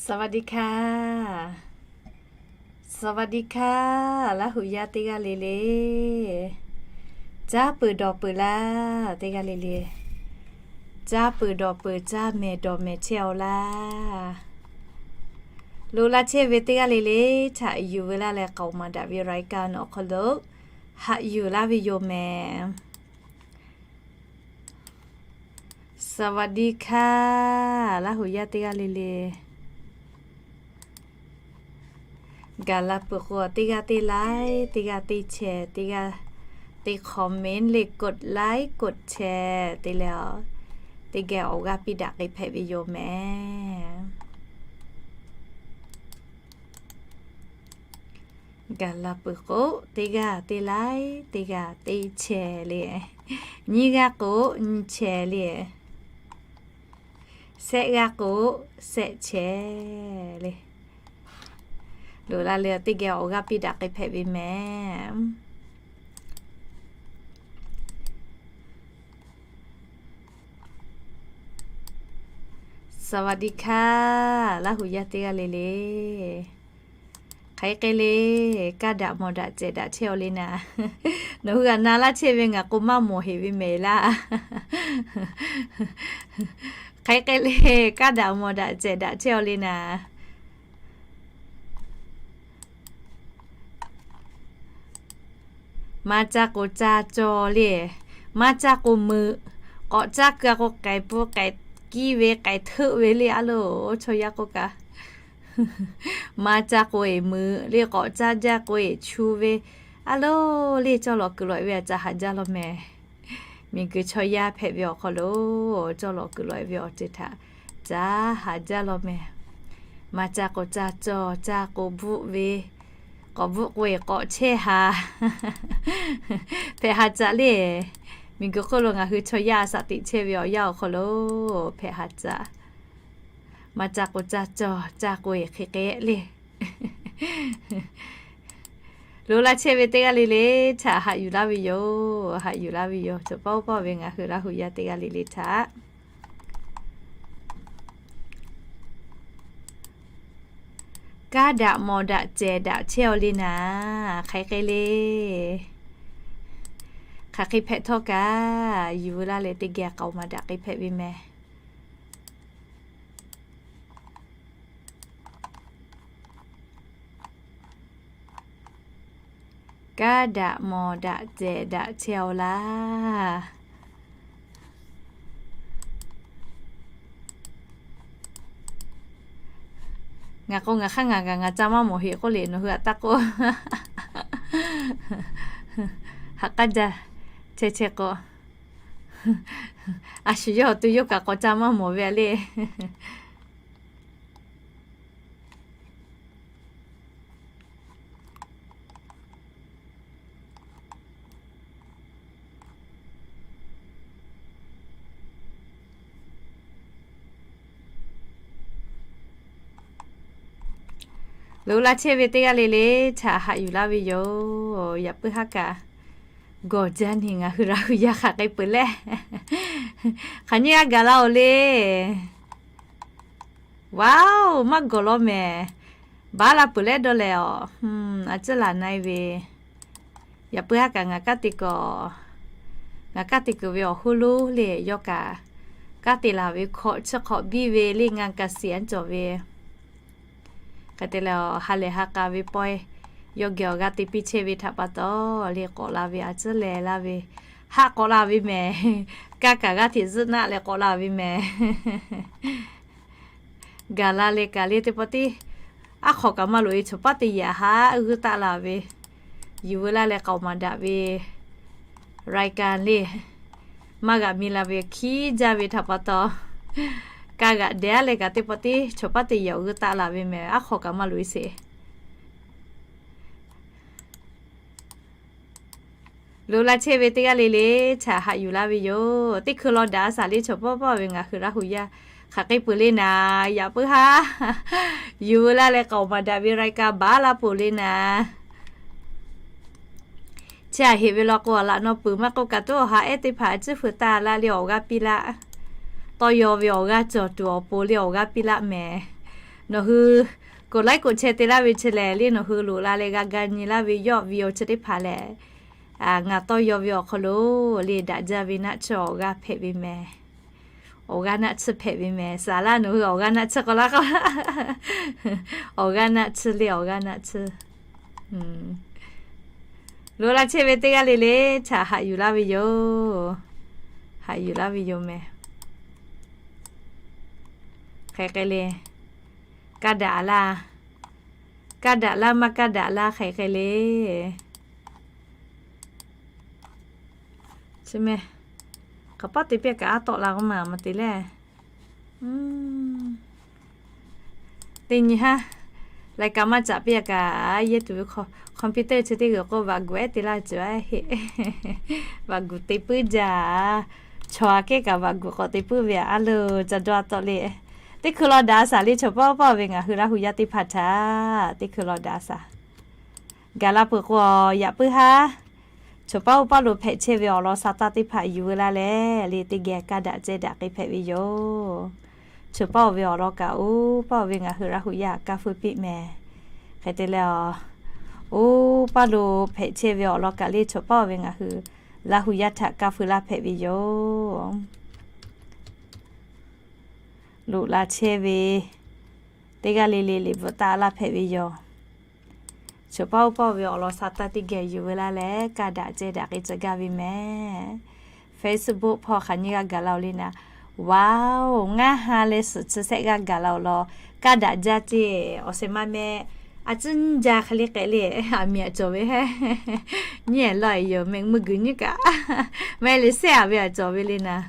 สวัสดีค่ะ สวัสดีค่ะ Laˇ huˍ yaˇ teˇ g'aˇ le le. Caˇ peuˬ dawˬ peuˬ laˇ teˇ g'aˇ le le. Caˇ peuˬ dawˬ peuˬ, caˇ mehˍ dawˬ mehˍ chehˇ-aw laˇ. Loꞈ la chehˇ ve teˇ g'aˇ le le htaꞈ yuˬ veu laˇ leh k'aoˍ maˍ daꞈ ve รายการ awˬ hk'aw lo haꞈ yuˬ laˇ ve yoˬ mehˍ. สวัสดีค่ะ Laˇ huˍ yaˇ teˇ g'aˇ le le. Gaˬ la peuˬ k'o, teˇ g'aˇ teˇ like, teˇ g'aˇ teˇ share, teˇ g'aˇ teˇ comment le, กดไลค์ กดแชร์ te leh, teˇ geh awˬ g'aˇ piˇ daꞈ k'ai hpehꞈ ve yoˬ mehˍ. Gaˬ la peuˬ k'o, teˇ g'aˇ teˇ like, teˇ g'aˇ teˇ share le. Nyiˇ g'aˇ k'o, nyiˇ share le. Shehˆ g'aˇ k'o, shehˆ share le. Loꞈ la leh teˇ geh awˬ g'aˇ piˇ daꞈ k'ai hpehꞈ ve mehˍ. สวัสดีค่ะ Laˇ huˍ yaˇ teˇ g'aˇ le le. Hk'aˬ hk'e le, kaˇ daꞈ mawˬ daꞈ cehˬ daꞈ chehˇ-aw le naˍ. Nawˬ hui g'a na laˇ chehˇ ve ngaˬ k'o maˇ mawˬ heˍ ve mehˍ laˇ. Hk'aˬ hk'e le, kaˇ daꞈ mawˬ daꞈ cehˬ daꞈ chehˇ-aw le naˍ. Maˇ caˇ k'o caˇ cawˬ le. Maˇ caˇ k'o meuꞈ. K'awꞈ caˇ keu-a k'o k'ai pun k'ai kiˇ ve k'ai hteuˆ ve le a loˬ, chaw yaˇ k'oˆ kaꞈ. Maˇ caˇ k'o eˬ meuꞈ le, k'awꞈ caˇ jaˇ k'o eˬ chu ve a loˬ le. Cawˇ lawꞈ kuiˬ lawꞈ-e ve a caꞈ haˍ jaˇ law mehˍ. Miˬguiˬ chaw yaˇ hpehꞈ ve awˬ hk'aw lo cawˇ lawꞈ kuiˬ lawꞈ-e ve awˬ ceuˬ htaꞈ caꞈ haˍ jaˇ law mehˍ. Maˇ caˇ k'o caˇ cawˬ, caˇ k'o bvuhˆ ve, k'awꞈ bvuhˆ k'o eˬ k'awꞈ chehˇ haˍ hpehꞈ haˍ caꞈ le. Miˬguiˬ hk'oˆ lo ngaˬ hui chaw yaˇ a shaꞈ teꞈ chehˇ ve awˬ yanˇ awˬ hk'aw lo hpehꞈ haˍ caꞈ. Maˇ caˇ k'o caˇ cawˬ, caˇ k'o eˬ hk'e k'ai le. Loꞈ la chehˇ ve teˇ g'aˇ le le htaꞈ haꞈ yuˬ laˇ ve yoˬ. Haꞈ yuˬ laˇ ve yoˬ. Cawˬ paˇ oˇ paˇ ve ngaˬ hui Laˇ huˍ yaˇ teˇ g'aˇ le le htaꞈ kaˇ daꞈ mawˬ daꞈ cehˬ daꞈ chehˇ-aw le naˍ. Hk'aˬ hk'e le, hk'aˬ hk'e hpehꞈ htawˇ kaꞈ yuˬ veu laˇ leh teˇ geh k'aoˍ maˍ daꞈ k'ai hpehꞈ ve mehˍ. Kaˇ daꞈ mawˬ daꞈ cehˬ daꞈ chehˇ-aw laˇ. Ngaˬ k'o ngaˬ hk'aˇ ngaˬ kaꞈ ngaˬ ca maˇ mawˬ heˍ k'oˆ le, nawˬ hui aꞈ taˇ k'oˆ. Haꞈ k'aˇ jaˇ. Chehˇ chehˇ k'o, a shu yawˇ awˬ to yawˇ kaꞈ k'awꞈ ca maˇ mawˬ ve a le. Loꞈ la chehˇ ve teˇ g'aˇ le le htaꞈ haꞈ yuˬ laˇ ve yoˬ. Yaꞈ puiˉ haˉ kaꞈ gawˬ jaˇ neˬ ngaˬ hui Laˇ huˍ yaˇ hk'aˬ k'ai peuˬ leh, hk'aˬ nyiˇ g'aˇ gaˬ la-oˬ le. Wow, maˇ gawˬ law mehˍ. Baˉ la peuˬ leh dawˇ leh-aˬ, a ciˉ laˬ na-e ve. Yaꞈ puiˉ haˉ kaꞈ ngaˬ kanˉ te kuiˬ, ngaˬ kanˉ te kuiˬ ve awˬ hoˉ lonˉ le yawˇ kaꞈ, kanˉ te laˬ ve hkawꞈ chi hk'awꞈ biˇ ve le ngaˬ kaꞈ siˍ anˉ cawˬ ve. Hk'e te leh, ha lehˬ ha k'a ve pawehˇ yawˇ geh awˬ g'aˇ te piˇ chehˇ ve htaꞈ pa taw, le k'awꞈ la ve a ciˉ leh laˇ ve, haˆ k'awꞈ la ve mehˍ. Kaˇ kaꞈ g'aˇ hteꞈ zuhˆ naˆ leh k'awꞈ la ve mehˍ. Gaˬ la leh kaꞈ le teˇ pawˆ tiˉ, aˉ hk'awꞈ kaꞈ maˇ loꞈ-e, chaw paˉ teˇ yaꞈ haˉ g'uiˇ taˆ la ve, yuˬ veu laˇ leh k'aoˍ maˍ daꞈ ve รายการ le, maˇ g'aꞈ mi la ve hkiˉ jaˇ ve htaꞈ pa taw, kaˇ g'aꞈ dehꞈ-a leh kaꞈ teˇ pawˆ tiˉ chaw paˉ teˇ yaꞈ g'uiˇ taˆ la ve mehˍ, aˉ hk'awꞈ kaꞈ maˇ loꞈ-e sheˍ. Loꞈ la chehˇ ve teˇ g'aˇ le le htaꞈ haꞈ yuˬ laˇ ve yoˬ. Teˇ hkui law daꞈ a shaˍ le chaw pawˆ pawˆ ve ngaˬ hui Laˇ huˍ yaˇ hk'aˬ k'ai peuˬ le naˍ, yaꞈ puiˉ haˉ yuˬ veu laˇ leh k'aoˍ maˍ daꞈ ve รายการ baˉ laˇ peuˬ le naˍ. Chi aꞈ heˍ ve law k'o, a laꞈ naw peuˬ maˇ k'oˆ kaꞈ, tuˉ awˬ ha ehˉ teˇ hpaˍ a ciˉ feu taˇ laˇ le awˬ g'aˇ piˇ laˇ. Tawˇ yaw ve awˬ g'aˇ cawˬ tuˬ awˬ pon le awˬ g'aˇ piˇ laˇ mehˍ. Nawˬ hui กดไลค์ กดแชร์ te laˇ ve chi lehˬ le, nawˬ hui loꞈ la leh g'a ga nyi laˇ ve yawˇ ve awˬ chi teˇ hpaˍ lehˬ, ngaˬ tawˇ yaw ve awˬ hk'aw lo le daꞈ jaˇ ve naˆ tsuhˇ awˬ g'aˇ hpehꞈ ve mehˍ. Awˬ g'aˇ naˆ tsuhˇ hpehꞈ ve mehˍ. Saˍ laˇ nawˬ hui awˬ g'aˇ naˆ tsuhˇ k'aw laˇ k'aw, awˬ g'aˇ naˆ tsuhˇ le, awˬ g'aˇ naˆ tsuhˇ. Loꞈ la chehˇ ve teˇ g'aˇ le le htaꞈ haꞈ yuˬ laˇ ve yoˬ. Haꞈ yuˬ laˇ ve yoˬ mehˍ. Hk'e hk'e le, kaˇ daꞈ laˇ, kaˇ daꞈ laˇ maˇ kaˇ daꞈ laˇ hk'e hk'e le. Chi mehˍ, hk'aˬ paˆ te piˇ kaꞈ aˉ tawˆ la k'oˆ maˬ maˇ te leh. Teˇ nyi haˉ, lai ka maˇ caꞈ piˇ kaꞈ, yehˇ tuˬ ve computer chi teˇ g'uiˬ k'o vaꞈ guˬ ehˉ te laˇ cawˬ heˆ. Vaꞈ guˬ te puiˉ jaˇ. Chaw aꞈ kehˉ kaꞈ vaꞈ guˬ k'awꞈ te puiˉ ve aꞈ, aˉ leuˬ ca dawˇ tawˆ le. Teˇ hkui law daꞈ a shaˍ le, chaw paˇ oˇ paˇ ve ngaˬ hui Laˇ hu yaˇ teˇ hpaˍ htaꞈ teˇ hkui law daꞈ a shaˍ. Gaˬ la peuˬ k'o, yaꞈ puiˉ haˉ, chaw paˇ oˇ paˇ lo hpehꞈ chehˇ ve awˬ lawn sa taˇ teˇ hpaˍ yuˬ veu laˇ leh le, teˇ geh kaˇ daꞈ ceh daꞈ k'ai hpehꞈ ve yoˬ. Chaw paˇ oˇ ve awˬ lawn kaꞈ oˇ paˇ oˇ ve ngaˬ hui Laˇ hu yaˇ kaˇ feu piˇ mehˍ. Hk'e te leh, oˇ paˇ lo hpehꞈ chehˇ ve awˬ lawn kaꞈ le, chaw paˇ oˇ ve ngaˬ hui Laˇ hu yaˇ htaꞈ kaˇ feu laˇ hpehꞈ ve yoˬ. Loꞈ la chehˇ ve teˇ g'aˇ le le liꞈ bvuhꞈ taˆ laˇ hpehꞈ ve yoˬ. Chaw paˇ oˇ paˇ ve awˬ lawn sa taˇ teˇ geh yuˬ veu laˇ leh, kaˇ daꞈ ceh daꞈ k'ai tcuh gaˇ ve mehˍ. Facebook hpawˇ hk'aˬ nyi g'a gaˬ la-oˬ le naˍ. Wow, ngaˇ ha leh suhˍ chi sehˆ g'aˇ gaˬ la-oˬ law, kaˇ daꞈ jaˇ ceˇ. Awˬ shehˍ ma meh, a ciˉ nyiˇ jaˇ hk'e le k'ai le, aˬ miˍ aꞈ cawˬ ve heˆ. Nyiˇ ehˍ lawˇ ehˍ yoˬ meh, mui guiˬ nyiˇ kaꞈ, meh le sehˆ aꞈ ve aꞈ cawˬ ve le naˍ.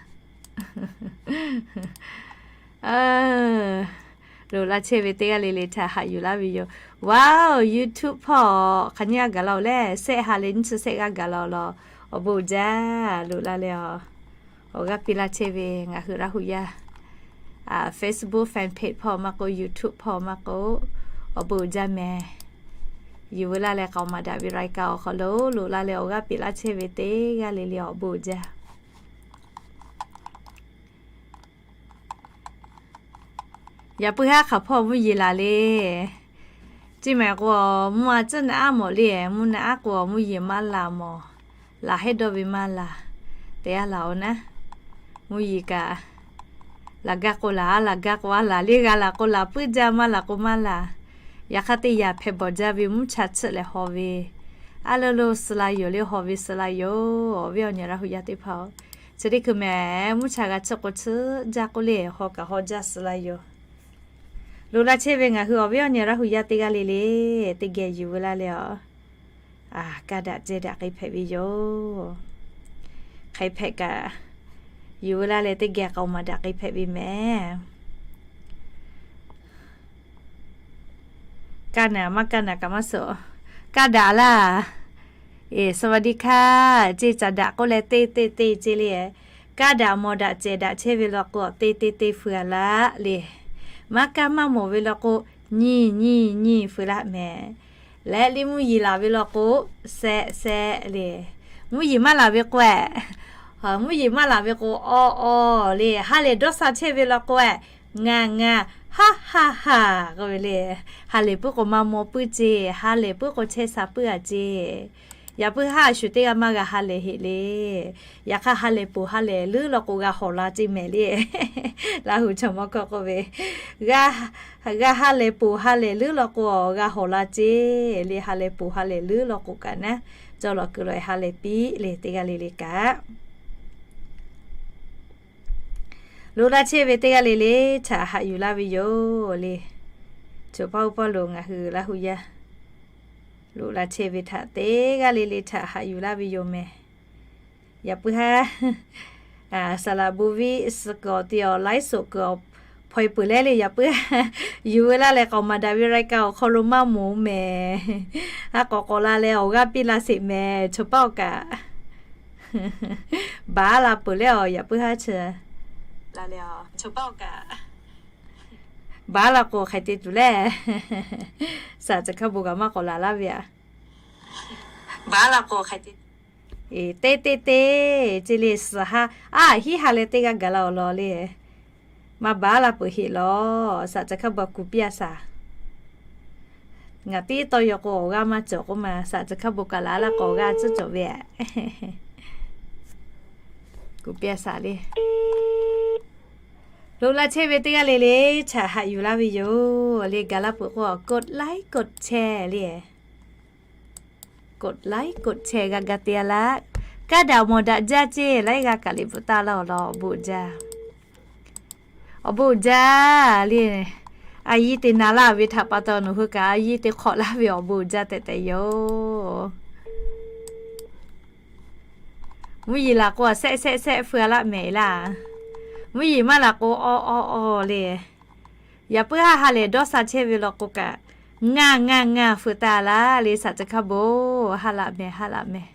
Loꞈ la chehˇ ve teˇ g'aˇ le le htaꞈ haꞈ yuˬ laˇ ve yoˬ. Wow, YouTube hpawˇ hk'aˬ nyi g'a gaˬ la-oˬ leh, sehˆ ha leh nyiˇ chi sehˆ g'aˇ gaˬ la-oˬ law, awˬ bon uiˍ jaˇ. Loꞈ la leh, awˬ g'aˇ piˇ laˇ chehˇ ve ngaˬ hui Laˇ hu yaˇ Facebook fan page hpawˇ maˇ k'oˆ, YouTube hpawˇ maˇ k'oˆ, awˬ bon uiˍ jaˇ mehˍ. Yuˬ veu laˇ leh k'aoˍ maˍ daꞈ ve รายการ awˬ hk'aw lo loꞈ la leh awˬ g'aˇ piˇ laˇ chehˇ ve teˇ g'aˇ le le awˬ bon uiˍ jaˇ. Yaꞈ puiˉ haˉ hk'aˬ hpawˇ mvuhˇ yeˬ laˬ le. Chi mehˍ k'o, mvuhˇ a ciˉ naꞈ aˉ mawˬ le. Mvuhˇ naꞈ aˉ k'o, mvuhˇ yeˬ maˇ laˬ mawˬ. Laˬ hehˉ dawˇ ve maˇ laˬ. Te a laˬ-oˬ naˉ. Mvuhˇ yeˬ kaꞈ, laˬ gaˇ k'o laˬ, a laˬ gaˇ k'o a laˬ le. G'a laˬ k'o laˬ puiˉ jaˇ, maˇ laˬ k'o maˇ laˬ. Yaꞈ hk'aˇ teˇ yanˇ hpehꞈ bawˬ jaˇ ve mvuhˇ cha tsuhˆ lehˬ haw ve, a leuˬ lo suh la yoˬ le. Haw ve suh la yoˬ. Awˬ viˉ awˬ nyi Laˇ hu yaˇ teˇ hpaˍ-oˬ, chi teˇ hkui mehˍ mvuhˇ cha g'a tsuhˆ k'o tsuhˆ jaˇ k'oˆ le, haw kaꞈ haw jaˇ suh la yoˬ. Loꞈ la chehˇ ve ngaˬ hui awˬ viˉ awˬ nyi Laˇ hu yaˇ teˇ g'aˇ le le, teˇ geh yuˬ veu laˇ leh, kaˇ daꞈ ceh daꞈ k'ai hpehꞈ ve yoˬ. Hk'e hpehꞈ kaꞈ, yuˬ veu laˇ leh teˇ geh k'aoˍ maˍ daꞈ k'ai hpehꞈ ve mehˍ. Kaˇ naˍ maˇ kaˇ naˍ kaꞈ maˇ suh. Kaˇ daꞈ laˇ. Eˬ, สวัสดีค่ะ ceˇ caˍ daꞈ k'oˆ leh teˇ teˇ teˇ ceˇ le. Kaˇ daꞈ mawˬ daꞈ cehˬ daꞈ chehˇ ve law k'o, teˇ teˇ teˇ feu a laˇ le. Maˇ kaˇ maˇ mawˬ ve law k'o, nyiˇ nyiˇ nyiˇ feu laˇ mehˍ. Leh le mvuhˇ yeˬ laˬ ve law k'o, sehˆ sehˆ le. Mvuhˇ yeˬ maˇ laˬ ve k'o, mvuhˇ yeˬ maˇ laˬ ve k'o, aw aw le. Ha lehˬ dawˇ sha chehˇ ve law k'o, ngaˬ ngaˬ, haˉ haˉ haˉ k'oˆ ve le. Ha lehˬ puiˉ k'o maˇ maw puiˉ ceˇ, ha lehˬ puiˉ k'o chehˇ sha puiˉ a ceˇ. Yaꞈ puiˉ haˉ a shuˍ teˇ g'aˇ maˇ g'a ha lehˬ heˆ le. Yaꞈ hk'aˇ ha lehˬ poˬ ha lehˬ leuˉ law k'o g'a hawˍ la ceˇ mehˍ le. Laˇ hu chaw mawˇ hkawˇ k'oˆ ve, g'a ha lehˬ poˬ ha lehˬ leuˉ law k'o g'a hawˍ la ceˇ le. Ha lehˬ poˬ ha lehˬ leuˉ law k'o kaꞈ naˉ, cawˇ lawˬ kuiˬ lawˬ ha lehˬ piˇ le teˇ g'aˇ le le kaꞈ. Loꞈ la chehˇ ve teˇ g'aˇ le le htaꞈ haꞈ yuˬ laˇ ve yoˬ le. Choˬ paˇ oˇ paˇ lo ngaˬ hui Laˇ hu yaˇ loꞈ la chehˇ ve htaꞈ teˇ g'aˇ le le htaꞈ haꞈ yuˬ laˇ ve yoˬ mehˍ. Yaꞈ puiˉ haˉ, saˍ laꞈ bon viˉ suh kuiˬ awˬ te awˬ laiˉ soꞈ kuiˬ awˬ hpaw e peuˬ leh le, yaꞈ puiˉ haˉ yuˬ veu laˇ leh k'aoˍ maˍ daꞈ ve รายการ awˬ hk'aw lo maˇ moˍ mehˍ. Haˉ k'awꞈ k'awꞈ la leh awˬ g'aˇ piˇ la sheˍ mehˍ. Choˬ paˇ awˬ kaꞈ baˬ laˇ peuˬ leh awˬ yaꞈ puiˉ haˉ chi la leh, choˬ paˇ awˬ kaꞈ baˬ laˇ k'o hk'aˬ hk'e te tuˬ le. Saˍ ceuˬ hkaˇ bon kaꞈ maˇ k'awꞈ laˬ laˇ ve a. Baˬ laˇ k'o hk'aˬ hk'e te, teˇ teˇ teˇ ceˇ le. Suhˍ ha, a hiˉ ha leh teˇ g'aˇ gaˬ la awˬ lawn le. Maˇ baˬ laˇ peuˬ heˆ lawˬ. Saˍ caˬ hkaˇ bon kuˬ piˇ a saˍ. Ngaˬ tiˉ tawˇ yaw k'o awˬ g'aˇ maˇ cawˬ k'oˆ ma, saˍ caˬ hkaˇ bon kaꞈ laˬ laˇ k'o awˬ g'aˇ tcuhˉ cawˬ ve. Kuˬ piˇ a saˍ le. Lo laˇ chehˇ ve teˇ g'aˇ le le, chaꞈ haꞈ yuˬ laˇ ve yoˬ le. Gaˬ laˇ peuˬ k'o กดไลค์กดแชร์ le. กดไลค์กดแชร์ g'a ga te a laˇ. Kaˇ daꞈ mawˬ daꞈ jaˇ ceˇ laiˉ g'aˇ kaꞈ liꞈ bvuhꞈ taˇ laˇ awˬ lawn awˬ bon uiˍ jaˇ. Awˬ bon uiˍ jaˇ le. A yiˇ te na laˇ ve htaꞈ pa taw nawˬ hui kaꞈ a yiˇ te hk'awꞈ laˇ ve awˬ bon uiˍ jaˇ tehꞈ tehꞈ yoˬ. Mvuhˇ yeˬ laˬ k'o a sehˆ sehˆ sehˆ feu a laˆ mehˍ laˇ. Mvuhˇ yeˬ maˇ laˬ k'o awˇ awˇ awˇ le. Yaꞈ puiˉ haˉ ha lehˬ dawˇ sha chehˇ ve law k'o kaꞈ, ngaˇ ngaˇ ngaˇ feu taˇ laˇ le. Saˍ caˬ hkaˇ bon haˉ laꞈ mehˍ, haˉ laꞈ mehˍ.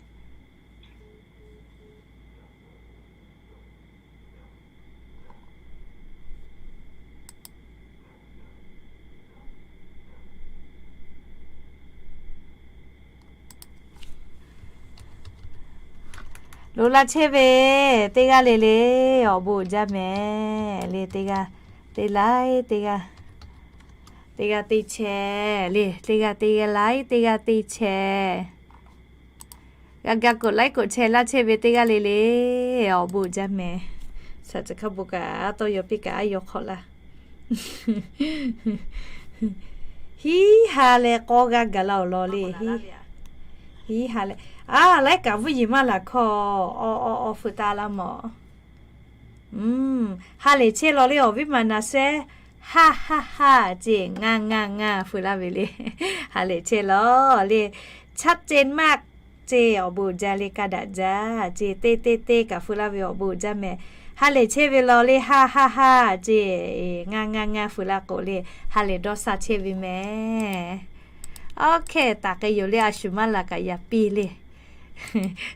Lo laˇ chehˇ ve teˇ g'aˇ le le, awˬ bon uiˍ jaˇ mehˍ le. Teˇ g'aˇ te laiˉ teˇ g'aˇ, teˇ g'aˇ te chehˇ le. Teˇ g'aˇ te laiˉ teˇ g'aˇ te chehˇ. G'a ga กดไลค์กดแชร์ laˇ chehˇ ve teˇ g'aˇ le le, awˬ bon uiˍ jaˇ mehˍ. Saˍ caˬ hkaˇ bon kaꞈ a tawˇ yaw piˇ kaꞈ a yaw hk'awꞈ laˇ. Hiˉ ha leh k'awˇ g'aˇ gaˬ la awˬ lawn le. Hiˉ ha leh, a laiˉ kaꞈ mvuhˇ yeˬ maˇ laˬ hkawˇ, awˇ awˇ awˇ feu taˇ laˇ mawˬ. Ha lehˬ chehˇ law le awˬ viˉ ma na sehˉ, haˉ haˉ haˉ ceˇ, ngaˇ ngaˇ ngaˇ feu laˇ ve le. Ha lehˬ chehˇ law le, ชัดเจนมาก ceˇ, awˬ bon uiˍ jaˇ le. Kaˇ daꞈ jaˇ ceˇ, teˇ teˇ teˇ kaꞈ feu laˇ ve awˬ bon uiˍ jaˇ mehˍ. Ha lehˬ chehˇ ve law le, haˉ haˉ haˉ ceˇ, ngaˇ ngaˇ ngaˇ feu laˇ k'o le, ha lehˬ dawˇ sha chehˇ ve mehˍ. Awˬ hkehˇ taˍ k'ai yoˬ le, a shu maˇ laˬ kaꞈ yaꞈ piˇ le.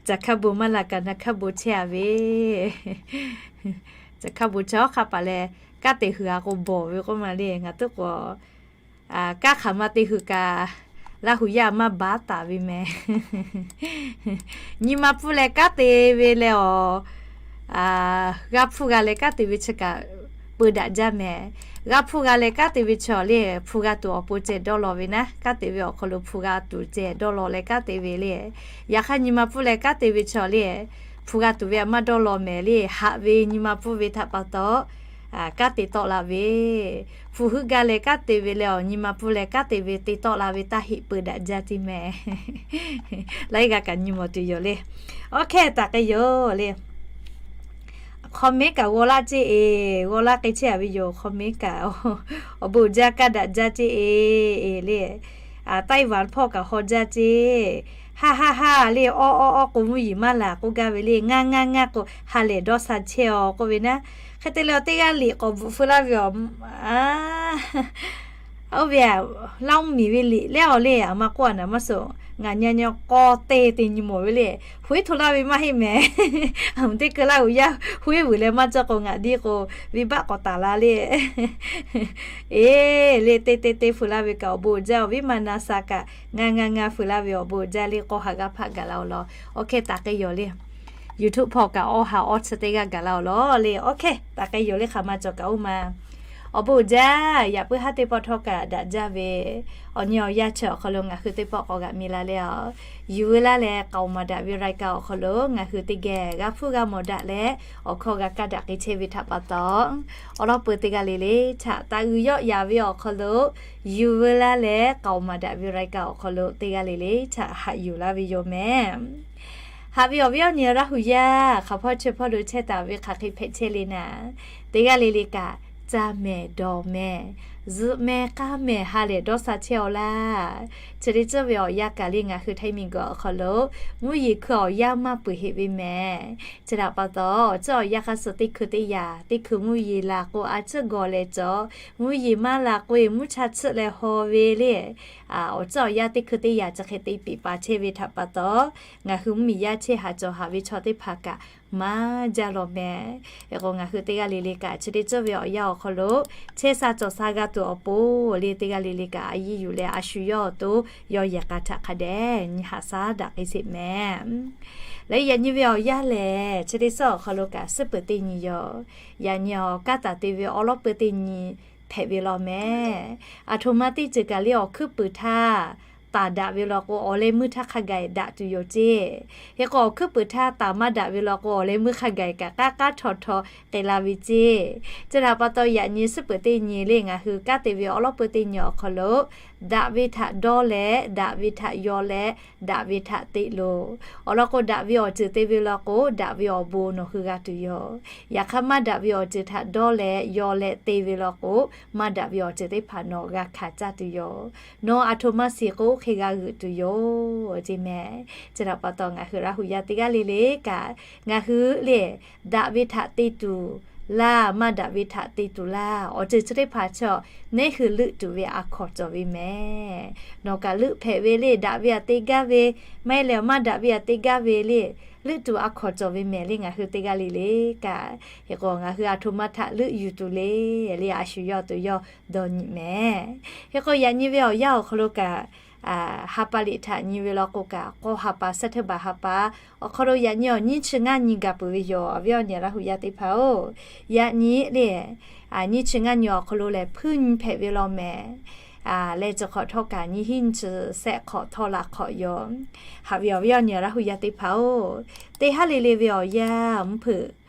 Caˬ hkaˇ bon maˇ laˬ kaꞈ na hkaˇ bon chehˇ a ve. Caˬ hkaˇ bon chaw hk'a paˍ leh, kanˉ te hui a k'o bawˬ ve k'oˆ ma le. Ngaˬ tuˉ k'o, kanˉ hk'aˬ ma te hui kaꞈ, Laˇ hu yaˇ maˇ baˉ taˍ ve mehˍ. Nyi ma pfuhˇ leh kanˉ te ve leh awˬ, g'a hpuˇ g'a leh kanˉ te ve chi kaꞈ peu daꞈ jaˇ mehˍ. G'a hpuˇ g'a leh kanˉ te ve chi awˬ le, hpu g'a tuˬ awˬ pon ceh dawˇ law ve naˉ, kanˉ te ve awˬ hk'aw lo hpu g'a tuˬ ceh dawˇ law leh kanˉ te ve le. Yaꞈ hk'aˇ nyi ma pfuhˇ leh kanˉ te ve chi awˬ le, hpu g'a tuˬ ve a maˇ dawˇ law mehˍ le. Haꞈ ve nyi ma pfuhˇ ve htaꞈ pa taw, kanˉ te tawˆ la ve, hpu huiˉ gaˇ leh kanˉ te ve leh awˬ nyi ma pfuhˇ leh kanˉ te ve te tawˆ la ve taˇ heˆ peu daꞈ jaˇ tiˉ mehˍ. Laiˉ g'aˇ kaꞈ nyi mawˬ tuˬ yoˬ le. Awˬ hkehˇ taˍ k'ai yoˬ le. Comment kaꞈ g'aw laˇ ceˇ e, g'aw laˇ k'ai chehˇ a ve yoˬ. Comment kaꞈ, awˬ bon jaˇ kaˇ daꞈ jaˇ ceˇ e, e le. Taiwan hpawˇ kaꞈ haw jaˇ ceˇ. Haˉ haˉ haˉ le, awˇ awˇ awˇ k'o mvuhˇ yeˬ maˇ laˬ k'oˆ gaˇ ve le. Ngaˇ ngaˇ ngaˇ k'o ha lehˬ dawˇ sha chehˇ aw k'oˆ ve naˉ. Hk'e te leh teˇ g'aˇ liꞈ k'awꞈ bvuhꞈ feu laˇ ve awˬ, oˇ ve a, Laˇ oˇ miˬ ve liꞈ leh awˬ le, a ma k'oˆ a naˍ maˇ suhˍ, ngaˬ nyi nyi k'aw te te nyi mawˬ ve le. Hoˉ hto laˇ ve maˇ heˆ mehˍ. Aˬ mvuhˬ teˇ keu laˇ hu yaˇ hoˉ vuiˬ leh maˇ cawˇ k'o ngaˬ diˇ k'o, venˇbaˆ k'awꞈ taˍ la le. E le, te te te feu laˇ ve kaꞈ awˬ bon jaˇ, awˬ viˉ ma na sha kaꞈ ngaˇ ngaˇ ngaˇ feu laˇ ve awˬ bon jaˇ le. K'aw ha g'a hpaˆ gaˬ la awˬ lawn awˬ hkehˇ taˍ k'ai yoˬ le. YouTube hpawˇ kaꞈ awˇ ha awˇ chi teˇ g'aˇ gaˬ la awˬ lawn le. Awˬ hkehˇ taˍ k'ai yoˬ le. Hk'aˬ ma cawˬ kaꞈ oˇ ma. Awˬ bon jaˇ, yaꞈ puiˉ haˉ teˇ pawˆ htawˇ kaꞈ daꞈ jaˇ ve, awˬ nyi awˬ yaˇ chi awˬ hk'aw lo ngaˬ hui teˇ pawˆ k'awꞈ g'aꞈ mi la le a. Yuˬ veu laˇ leh k'aoˍ maˍ daꞈ ve รายการ awˬ hk'aw lo ngaˬ hui teˇ geh g'a hpuˇ g'a mawˬ daꞈ leh, awˬ hkawˇ g'a kaˇ daꞈ k'ai chehˇ ve htaꞈ pa taw, awˬ lawn peu teˇ g'aˇ le le htaꞈ taˍ uiˍ yawˆ yaˍ ve awˬ hk'aw lo, yuˬ veu laˇ leh k'aoˍ maˍ daꞈ ve รายการ awˬ hk'aw lo teˇ g'aˇ le le htaꞈ haꞈ yuˬ laˇ ve yoˬ mehˍ. Haꞈ ve awˬ viˉ awˬ nyi Laˇ hu yaˇ, hk'aˬ hpawˇ chi hpawˇ lo chehˇ taˍ ve hk'aˬ hk'e hpehꞈ chehˇ le naˍ, teˇ g'aˇ le le kaꞈ, caˇ mehˍ dawˬ mehˍ, zuhꞈ mehˍ k'aˇ mehˍ ha lehˬ dawˇ sha chehˇ aw laˇ. Chi te tcuhˇ ve awˬ yanˇ kaꞈ le ngaˬ hui Htaiˇ miˬguiˬ awˬ hk'aw lo mvuhˇ yeˬ hkui awˬ yanˇ maˇ peuˬ heˆ ve mehˍ. Chi htaꞈ pa taw, tcuhˉ awˬ yanˇ hk'a suh teˇ hkui teˇ yaꞈ, teˇ hkui mvuhˇ yeˬ laˬ k'o a tcuhˉ gawˬ leh cawˬ, mvuhˇ yeˬ maˇ laˬ k'o e mvuhˇ cha tsuhˆ leh haw ve le. Awˬ tcuhˉ awˬ yanˇ teˇ hkui teˇ yaꞈ chi hk'e te piˍ paˍ chehˇ ve htaꞈ pa taw, ngaˬ hui mvuhˇmiˬ yaˇ chehˇ haˍ cawˬ haˍ ve chaw teˇ hpaˍ kaꞈ maˇ jaˇ lawˬ mehˍ. K'o ngaˬ hui teˇ g'aˇ le le kaꞈ chi te tcuhˇ ve awˬ yanˇ awˬ hk'aw lo chehˇ sha cawˬ sha g'a tuˬ awˬ pon le, teˇ g'aˇ le le kaꞈ a yiˇ yuˬ leh a shu yawˇ awˬ to yawˇ yehˬ k'a htaꞈ hk'a dehꞈ nyi haꞈ shaˉ daꞈ k'ai sheˍ mehˍ. Leh yaꞈ nyi ve awˬ yanˇ lehˬ, chi teˇ suhˉ awˬ hk'aw lo kaꞈ suhˉ peuˬ teˇ nyi yoˬ. Yaꞈ nyi awˬ kanˉ taˍ te ve awˉ lawˉ peuˬ teˇ nyi hpehꞈ ve law mehˍ. Aˬ htoꞈ ma teˇ ceuˬ kaꞈ le awˬ hkuiˉ puiˍ htaˇ taˍ daꞈ ve law k'o, awˬ leh meuˇ htaˇ hk'a gaˬ daꞈ tuˬ yoˬ ceˇ. Hk'e k'o, awˬ hkuiˉ puiˍ htaˇ taˍ maˇ daꞈ ve law k'o, awˬ leh meuˇ hk'a gaˬ kaꞈ k'aˉ k'aˉ htaw htaw k'ai la ve ceˇ. Chi htaꞈ pa taw, yaꞈ nyi suhˉ peuˬ teˇ nyi le ngaˬ hui kanˉ te ve awˉ lawˉ peuˬ teˇ nyi awˬ hk'aw lo, daꞈ ve htaꞈ dawˇ leh, daꞈ ve htaꞈ yaw leh, daꞈ ve htaꞈ teꞈ loˬ. Awˬ lawn k'o, daꞈ ve awˬ ceuˬ te ve law k'o, daꞈ ve awˬ bon nawˬ hui g'a tuˬ yoˬ. Yaꞈ hk'aˇ, maˇ daꞈ ve awˬ ceuˬ htaꞈ dawˇ leh yaw leh te ve law k'o, maˇ daꞈ ve awˬ ceuˬ teˇ hpaˍ nawˬ g'a hkanˍ caˇ tuˬ yoˬ. Nawˬ aˬ htoꞈ ma shiˍ k'o, oˇ hk'e g'a g'euꞈ tuˬ yoˬ ceˇ mehˍ. Chi htaꞈ pa taw, ngaˬ hui Laˇ huˍ yaˇ teˇ g'aˇ le le kaꞈ, ngaˬ hui le daꞈ ve htaꞈ te tuˬ laˇ, maˇ daꞈ ve htaꞈ te tuˬ laˇ, awˬ ceuˬ chi teˇ hpaˍ chaw neˉ hui leuˆ tuˬ ve a hkawnˍ cawˬ ve mehˍ. Nawˬ kaꞈ leuˆ hpehꞈ ve le, daꞈ ve aꞈ te gaˇ ve, maˇ heˆ leh maˇ daꞈ ve aꞈ te gaˇ ve le, leuˆ tuˬ a hkawnˍ cawˬ ve mehˍ le ngaˬ hui teˇ g'aˇ le le kaꞈ. Hk'e k'o, ngaˬ hui aˬ htoꞈ ma htaꞈ leuˆ yuˬ tuˬ le le, a shu yawˇ tuˬ yawˇ dawˇ nyi mehˍ. Hk'e k'o, yaꞈ nyi ve awˬ yanˇ awˬ hk'aw lo kaꞈ, ha pa liꞈ htaꞈ nyi ve law k'o kaꞈ, k'awˇ ha pa, September ha pa awˬ hk'aw lo yaꞈ nyi awˬ nyiˇ chi ngaˇ nyi gaˬ peuˬ ve yoˬ. Awˬ viˉ awˬ nyi Laˇ huˍ yaˇ teˇ hpaˍ-oˬ, yaꞈ nyi le nyiˇ chi ngaˇ nyi awˬ hk'aw lo lehˬ, hpuiˇ nyi hpehꞈ ve law mehˍ. Leh chi hk'awꞈ htawˇ kaꞈ nyiˇ hinˉ nyiˇ chi sehˆ hk'awꞈ htawˇ la hk'awꞈ yoˬ. Haꞈ ve awˬ viˉ awˬ nyi Laˇ huˍ yaˇ teˇ hpaˍ-oˬ, teˇ haˉ le le ve awˬ yanˇ mvuhˇ hpeuꞈ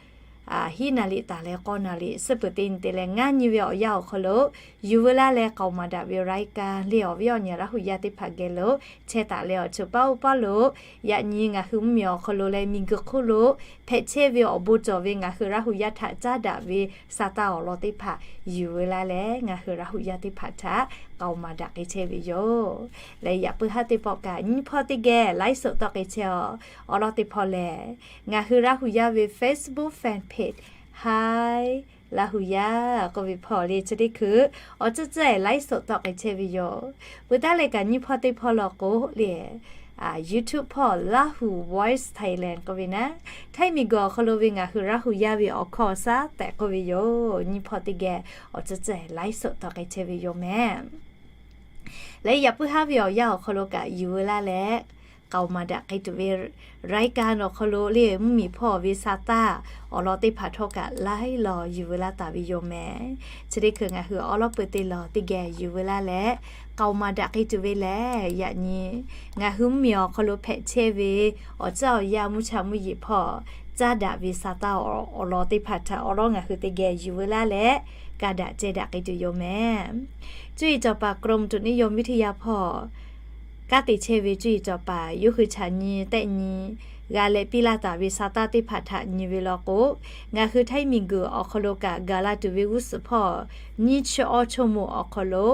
hiˉ naˍ riˍ taˍ leh k'awˇ naˍ riˍ, suhˉ peuˬ teˇ nyi te leh ngaˇ nyi ve awˬ yanˇ awˬ hk'aw lo, yuˬ veu laˇ leh k'aoˍ maˍ daꞈ ve รายการ le awˬ viˉ awˬ nyi Laˇ huˍ yaˇ teˇ hpaˍ geh lo chehˇ taˍ leh awˬ cheuˬ paˉ oˇ paˉ lo, yaꞈ nyi ngaˬ hui mvuhˇmiˬ awˬ hk'aw lo leh miˬguiˬ hk'oˆ lo hpehꞈ chehˇ ve awˬ bon cawˬ ve ngaˬ hui Laˇ huˍ yaˇ htaꞈ caˉ daꞈ ve sa taˇ awˬ lawn teˇ hpaˍ yuˬ veu laˇ leh, ngaˬ hui Laˇ huˍ yaˇ teˇ hpaˍ htaꞈ k'aoˍ maˍ daꞈ k'ai chehˇ ve yoˬ. Leh yaꞈ puiˉ haˉ teˇ pawˆ kaꞈ nyiˇ hpawˇ teˇ geh ไลฟ์สด tawˆ k'ai chehˇ-aw. Awˬ lawn teˇ hpawˇ lehˬ, ngaˬ hui Laˇ huˍ yaˇ ve Facebook fan page Hi Laˇ huˍ yaˇ k'oˆ ve hpawˇ le chi teˇ hkui awˬ tcuhˉ tcuhˉ-ehˍ ไลฟ์สด tawˆ k'ai chehˇ ve yoˬ. Peuˬ taˉ leh kaꞈ nyiˇ hpawˇ teˇ hpawˇ law k'o le, YouTube hpawˇ Lahu Voice Thailand k'oˆ ve naˉ, Htaiˇ miˬguiˬ awˬ hk'aw lo ve ngaˬ hui Laˇ huˍ yaˇ ve awˬ hkawˇ awˬ shaˉ tehꞈ k'oˆ ve yoˬ. Nyiˇ hpawˇ teˇ geh awˬ tcuhˉ tcuhˉ-ehˍ ไลฟ์สด tawˆ k'ai chehˇ ve yoˬ mehˍ. Leh yaꞈ puiˉ haˉ ve awˬ yanˇ awˬ hk'aw lo kaꞈ yuˬ veu laˇ leh, k'aoˍ maˍ daꞈ k'ai tuˬ ve รายการ awˬ hk'aw lo le mvuhˇmiˬ hpawˇ ve sa taˇ awˬ lawn teˇ hpaˍ htawˇ kaꞈ laiˉ law yuˬ veu laˇ taˍ ve yoˬ mehˍ. Chi teˇ hkui ngaˬ hui awˉ lawˉ peuˬ teˇ law teˇ geh yuˬ veu laˇ leh, k'aoˍ maˍ daꞈ k'ai tuˬ ve lehˬ, yaꞈ nyi ngaˬ hui mvuhˇmiˬ awˬ hk'aw lo hpehꞈ chehˇ ve awˬ tcuhˉ awˬ yanˇ mvuhˇ cha mvuhˇ yeˬ hpawˇ caˉ daꞈ ve sa taˇ awˬ lawn teˇ hpaˍ htaꞈ awˉ lawˉ ngaˬ hui teˇ geh yuˬ veu laˇ leh, ka daꞈ ceh daꞈ k'ai tuˬ yoˬ mehˍ. Cuˇ yiˍ cawˬ paˍ กรมอุตุนิยมวิทยา hpawˇ kanˉ te chehˇ ve cuˇ yiˍ cawˬ paˍ yawˇ hui chaꞈ nyi tehˆ nyi g'a leh piˇ laˇ taˍ ve sa taˇ teˇ hpaˍ htaꞈ nyi ve law k'o, ngaˬ hui Htaiˇ miˬguiˬ awˬ hk'aw lo kaꞈ gaˬ la tuˬ ve g'uˇ suhˍ hpawˇ nyiˇ chi awˇ chawˇ moˍ awˬ hk'aw lo,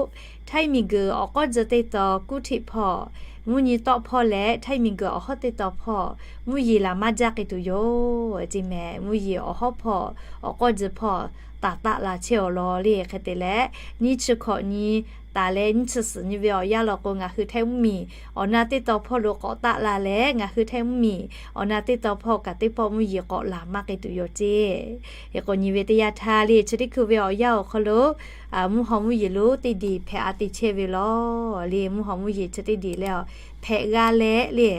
Htaiˇ miˬguiˬ awˬ k'awˇ tcuh teˇ taw กรุงเทพ hpawˇ mvuhˇ nyi tawˆ hpawˇ leh Htaiˇ miˬguiˬ awˬ hawˉ teˇ taw hpawˇ mvuhˇ yeˬ laˬ maˇ jaˇ k'ai tuˬ yoˬ. Ceˇ mehˍ, mvuhˇ yeˬ awˬ hawˉ hpawˇ awˬ k'awˇ tcuh hpawˇ taˍ taˆ la chehˇ awˬ lawn le hk'e te leh, nyiˇ chi hkawꞈ nyi taˍ leh nyiˇ chi suhˍ nyi ve awˬ yanˇ law k'o, ngaˬ hui Htaiˇ mvuhˇmiˬ awˬ na teˇ taw hpawˇ lo k'awꞈ taˆ la leh, ngaˬ hui Htaiˇ mvuhˇmiˬ awˬ na teˇ taw hpawˇ kaꞈ teˇ pawˆ mvuhˇ yeˬ k'awꞈ laˬ maˇ k'ai tuˬ yoˬ ceˇ. Hk'e k'o, nyi ve teˇ yanˇ htaˇ le chi teˇ hkui ve awˬ yanˇ awˬ hk'aw lo mvuhˇ haw mvuhˇ yeˬ lonˉ teˇ diˬ hpehꞈ a te chehˇ ve law le, mvuhˇ haw mvuhˇ yeˬ chi teˇ diˬ leh a hpehꞈ g'a leh le,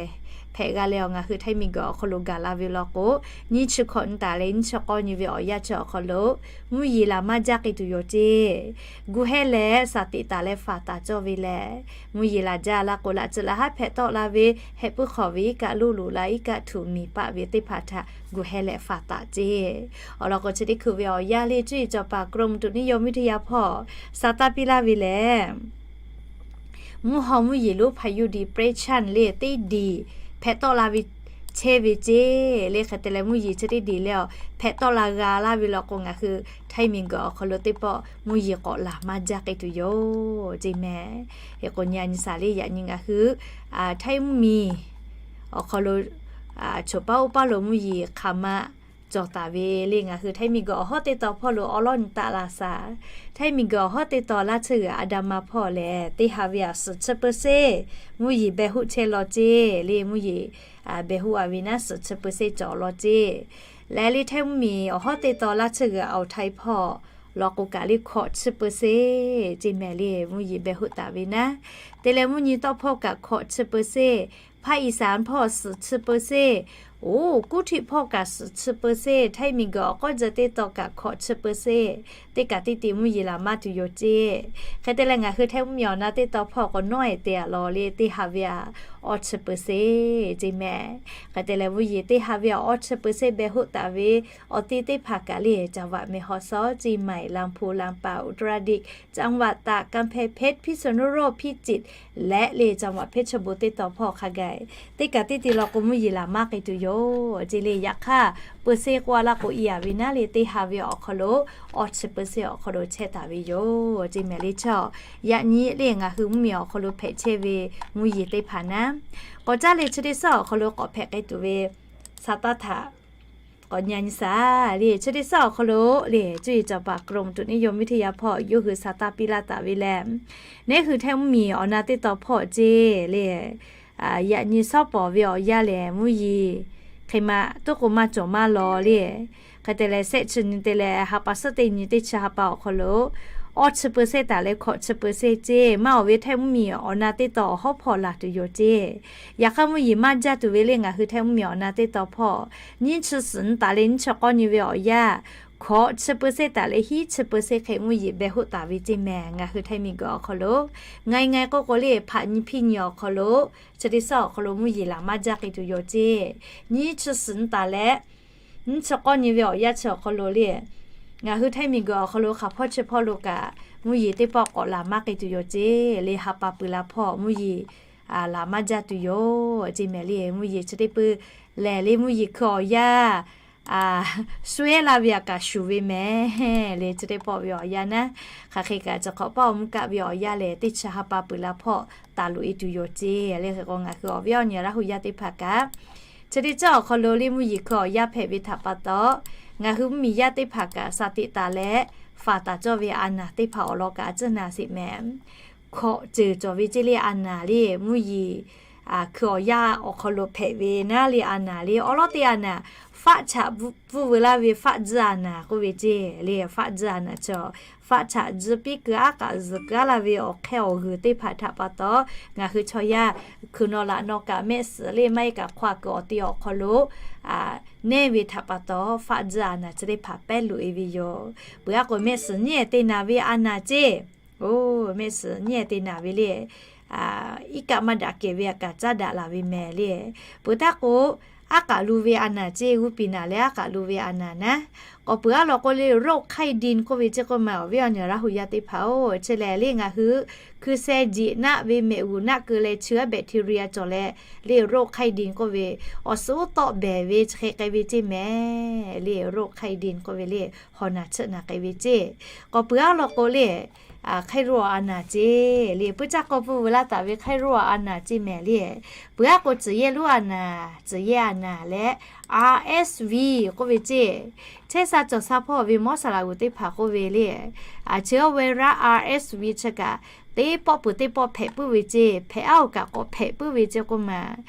hpehꞈ g'a leh awˬ ngaˬ hui Htaiˇ miˬguiˬ awˬ hk'aw lo gaˬ la ve law k'o, nyiˇ chi hkawꞈ nyi taˍ leh nyiˇ chi k'awˇ nyi ve awˬ yanˇ chi awˬ hk'aw lo mvuhˇ yeˬ laˬ maˇ jaˇ k'ai tuˬ yoˬ ceˇ. Gu hehˇ leh shaˍ tiꞈ taˍ leh faˍ taˍ cawˇ ve lehˬ, mvuhˇ yeˬ laˬ jaˇ la k'o, laꞈ tcuh laꞈ haˉ hpehꞈ tawˆ la ve hehˆ puiˉ hk'awꞈ ve iˉ kaˆ loˇ loꞈ la iˉ kaˆ htuꞈ miˬ paˆ ve teˇ hpaˍ htaꞈ gu hehˇ leh faˍ taˍ ceˇ. Awˬ lawn k'o, chi teˇ hkui ve awˬ yanˇ le cuˇ yiˍ cawˬ paˍ กรมอุตุนิยมวิทยา hpawˇ sa taˇ piˇ laˇ ve lehˬ, mvuhˇ haw mvuhˇ yeˬ lonˉ พายุดีเปรสชัน le teˇ diˬ hpehꞈ tawˆ la ve chehˇ ve ceˇ le hk'e te leh, mvuhˇ yeˬ chi teˇ diˬ leh a hpehꞈ tawˆ la g'a laˇ ve law k'o, ngaˬ hui Htaiˇ miˬguiˬ awˬ hk'aw lo teˇ pawˆ mvuhˇ yeˬ k'awꞈ laˬ maˇ jaˇ k'ai tuˬ yoˬ ceˇ mehˍ. Hk'e k'o, nyi a nyi shaˍ le yaꞈ nyi ngaˬ hui Htaiˇ mvuhˇmiˬ awˬ hk'aw lo choˬ paˉ oˇ paˉ lo mvuhˇ yeˬ hk'aˬ ma cawˬ taˍ ve le ngaˬ hui Htaiˇ miˬguiˬ awˬ hawˉ teˇ taw hpawˇ lo awˉ lawˉ nyi taˆ la shaˍ. Htaiˇ miˬguiˬ awˬ hawˉ teˇ taw laˇ tsuhˇ g'uiˬ อันดามัน hpawˇ lehˬ, teˇ ha ve aꞈ suhˍ chi เปอร์เซ็นต์ mvuhˇ yeˬ beh hoˆ chehˇ law ceˇ le, mvuhˇ yeˬ beh hoˆ a ve naˉ suhˍ chi เปอร์เซ็นต์ cawˬ law ceˇ. Leh le Htaiˇ mvuhˇmiˬ awˬ hawˉ teˇ taw laˇ tsuhˇ g'uiˬ อ่าวไทย hpawˇ law k'o kaꞈ le hkawꞈ chi เปอร์เซ็นต์ ceˇ mehˍ le, mvuhˇ yeˬ beh hoˆ taˍ ve naˉ. Te leh mvuhˇ nyi tawˆ hpawˇ kaꞈ hkawꞈ chi เปอร์เซ็นต์, ภาคอีสาน hpawˇ suhˍ chi เปอร์เซ็นต์, Oˬ, kuˇ htiꞈ hpawˇ kaꞈ suhˍ chi เปอร์เซ็นต์, htaiˇ miˬguiˬ awˬ k'awˇ jeh teˇ taw kaꞈ hkawꞈ chi เปอร์เซ็นต์, teˇ kaꞈ teˇ te mvuhˇ yeˬ laˬ maˇ tuˬ yoˬ ceˇ. Hk'e te leh ngaˬ hui htaiˇ mvuhˇmiˬ awˬ na teˇ taw hpawˇ k'awꞈ nawˉ-e te-a law le, teˇ ha ve-a awˇ chi เปอร์เซ็นต์ ceˇ mehˍ. Hk'e te leh mvuhˇ yeˬ teˇ ha ve-a awˇ chi เปอร์เซ็นต์ beh hoˆ taˍ ve awˬ te teˇ hpaˍ kaꞈ le, จังหวัดแม่ฮ่องสอน เชียงใหม่ ลำพูน ลำปาง อุตรดิตถ์ จังหวัดตาก กำแพงเพชร พิษณุโลก พิจิตร leh le จังหวัดเพชรบูรณ์ teˇ taw hpawˇ hk'a gaˬ teˇ kaꞈ teˇ te law k'o mvuhˇ yeˬ laˬ maˇ k'ai tuˬ yoˬ ceˇ le. Yaꞈ hk'aˇ เปอร์เซ็นต์ k'oˆ-a laˇ k'o, i-a ve naˉ le, teˇ ha ve awˬ hk'aw lo awˇ chi เปอร์เซ็นต์ awˬ hk'aw lo chehˇ taˍ ve yoˬ ceˇ mehˍ le. Chaw yaꞈ nyi le ngaˬ hui mvuhˇmiˬ awˬ hk'aw lo hpehꞈ chehˇ ve mvuhˇ yeˬ teˇ hpaˍ naˉ, k'awꞈ caˇ le chi teˇ suhˉ awˬ hk'aw lo k'awꞈ hpehꞈ k'ai tuˬ ve sa taˇ htaꞈ k'awꞈ nyi nyi shaˍ le. Chi teˇ suhˉ awˬ hk'aw lo le, cuˇ yiˍ cawˬ paˍ กรมอุตุนิยมวิทยา hpawˇ yawˇ hui sa taˇ piˇ laˇ taˍ ve lehˬ, neˉ hui htaiˇ mvuhˇmiˬ awˬ na teˇ taw hpawˇ ceˇ le, yaꞈ nyi shawˉ pawˍ ve awˬ yanˇ lehˬ mvuhˇ yeˬ hk'e ma toˉ k'o maˇ cawˬ maˇ law le. Hk'e te leh shehˆ chi nyi te leh ha pa suhˉ teˇ nyi teˇ chi ha pa awˬ hk'aw lo awˇ chi เปอร์เซ็นต์ taˍ leh hkawꞈ chi เปอร์เซ็นต์ ceˇ, maˇ awˬ ve htaiˇ mvuhˇmiˬ awˬ na teˇ taw awˬ hawˉ hpawˇ laˬ tuˬ yoˬ ceˇ. Yaꞈ hk'aˇ mvuhˇ yeˬ maˇ jaˇ tuˬ ve le ngaˬ hui htaiˇ mvuhˇmiˬ awˬ na teˇ taw hpawˇ, nyiˇ chi suhˍ nyi taˍ leh nyiˇ chi k'awˇ nyi ve awˬ yanˇ hkawꞈ chi เปอร์เซ็นต์ taˍ leh hiˉ chi เปอร์เซ็นต์ hk'e mvuhˇ yeˬ beh hoˆ taˍ ve ceˇ mehˍ ngaˬ hui htaiˇ miˬguiˬ awˬ hk'aw lo. Ngaˬ e ngaˬ e k'oˆ k'o le, hpaꞈ nyi hpiˇ nyi awˬ hk'aw lo chi teˇ suhˉ awˬ hk'aw lo mvuhˇ yeˬ laˬ maˇ jaˇ k'ai tuˬ yoˬ ceˇ. Nyiˇ chi suhˍ nyi taˍ leh nyiˇ chi k'awˇ nyi ve awˬ yanˇ chi awˬ hk'aw lo le, ngaˬ hui htaiˇ miˬguiˬ awˬ hk'aw lo hk'aˬ hpawˇ chi hpawˇ lo kaꞈ mvuhˇ yeˬ teˇ pawˆ k'awꞈ laˬ maˇ k'ai tuˬ yoˬ ceˇ le. Ha pa peuˬ la hpawˇ mvuhˇ yeˬ laˬ maˇ jaˇ tuˬ yoˬ ceˇ mehˍ le. Mvuhˇ yeˬ chi teˇ peuˬ lehˬ le, mvuhˇ yeˬ hkui awˬ yanˇ shu ehˉ laˇ ve aꞈ kaꞈ shuˍ ve mehˍ le. Chi teˇ pawˆ ve awˬ yanˇ naˉ, hk'aˬ hk'e kaꞈ chi hk'awꞈ paˇ awˬ mvuhˇ kaˆ ve awˬ yanˇ lehˬ, teˇ chi ha pa peuˬ la hpawˇ taˍ loꞈ e tuˬ yoˬ ceˇ le. Hk'e k'o ngaˬ hui awˬ viˉ awˬ nyi Laˇ hu yaˇ teˇ hpaˍ kaꞈ, chi teˇ cawˇ awˬ hk'aw lo le mvuhˇ yeˬ hkui awˬ yanˇ hpehꞈ ve htaꞈ pa taw, ngaˬ hui mvuhˇmiˬ yaˇ teˇ hpaˍ kaꞈ shaˍ tiꞈ taˍ leh faˍ taˍ cawˇ ve a naˍ teˇ hpaˍ awˬ lawn kaꞈ a ciˉ na sheˍ mehˍ. Hkawꞈ ceuˬ cawˬ ve ceˇ le, a naˍ le mvuhˇ yeˬ hkui awˬ yanˇ awˬ hk'aw lo hpehꞈ ve naˉ le, a naˍ le awˉ lawˉ teˇ a naˍ, faˆ chaꞈ pfuhˇ veu laˇ ve faˆ tzuhˇ a naˍ k'oˆ ve ceˇ le. Faˆ tzuhˇ a naˍ chaw, faˆ chaꞈ tzuhˇ piˇ keu aˉ kaꞈ zuhˬ keu aˉ laˇ ve awˬ hk'ehˇ awˬ g'uiˬ teˇ hpaˍ htaꞈ pa taw, ngaˬ hui chaw yaˇ hkui naw laꞈ naw kaꞈ mehˆ suhˍ le maˇ heˆ kaꞈ hk'aw a kuiˬ awˬ te awˬ hk'aw lo neˇ ve htaꞈ pa taw, faˆ tzuhˇ a naˍ chi teˇ hpaˍ pehˉ loꞈ e ve yoˬ. Peuˬ aˉ k'o mehˆ suhˍ nyiˉ ehˍ te naˍ ve a naˍ ceˇ. Oˬ, mehˆ suhˍ nyiˉ ehˍ te naˍ ve le, iˉ kaˆ maˇ daꞈ kehˬ ve aꞈ kaꞈ caˉ daꞈ laˬ ve mehˍ le. Peuˬ taˇ k'o, aˉ k'aꞈ lu ve a naˍ ceˇ, g'uˇ piˍ naˍ leh aˉ k'aꞈ lu ve a naˍ naˉ. K'awꞈ peuˬ aˉ law k'o le, โรคไข้ดิน k'oˆ ve ceˇ k'oˆ ma awˬ viˉ awˬ nyi Laˇ hu yaˇ teˇ hpaˍ-oˬ, chi lehˬ le ngaˬ hui hkui sheh jiꞈ naˆ ve mehꞈ g'uˬ naˆ keu leh chi aˉ แบคทีเรีย cawˬ leh le โรคไข้ดิน k'oˆ ve awˬ suhˉ uˉ tawˆ behˬ ve chi hk'e k'ai ve ceˇ mehˍ le. โรคไข้ดิน k'oˆ ve le, hawˬ naˬ chiˆ naˬ k'ai ve ceˇ. K'awꞈ peuˬ aˉ law k'o le, hk'aiˇ roˆ a naˍ ceˇ le, puiˉ caˇ k'awˇ pfuhˇ veu laˇ taˍ ve hk'aiˇ roˆ a naˍ ceˇ mehˍ le. Peuˬ aˉ k'o tcuhˍ yehˇ luˉ a naˍ, tcuhˍ yehˇ a naˍ leh RSV k'oˆ ve ceˇ. Chehˇ sha cawˬ sha hpawˇ ve mawˉ saˍ laꞈ g'uˬ teˇ hpaˍ k'oˆ ve le, chi awˬ virus RSV chi kaꞈ teˇ pawˆ peuˬ teˇ pawˆ hpehꞈ puiˉ ve ceˇ, hpehꞈ aˉ-oˬ kaꞈ k'awꞈ hpehꞈ puiˉ ve ceˇ k'oˆ ma.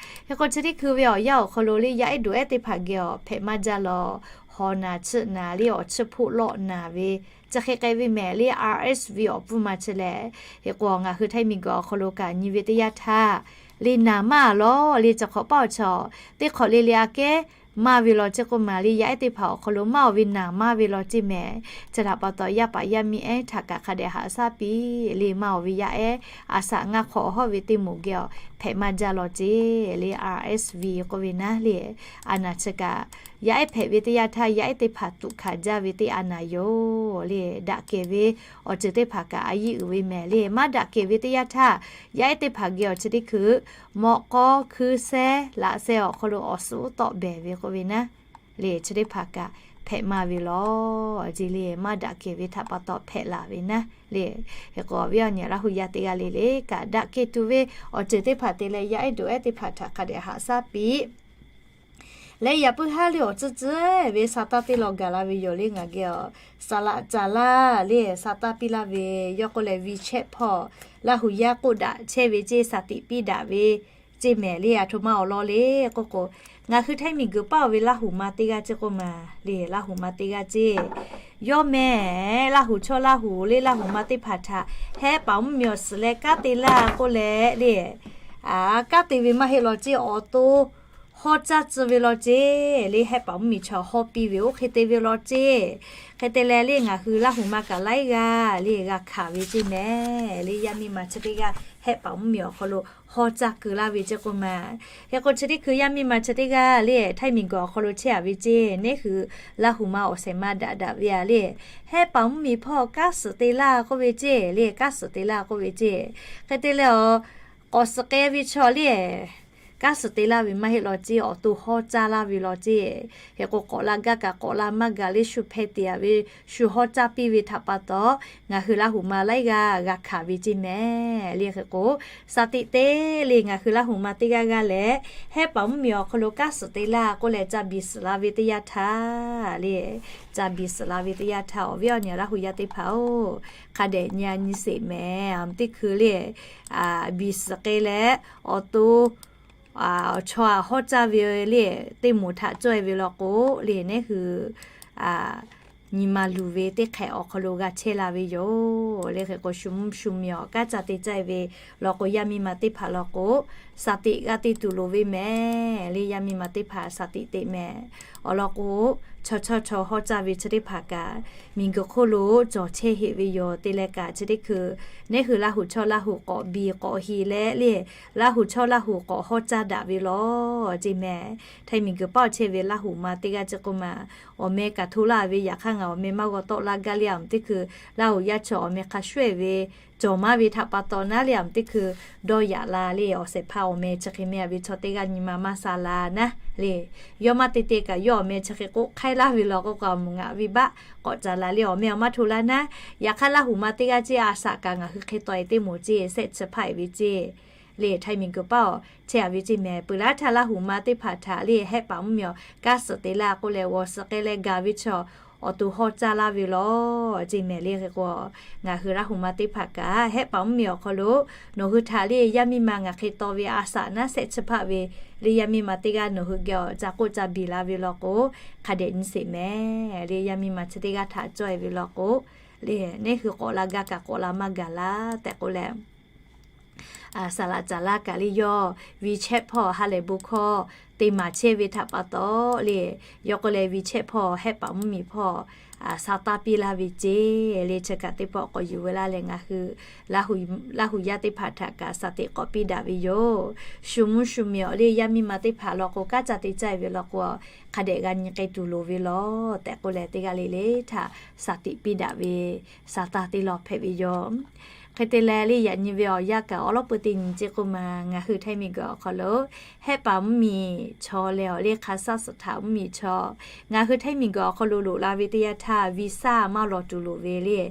Hk'e k'o chi teˇ hkui ve awˬ yanˇ awˬ hk'aw lo le yaˇ ehˉ doꞈ ehˉ teˇ hpaˍ geh awˬ hpehꞈ maˇ jaˇ law, hawˬ naˬ chiˆ naˬ le awˬ chiˇ hpoˆ lawˆ naˬ ve chi hk'e k'ai ve mehˍ le, RSV awˬ pfuhˇ ma chi lehˬ. Hk'e k'o ngaˬ hui htaiˇ miˬguiˬ awˬ hk'aw lo kaꞈ nyi ve teˇ yanˇ htaˇ, le naˍ maˇ a law le, chi hk'awꞈ paˇ awˬ chaw teˇ hk'awꞈ le le aꞈ kehˉ maˇ ve law ceˇ k'oˆ ma le, yaˇ ehˉ teˇ hpaˍ awˬ hk'aw lo maˇ oˬ ve naˍ maˇ ve law ceˇ mehˍ. Chi htaꞈ pa taw yaˇ paˍ yaˇ miˇ ehˉ htaꞈ kaꞈ hk'a dehꞈ haꞈ shaˉ piˇ le, maˇ oˬ ve yaˇ ehˉ a shaꞈ ngaˇ hk'awꞈ awˬ hawˉ ve teˇ moˍ geh awˬ hpehꞈ maˇ jaˇ law ceˇ le, RSV k'oˆ ve naˉ le. A naˍ chi kaꞈ yaˇ ehˉ hpehꞈ ve teˇ yanˇ htaˇ yaˇ ehˉ teˇ hpaˍ tuꞈ hkanˍ jaˇ ve teˇ a naˍ yoˬ le. Daꞈ kehˬ ve awˬ ceuˬ teˇ hpaˍ kaꞈ a yiˇ uiˍ ve mehˍ le. Maˇ daꞈ kehˬ ve teˇ yanˇ htaˇ yaˇ ehˉ teˇ hpaˍ geh awˬ chi teˇ hkui mawꞈ k'aw hkui sheh laꞈ sheh awˬ hk'aw lo awˬ suhˉ uˉ tawˆ behˬ ve k'oˆ ve naˉ le, chi teˇ hpaˍ kaꞈ hpehꞈ maˇ ve law ceˇ le. Maˇ daꞈ kehˬ ve htaꞈ pa taw hpehꞈ laˬ ve naˉ le. Hk'e k'o awˬ viˉ awˬ nyi Laˇ hu yaˇ teˇ g'aˇ le le kaꞈ daꞈ kehˬ tuˬ ve awˬ ceuˬ teˇ hpaˍ te leh yaˇ ehˉ doꞈ ehˉ teˇ hpaˍ htaꞈ hk'a dehꞈ haꞈ shaˉ piˇ leh yaꞈ puiˉ haˉ le awˬ tcuhˉ tcuhˉ ve sa taˇ teˇ law gaˬ la ve yoˬ le. Ngaˬ geh awˬ saˍ laꞈ caˍ laˇ le sa taˇ piˇ laˇ ve, yawˇ k'oˆ leh WeChat hpawˇ Laˇ hu yaˇ k'oˆ daꞈ chehˇ ve ceˇ, shaˍ tiꞈ piˇ daꞈ ve ceˇ mehˍ le. A htoꞈ ma awˬ lawn le k'oˆ k'o, ngaˬ hui htaiˇ miˬguiˬ paˇ oˬ ve Laˇ hu ma teˇ g'aˇ ceˇ k'oˆ ma le, Laˇ hu ma teˇ g'aˇ ceˇ. Yawˇ mehˍ Laˇ hu chawˇ Laˇ hu le Laˇ hu ma teˇ hpaˍ htaꞈ heh paˍ mvuhˇmiˬ awˬ suhˍ leh kanˉ te laˇ k'oˆ leh le, kanˉ te ve maˇ heˆ law ceˇ, awˬ to hawˉ caˇ tcuh ve law ceˇ le. Hehˆ paˍ mvuhˇmiˬ chaw hawˉ piˇ ve oˇ hk'e te ve law ceˇ. Hk'e te leh le ngaˬ hui Laˇ huˍ ma kaꞈ laiˉ g'aˇ le g'a hkanˍ ve ceˇ mehˍ le. Yaˇ miˇ ma chi teˇ g'aˇ hehˆ paˍ mvuhˇmiˬ awˬ hk'aw lo hawˉ caˇ keu laˇ ve ceˇ k'oˆ ma. Hk'e k'o chi teˇ hkui yaˇ miˇ ma chi teˇ g'aˇ le Htaiˇ miˬguiˬ awˬ hk'aw lo chehˇ a ve ceˇ. Neˉ hui Laˇ huˍ ma awˬ shehˍ ma daꞈ daꞈ ve a le, hehˆ paˍ mvuhˇmiˬ hpawˇ kanˉ suhˍ te laˇ k'oˆ ve ceˇ le. Kanˉ suhˍ te laˇ k'oˆ ve ceˇ. Hk'e te leh a k'awꞈ suhˍ k'ai ve chaw le kanˉ suhˍ te laˇ ve maˇ heˆ law ceˇ. Awˬ to hawˉ caˇ laˇ ve law ceˇ. Hk'e k'o k'awꞈ la gaˇ kaꞈ k'awꞈ la maˇ gaˬ le shu hpeh te a ve shu hawˉ caˇ piˇ ve htaꞈ pa taw ngaˬ hui Laˇ huˍ ma laiˉ g'aˇ g'a hkanˍ ve ceˇ mehˍ le. Hk'e k'o shaˍ tiꞈ te le ngaˬ hui Laˇ huˍ ma teˇ g'aˇ g'aˇ leh hehˆ paˍ mvuhˇmiˬ awˬ hk'aw lo kanˉ suhˍ te laˇ k'oˆ leh ca biˬ suhˍ la ve teˇ yanˇ htaˇ le, ca biˬ suhˍ la ve teˇ yanˇ htaˇ awˬ viˉ awˬ nyi Laˇ huˍ yaˇ teˇ hpaˍ-oˬ, hk'a dehꞈ nyi a nyi sheˍ mehˍ. Teˇ hkui le biˬ suhˍ k'ai leh awˬ to chaw a hawˉ caˇ ve le teˇ moˍ htaꞈ cawˇ e ve law k'o le neˉ hui nyi ma luˬ ve teˇ hk'ehꞈ awˬ hk'aw lo g'a chehˇ la ve yoˬ le. Hk'e k'o shu mvuhˇ shu miˬ awˬ kanˉ ca te caˇ e ve law k'o yaˇ miˇ ma teˇ hpaˍ law k'o shaˍ tiꞈ g'a te tuˬ loˍ ve mehˍ le. Yaˇ miˇ ma teˇ hpaˍ shaˍ tiꞈ teꞈ mehˍ. Awˬ lawn k'o chaw chawˇ chaw hawˉ caˇ ve chi teˇ hpaˍ kaꞈ miˬguiˬ hk'oˆ lo cawˬ chehˇ heˆ ve yoˬ. Te leh kaꞈ chi teˇ hkui neˉ hui Laˇ huˍ chawˇ Laˇ huˍ k'awꞈ biˬ k'awꞈ hi leh le Laˇ huˍ chawˇ Laˇ huˍ k'awꞈ hawˉ caˇ daꞈ ve law ceˇ mehˍ. Htaiˇ miˬguiˬ paˆ awˬ chehˇ ve Laˇ huˍ ma teˇ g'aˇ ceˇ k'oˆ ma, awˬ meh kaꞈ hto laˇ ve yaꞈ hk'aˇ ngaˬ awˬ meh maˇ g'aw tawˆ laˇ gaˇ le. Aˬ mvuhˇ teˇ hkui Laˇ huˍ yaˇ chaw awˬ meh hk'a shuˉ e ve cawˬ maˇ ve htaꞈ pa taw naˉ le aˬ mvuhˇ teˇ hkui dawˇ yaꞈ la le. Awˬ shehˍ hpaˇ awˬ meh chi hk'e meh a ve chaw teˇ g'aˇ nyi ma maˇ sha la naˉ le. Yawˇ maˇ te te kaꞈ yawˇ awˬ meh chi hk'e k'oˆ hk'aiˉ laˇ ve law k'o k'o a mvuhˇ ngaˬ ve baˆ k'awꞈ ca la le awˬ meh awˬ maˇ hto laˇ naˉ. Yaꞈ hk'aˇ Laˇ huˍ ma teˇ g'aˇ ceˇ a shaꞈ kaꞈ ngaˬ hui hk'e taw e teˇ moˍ ceˇ shehˆ chi hpaˆ e ve ceˇ le. Htaiˇ miˬguiˬ paˆ awˬ chehˇ a ve ceˇ mehˍ. Peuˬ laˇ htaˇ Laˇ huˍ ma teˇ hpaˍ htaꞈ le hehˆ paˍ mvuhˇmiˬ awˬ kanˉ suhˍ te laˇ k'oˆ leh g'awˬ suhˍ k'ai leh gaˬ ve chaw awˬ to hawˉ caˇ laˇ ve law ceˇ mehˍ le. Hk'e k'o ngaˬ hui Laˇ huˍ ma teˇ hpaˍ kaꞈ hehˆ paˍ mvuhˇmiˬ awˬ hk'aw lo nawˬ hui htaꞈ le yaˇ miˇ ma ngaˬ hk'e taw ve a shaꞈ naˉ shehˆ chi hpaˆ ve le yaˇ miˇ ma teˇ g'aˇ nawˬ hui geh awˬ ca k'oˆ ca biˬ la ve law k'o hk'a dehꞈ nyi sheˍ mehˍ le. Yaˇ miˇ ma chi teˇ g'aˇ htaꞈ cawˇ e ve law k'o le neˉ hui k'awꞈ la gaˇ kaꞈ k'awꞈ la maˇ gaˬ laˇ tehꞈ k'oˆ leh saˍ laꞈ caˍ laˇ kaꞈ le yawˇ WeChat hpawˇ ha lehˬ bon hkawˇ te maˍ chehˇ ve htaꞈ pa taw le, yawˇ k'oˆ leh WeChat hpawˇ hehˆ paˍ mvuhˇmiˬ hpawˇ sha taˇ piˇ laˇ ve ceˇ le. Chi kaꞈ teˇ pawˆ k'awꞈ yuˬ ve laˇ leh ngaˬ hui Laˇ huˍ yaˇ teˇ hpaˍ htaꞈ kaꞈ shaˍ tiꞈ k'awꞈ piˇ daꞈ ve yoˬ. Shu mvuhˇ shu miˬ awˬ le yaˇ miˇ ma teˇ hpaˍ law k'o kanˉ ca te caˇ e ve law k'o hk'a dehꞈ g'a nyi k'ai tuˬ loˍ ve law tehꞈ k'oˆ leh teˇ g'aˇ le le htaꞈ shaˍ tiꞈ piˇ daꞈ ve sha taˇ teˇ law hpehꞈ ve yoˬ. Hk'e te leh le yaꞈ nyi ve awˬ yanˇ kaꞈ awˉ lawˉ peu teˇ nyi ceˇ k'oˆ ma ngaˬ hui Htaiˇ miˬguiˬ awˬ hk'aw lo hehˆ paˍ mvuhˇmiˬ chaw leh awˬ le hk'a shaˉ suhˍ htaꞈ mvuhˇmiˬ chaw ngaˬ hui Htaiˇ miˬguiˬ awˬ hk'aw lo loꞈ la ve teˇ yanˇ htaˇ visa maˇ lawˬ tuˬ loˍ ve le.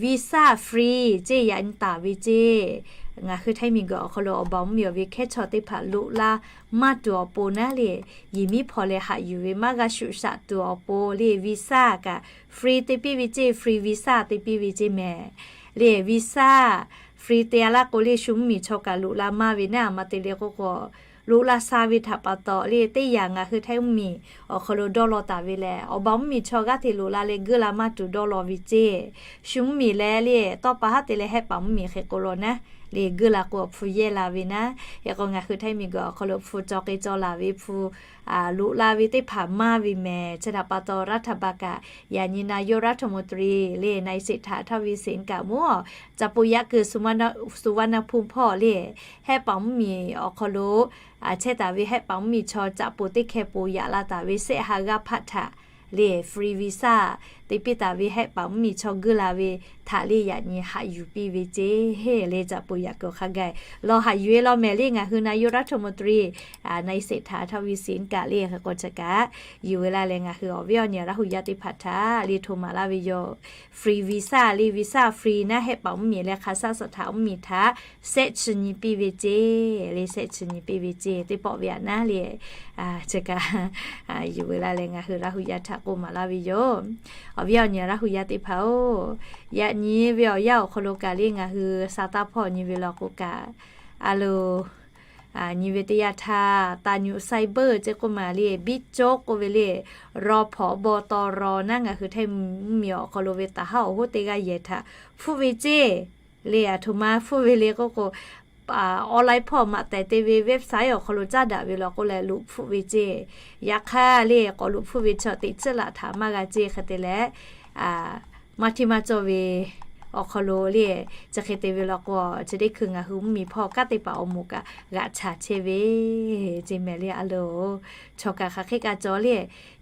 Visa free ceˇ yaꞈ nyi taˍ ve ceˇ. Ngaˬ hui Htaiˇ miˬguiˬ awˬ hk'aw lo awˬ baˬ mvuhˇmiˬ awˬ ve hkehˉ chaw teˇ hpaˍ loꞈ la maˇ tuˬ awˬ pon naˉ le, yehˬ miˉ hpaw leh haꞈ yuˬ ve maˇ g'a shuˍ shaꞈ tuˬ awˬ pon le visa kaꞈ free te piˇ ve ceˇ, free visa te piˇ ve ceˇ mehˍ. Le visa free te a laˇ k'o le shu mvuhˇmiˬ chaw kaꞈ loꞈ la maˇ ve naˉ. A ma te le k'oˆ k'o loꞈ la sha ve htaꞈ pa taw le teˇ yanˇ ngaˬ hui Htaiˇ mvuhˇmiˬ awˬ hk'aw lo dawˇ law taˍ ve lehˬ awˬ baˬ mvuhˇmiˬ chaw g'aˇ hteꞈ loꞈ la leh geuˆ la maˇ tuˬ dawˇ law ve ceˇ. Shu mvuhˇmiˬ leh le tawˇ pa haˉ te leh hehˆ paˍ mvuhˇmiˬ hk'e k'o law naˉ le geuˆ la k'o awˬ hpu yehˇ la ve naˉ. Hk'e k'o ngaˬ hui Htaiˇ miˬguiˬ awˬ hk'aw lo hpu caw k'e caw laˬ ve hpu loꞈ la ve teˇ hpaˍ maˇ ve mehˍ. Chi htaꞈ pa taw รัฐบาล kaꞈ yaꞈ nyi นายกรัฐมนตรี le นายเศรษฐา ทวีสิน kaꞈ mvuhˇ awˬ จตุรพักษ์ สุวรรณภูมิ hpawˇ le hehˆ paˍ mvuhˇmiˬ awˬ hk'aw lo chehˇ taˍ ve hehˆ paˍ mvuhˇmiˬ chaw caꞈ poˍ teˇ hkeh poˍ yaꞈ la taˍ ve shehˆ ha g'aˇ hpaˆ htaꞈ le free visa te piˇ taˍ ve hehˆ paˍ mvuhˇmiˬ chaw geuˆ la ve htaꞈ le yaꞈ nyi haꞈ yuˬ piˇ ve ceˇ. Le caꞈ poˍ yaꞈ kuiˬ hk'a gaˬ lawˬ haꞈ yuˬ e law mehˍ le ngaˬ hui นายกรัฐมนตรี นายเศรษฐา ทวีสิน kaꞈ le hk'e k'o chi kaꞈ yuˬ ve laˇ leh ngaˬ hui awˬ viˉ awˬ nyi Laˇ huˍ yaˇ teˇ hpaˍ htaꞈ le hto maˍ laˇ ve yoˬ. Free visa le visa free naˉ hehˆ paˍ mvuhˇmiˬ leh hk'a shaˉ suhˍ htaꞈ mvuhˇmiˬ htaꞈ shehˆ chi nyi piˇ ve ceˇ. Le shehˆ chi nyi piˇ ve ceˇ teˇ pawˆ ve aꞈ naˉ le chi kaꞈ yuˬ ve laˇ leh ngaˬ hui Laˇ huˍ yaˇ htaꞈ k'oˆ maˍ laˇ ve yoˬ. Awˬ viˉ awˬ nyi Laˇ huˍ yaˇ teˇ hpaˍ-oˬ, yaꞈ nyi ve awˬ yanˇ awˬ hk'aw lo kaꞈ le ngaˬ hui sha taˇ hpawˇ nyi ve law k'o kaꞈ a lo nyi ve teˇ yanˇ htaˇ ตำรวจไซเบอร์ ceˇ k'oˆ ma le บิ๊กโจ๊ก k'oˆ ve le รองผบ.ตร. naˉ ngaˬ hui Htaiˇ mvuhˇmiˬ awˬ hk'aw lo ve taˍ haˉ awˬ hoˉ teˇ g'aˇ yehˬ htaꞈ hpfuhˆ ve ceˇ. Le aˬ htoꞈ ma hpfuhˆ ve le k'oˆ k'o online hpawˇ maꞈ tehˬ te ve website awˬ hk'aw lo caˇ daꞈ ve law k'oˆ leh loꞈ hpfuhˆ ve ceˇ. Yaꞈ hk'aˇ le k'awꞈ loꞈ hpfuhˆ ve chaw teꞈ tcuhˉ laꞈ htaꞈ maˇ g'a ceˇ hk'e te leh, maˇ htiˇ maˇ cawˇ ve awˬ hk'aw lo le, chi hk'e te ve law k'o, chi teˇ hkui ngaˬ hui mvuhˇmiˬ hpawˇ kanˉ te paˍ awˬ moˍ kaꞈ g'aꞈ chaˍ chehˇ ve ceˇ mehˍ le a loˬ. Chaw kaꞈ hk'aˬ hk'e kaꞈ cawˬ le,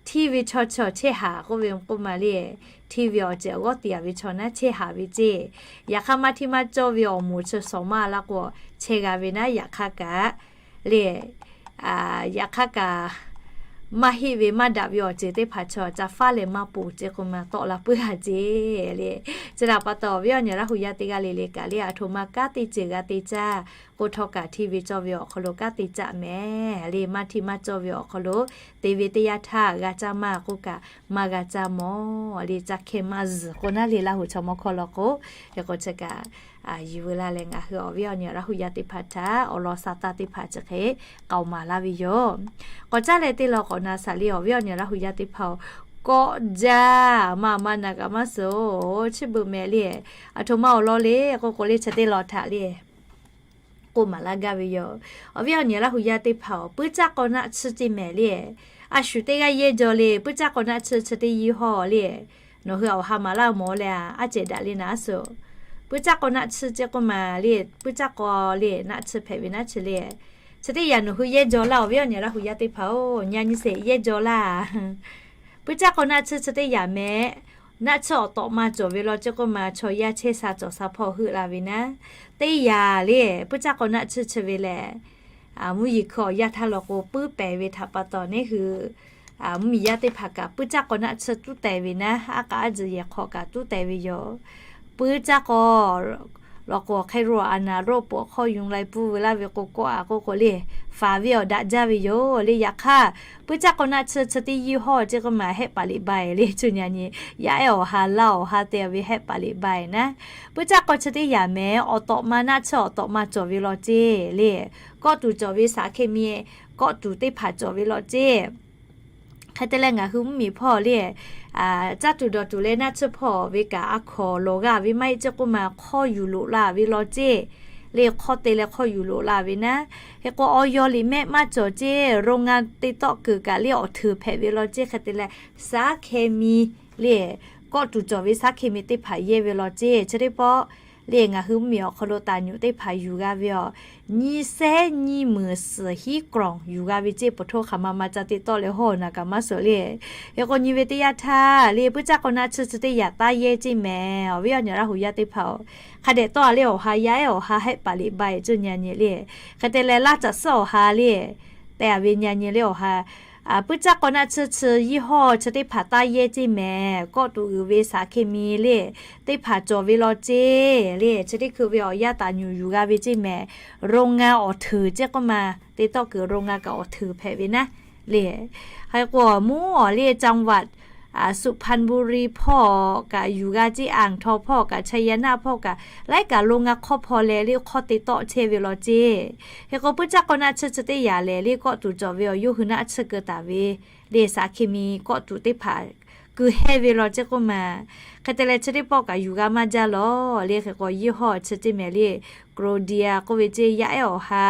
hteˇ ve chaw chaw chehˇ haˍ k'oˆ ve k'oˆ ma le, hteˇ ve awˬ ceuˬ g'awˇ tiˍ a ve chaw naˉ chehˇ haˍ ve ceˇ. Yaꞈ hk'aˇ maˇ htiˇ maˇ cawˇ ve awˬ moˍ chi shawˍ maˇ laˇ k'o, chehˇ g'a ve naˉ. Yaꞈ hk'aˇ kaꞈ le, yaꞈ hk'aˇ kaꞈ maˇ heˆ ve maˇ daꞈ ve awˬ ceuˬ teˇ hpaˍ chaw ca faˉ leh maˇ ponˬ ceˇ k'oˆ ma tawˆ la puiˉ a ceˇ le. Chi htaꞈ pa taw awˬ viˉ awˬ nyi Laˇ hu yaˇ teˇ g'aˇ le le kaꞈ le, aˬ htoꞈ ma kanˉ te ceuˬ g'a te caˇ k'oˆ htawˇ kaꞈ hteˇ ve cawˇ ve awˬ hk'aw lo kanˉ te caˇ mehˍ le. Maˇ htiˇ maˇ cawˇ ve awˬ hk'aw lo te ve teˇ yanˇ htaˇ g'a caˇ maˇ k'oˆ kaꞈ maˇ g'a caˇ mawˬ le. Caˇ hkehˇ maˇ zuhˬ k'o naˉ le, Laˇ hu chaw mawˇ hkawˇ law k'o, hk'e k'o chi kaꞈ yiˬ veu laˇ leh ngaˬ hui awˬ viˉ awˬ nyi Laˇ hu yaˇ teˇ hpaˍ htaꞈ awˬ lawn sa taˇ teˇ hpaˍ chi hk'e k'aoˍ maˍ laˇ ve yoˬ. K'awꞈ caˇ leh te law k'awꞈ na shaˍ le awˬ viˉ awˬ nyi Laˇ hu yaˇ teˇ hpaˍ-oˬ, kawˆ jaˇ maˇ maˇ na kaꞈ maˇ suhˍ-oˬ, chi beuꞈ mehˍ le. Aˬ htoꞈ ma awˬ lawn le k'oˆ k'o le, chi teˇ lawn htaꞈ le k'oˆ maˍ laˇ gaˇ ve yoˬ. Awˬ viˉ awˬ nyi Laˇ hu yaˇ teˇ hpaˍ-oˬ, puiˉ caˇ k'aw naˆ tsuhˇ ceˇ mehˍ le. A shu teˇ g'aˇ yehˇ jaw le, puiˉ caˇ k'aw naˆ tsuhˇ chi teˇ yiˇ hawˇ le. Nawˬ hui awˬ ha maˍ laˇ mawˬ leh a, aˉ cehˬ daꞈ le naˍ a suhˍ. Puiˉ caˇ k'aw naˆ tsuhˇ ceˇ k'oˆ ma le, puiˉ caˇ k'aw le naˆ tsuhˇ hpehꞈ ve naˉ chi le. Chi teˇ yanˇ nawˬ hui yehˇ jaw laˇ, awˬ viˉ awˬ nyi Laˇ hu yaˇ teˇ hpaˍ-oˬ, nyi a nyi sheˍ yehˇ jaw laˇ. Puiˉ caˇ k'aw naˆ tsuhˇ chi teˇ yanˇ mehˍ, naˆ tsuhˇ awˬ tawꞈ ma cawˬ ve law ceˇ k'oˆ ma, chaw yaˇ chehˇ sha cawˬ sha hpawˇ heuˆ la ve naˉ. Teˇ yanˇ le, puiˉ caˇ k'aw naˆ tsuhˇ chi ve lehˬ, mvuhˇ yeˬ hkui awˬ yanˇ htaˇ law k'o puiˉ pehˍ ve htaꞈ pa taw neˉ hui mvuhˇmiˬ yaˇ teˇ hpaˍ kaꞈ puiˉ caˇ k'aw naˆ tsuhˇ tuˉ teh ve naˉ, aˉ k'aˉ aˉ tcuhˬ yehˬ hk'awꞈ kaꞈ tuˉ teh ve yoˬ. Puiˉ caˇ k'aw law k'o hk'e ro a na ro poꞈ hk'aw yunˇ lai puˇ ve laˇ ve k'o kawˆ a k'oˆ k'o le, faˍ ve awˬ daꞈ jaˇ ve yoˬ le. Yaꞈ hk'aˇ, puiˉ caˇ k'aw naˆ tsuhˇ chi teˇ yiˇ hawˇ ceˇ k'oˆ ma hehˆ paˍ liꞈ ba e le, cuˇ nyi a nyi, yaˇ ehˉ awˬ ha laˇ awˬ ha te ve hehˆ paˍ liꞈ ba e naˉ. Puiˉ caˇ k'aw chi teˇ yanˇ mehˍ, awˬ tawꞈ ma naˆ tsuhˇ awˬ tawꞈ ma cawˬ ve law ceˇ le. Kawˆ tuˬ cawˬ ve สารเคมี, kawˆ tuˬ teˇ hpaˍ cawˬ ve law ceˇ. Hk'e te leh ngaˬ hui mvuhˇmiˬ hpawˇ le, caˇ tuˬ dawˬ tuˬ leh naˆ tsuhˇ hpawˇ ve kaꞈ a hkawnˍ lawˬ g'a ve maˇ heˆ ceˇ k'oˆ ma, hk'awˇ yuˬ loꞈ la ve law ceˇ le. Hk'awˇ te leh hk'awˇ yuˬ loꞈ la ve naˉ. Hk'e k'o awˬ yaw liꞈ mehˆ maˇ cawˬ ceˇ, โรงงาน te tawˆ kuiˬ kaꞈ le awˬ hteuˍ hpehꞈ ve law ceˇ. Hk'e te leh สารเคมี le, kawˆ tuˬ cawˬ ve สารเคมี teˇ hpaˍ yehˇ ve law ceˇ. Chi teˇ pawˆ le ngaˬ hui mvuhˇmiˬ awˬ hk'aw lo taˍ nyuꞈ teˇ hpaˍ yuˬ g'a ve aˬ, nyiˇ sehˉ nyiˇ meunˍ suhˍ hiˉ กล่อง yuˬ g'a ve ceˇ. Puˍ htoˇ hk'aˬ ma ma ca te tawˆ leh hawˇ naˍ kaꞈ maˇ suhˍ le. Hk'e k'o nyi ve teˇ yanˇ htaˇ le puiˉ caˇ k'aw naˆ tsuhˇ chi teˇ yanˇ taˇ yehˇ ceˇ mehˍ, awˬ viˉ awˬ nyi Laˇ hu yaˇ teˇ hpaˍ-oˬ. Hk'a dehꞈ tawˆ a le awˬ ha yaˇ ehˉ awˬ ha hehˆ paˍ liꞈ ba e cuˇ nyi a nyi le. Hk'e te leh laˇ caꞈ suhˉ awˬ ha le, te a ve nyi a nyi le awˬ ha puiˉ caˇ k'aw naˆ tsuhˇ chi yiˇ hawˇ chi teˇ hpaˍ taˇ yehˇ ceˇ mehˍ. Kawˆ tuˬ uiˍ ve สารเคมี le teˇ hpaˍ cawˬ ve law ceˇ le. Chi teˇ hkui ve awˬ yanˇ taˍ nyuˬ yuˬ g'a ve ceˇ mehˍ. โรงงาน awˬ hteuˍ ceˇ k'oˆ ma, te tawˆ kuiˬ โรงงาน kaꞈ awˬ hteuˍ hpehꞈ ve naˉ le. Hk'e k'o mvuhˇ awˬ le จังหวัด สุพรรณบุรี hpawˇ kaꞈ yuˬ g'a ceˇ, อ่างทอง hpawˇ kaꞈ, ชัยนาท hpawˇ kaꞈ, laiˉ kaꞈ โรงงาน hk'awˇ hpaw leh le hk'awˇ te tawˆ chehˇ ve law ceˇ. Hk'e k'o puiˉ caˇ k'aw naˆ tsuhˇ chi teˇ yanˇ lehˬ le kawˆ tuˬ cawˬ ve awˬ yawˇ hui naˆ tsuhˇ keu taˍ ve le สารเคมี kawˆ tuˬ teˇ hpaˍ keu hehˇ ve law ceˇ k'oˆ ma. Hk'e te leh chi teˇ pawˆ kaꞈ yuˬ g'a maˇ jaˇ law le. Hk'e k'o yiˇ hawˇ chi ceˇ mehˍ le, โครเดีย k'oˆ ve ceˇ, yaˇ ehˉ awˬ ha,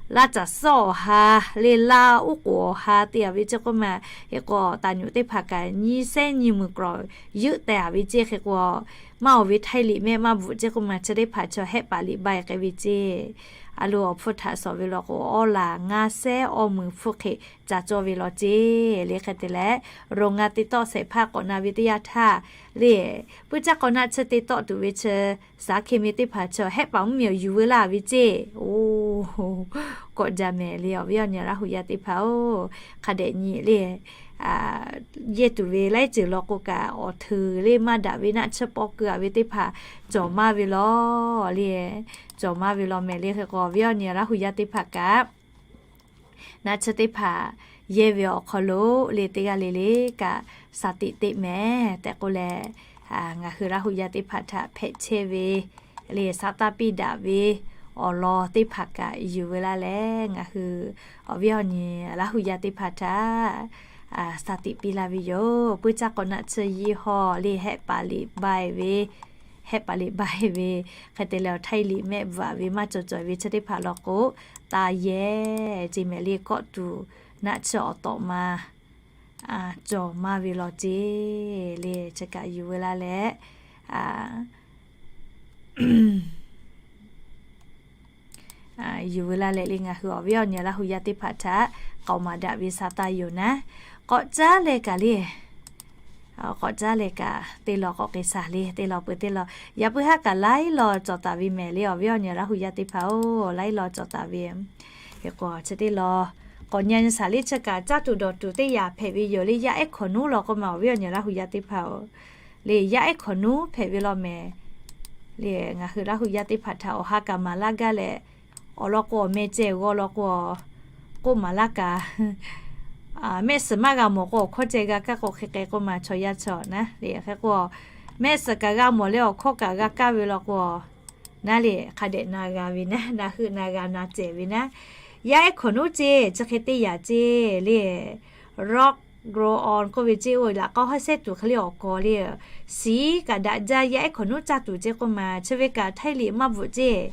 laˇ caꞈ suhˉ awˬ ha le, laˇ uˉ k'oˍ awˬ ha te a ve ceˇ k'oˆ ma. Hk'e k'o taˍ nyuꞈ teˇ hpaˍ kaꞈ nyiˇ sehˉ nyiˇ meunˍ กล่อง yuˬ teh a ve ceˇ. Hk'e k'o maˇ awˬ ve ไทยลีก mehˆ maˇ bvuhꞈ ceˇ k'oˆ ma, chi teˇ hpaˍ chaw hehˆ paˍ liꞈ ba e k'ai ve ceˇ. A lo awˬ hpfuhˇ htaꞈ shawˍ ve law k'o awˇ laˬ ngaˇ sehˉ awˇ meunˍ hpfuhˇ hk'e ca cawˇ ve law ceˇ le. Hk'e te leh โรงงาน te tawˆ shehˍ hpaˇ k'awꞈ na ve teˇ yanˇ htaˇ le, puiˉ caˇ k'aw naˆ tsuhˇ te tawˆ tuˬ ve chi สารเคมี teˇ hpaˍ chaw hehˆ paˍ mvuhˇmiˬ awˬ yuˬ veu laˇ ve ceˇ. Oˇ, kawˆ jaˇ mehˍ le awˬ viˉ awˬ nyi Laˇ hu yaˇ teˇ hpaˍ-oˬ, hk'a dehꞈ nyi le, yehˇ tuˬ ve laiˉ ceuˬ law k'o kaꞈ awˬ hteuˍ le maˇ daꞈ ve naˆ tsuhˇ paw keu a ve teˇ hpaˍ cawˬ maˇ ve law le, cawˬ maˇ ve law mehˍ le. Hk'e k'o awˬ viˉ awˬ nyi Laˇ hu yaˇ teˇ hpaˍ kaꞈ naˆ tsuhˇ teˇ hpaˍ yehˇ ve awˬ hk'aw lo le teˇ g'aˇ le le kaꞈ shaˍ tiꞈ teˇ mehˍ tehꞈ k'oˆ leh, ngaˬ hui Laˇ hu yaˇ teˇ hpaˍ htaꞈ hpehꞈ chehˇ ve le shaˍ taˇ piˇ daꞈ ve awˬ lawn teˇ hpaˍ kaꞈ yuˬ veu laˇ leh, ngaˬ hui awˬ viˉ awˬ nyi Laˇ hu yaˇ teˇ hpaˍ htaꞈ shaˍ tiꞈ piˇ laˇ ve yoˬ. Puiˉ caˇ k'aw naˆ tsuhˇ yiˇ hawˇ le hehˆ paˍ liꞈ ba e ve hehˆ paˍ liꞈ ba e ve, hk'e te leh awˬ htaiˇ liꞈ mehˆ bvuhꞈ ve maˇ cawˬ cawˬ ve chi teˇ hpaˍ law k'o, taˇ yehˇ ceˇ mehˍ le. Kawˆ tuˬ naˆ tsuhˇ awˬ tawꞈ ma cawˬ maˇ ve law ceˇ le. Chi kaꞈ yuˬ veu laˇ leh, yuˬ veu laˇ leh le ngaˬ hui awˬ viˉ awˬ nyi Laˇ hu yaˇ teˇ hpaˍ htaꞈ k'aoˍ maˍ daꞈ ve sa taˇ yoˬ naˉ. K'awꞈ caˉ leh kaꞈ le, k'awꞈ caˉ leh kaꞈ teˇ law k'awꞈ k'ai shaˍ le, teˇ law peuˬ teˇ law. Yaꞈ puiˉ haˉ kaꞈ laiˉ law cawˬ taˍ ve mehˍ le awˬ viˉ awˬ nyi Laˇ hu yaˇ teˇ hpaˍ-oˬ, laiˉ law cawˬ taˍ ve. Hk'e k'o chi teˇ law k'awꞈ nyi nyi shaˍ le, chi kaꞈ caˇ tuˬ dawˬ tuˬ teˇ yanˇ hpehꞈ ve yoˬ le. Yaˇ ehˉ hkawnˍ nuˉ law k'oˆ ma awˬ viˉ awˬ nyi Laˇ hu yaˇ teˇ hpaˍ-oˬ, le yaˇ ehˉ hkawˍ nuˉ hpehꞈ ve law mehˍ. Le ngaˬ hui Laˇ hu yaˇ teˇ hpaˍ htaꞈ awˬ ha kaꞈ maˍ laˇ gaˇ leh, awˬ lawn k'o awˬ meh ceh g'aw law k'o, k'oˆ maˍ laˇ kaꞈ, mehˆ suhˍ maˇ g'a mawˬ k'o awˬ hkawˇ ceh g'a kaˇ k'o hk'e k'ai k'oˆ ma chaw yaˇ chaw naˉ le. Hk'e k'o mehˆ suhˍ kaꞈ g'a mawˬ leh awˬ hkawˇ kaꞈ g'a kaˇ ve law k'o, naˉ le hk'a dehꞈ na g'a ve naˉ, na heuˆ na g'a na cehˬ ve naˉ. Yaˇ ehˉ hkawnˍ nuˉ ceˇ chi hk'e teˇ yanˇ ceˇ le. Rock Roll On k'oˆ ve ceˇ, oˇ laꞈ k'aw haˉ sehˉ tuˬ hk'e le awˬ kaw le, siˉ kaꞈ daꞈ jaˇ. Yaˇ ehˉ hkawnˍ nuˉ caˇ tuˬ ceˇ k'oˆ ma, chi ve kaꞈ htaiˇ liꞈ maˇ bvuhꞈ ceˇ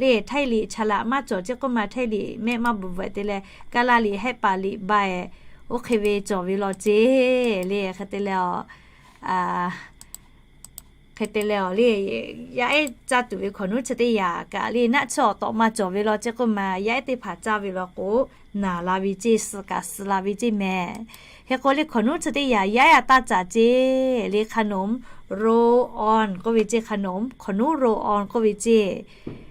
le. Htaiˇ liꞈ chaˍ laꞈ maˇ cawˬ ceˇ k'oˆ ma, htaiˇ liꞈ mehˆ maˇ bvuhꞈ bvuhꞈ te leh, kaˇ laˇ liꞈ hehˆ paˍ liꞈ ba e, oˇ hk'e ve cawˬ ve law ceˇ le. Hk'e te leh awˬ Hk'e te leh awˬ le, yaˇ ehˉ caˇ tuˬ ve hkawnˍ nuˉ chi teˇ yanˇ kaꞈ le naˆ tsuhˇ awˬ tawꞈ ma cawˬ ve law ceˇ k'oˆ ma, yaˇ ehˉ teˇ hpaˍ caˇ ve law k'o, naˬ la ve ceˇ, suh kaꞈ suh la ve ceˇ mehˍ. Hk'e k'o le hkawnˍ nuˉ chi teˇ yanˇ yaˇ ehˉ a taˇ caˍ ceˇ le, hk'a nonˍ roll on k'oˆ ve ceˇ, hk'a nonˍ hkawnˍ nuˉ roll on k'oˆ ve ceˇ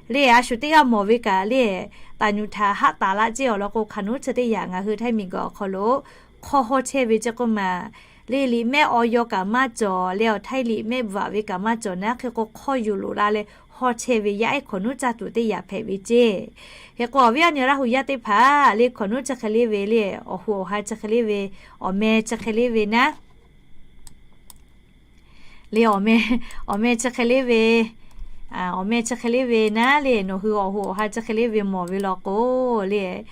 le. A shu teˇ g'aˇ mawˬ ve kaꞈ le, taˍ nyuˬ htaꞈ haˆ taˍ laˇ ceˇ awˬ lawn k'o, hkawnˍ nuˉ chi teˇ yanˇ ngaˬ hui htaiˇ miˬguiˬ awˬ hk'aw lo hk'awˇ hawˇ chehˇ ve ceˇ k'oˆ ma, le liꞈ mehˆ awˬ yaw kaꞈ maˇ cawˬ leh awˬ htaiˇ liꞈ mehˆ bvuhꞈ ve kaꞈ maˇ cawˬ naˉ. Hk'e k'o hk'awˇ yuˬ loꞈ la leh hawˇ chehˇ ve yaˇ ehˉ hkawnˍ nuˉ caˇ tuˬ teˇ yanˇ hpehꞈ ve ceˇ. Hk'e k'o awˬ viˉ awˬ nyi Laˇ hu yaˇ teˇ hpaˍ le hkawnˍ nuˉ chi hk'e le ve le, awˬ hu awˬ ha chi hk'e le ve, awˬ meh chi hk'e le ve naˉ le, awˬ meh, awˬ meh chi hk'e le ve, awˬ meh chi hk'e le ve naˉ le, nawˬ hui awˬ hu awˬ ha chi hk'e le ve mawˬ ve law k'o le,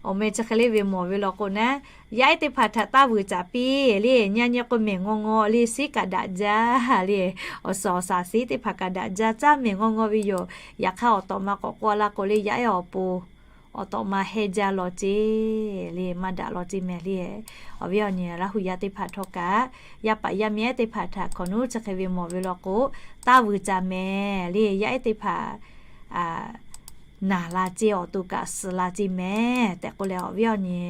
awˬ meh chi hk'e le ve mawˬ ve law k'o naˉ, yaˇ ehˉ teˇ hpaˍ htaꞈ taˇ vuiˬ caˍ piˇ le. Nyi nyi k'o mehˬ ngaw ngaw le, siˉ kaꞈ daꞈ jaˇ le, awˬ suhˍ awˬ shaˍ siˉ teˇ hpaˍ kaꞈ daꞈ jaˇ, caˇ mehˬ ngaw ngaw ve yoˬ. Yaꞈ hk'aˇ awˬ tawꞈ ma k'awꞈ k'oˆ laˇ k'o le, yaˇ ehˉ awˬ pon awˬ tawꞈ ma heh jaˇ law ceˇ le, maˇ daꞈ law ceˇ mehˍ le. Awˬ viˉ awˬ nyi Laˇ hu yaˇ teˇ hpaˍ htawˇ kaꞈ, yaˇ paˍ yaˇ miˇ ehˉ teˇ hpaˍ htaꞈ hkawnˍ nuˉ chi hk'e ve mawˬ ve law k'o, taˇ vuiˬ caˍ mehˍ le. Yaˇ ehˉ teˇ hpaˍ naˬ la ceˇ, awˬ to kaꞈ suh la ceˇ mehˍ tehꞈ k'oˆ leh, awˬ viˉ awˬ nyi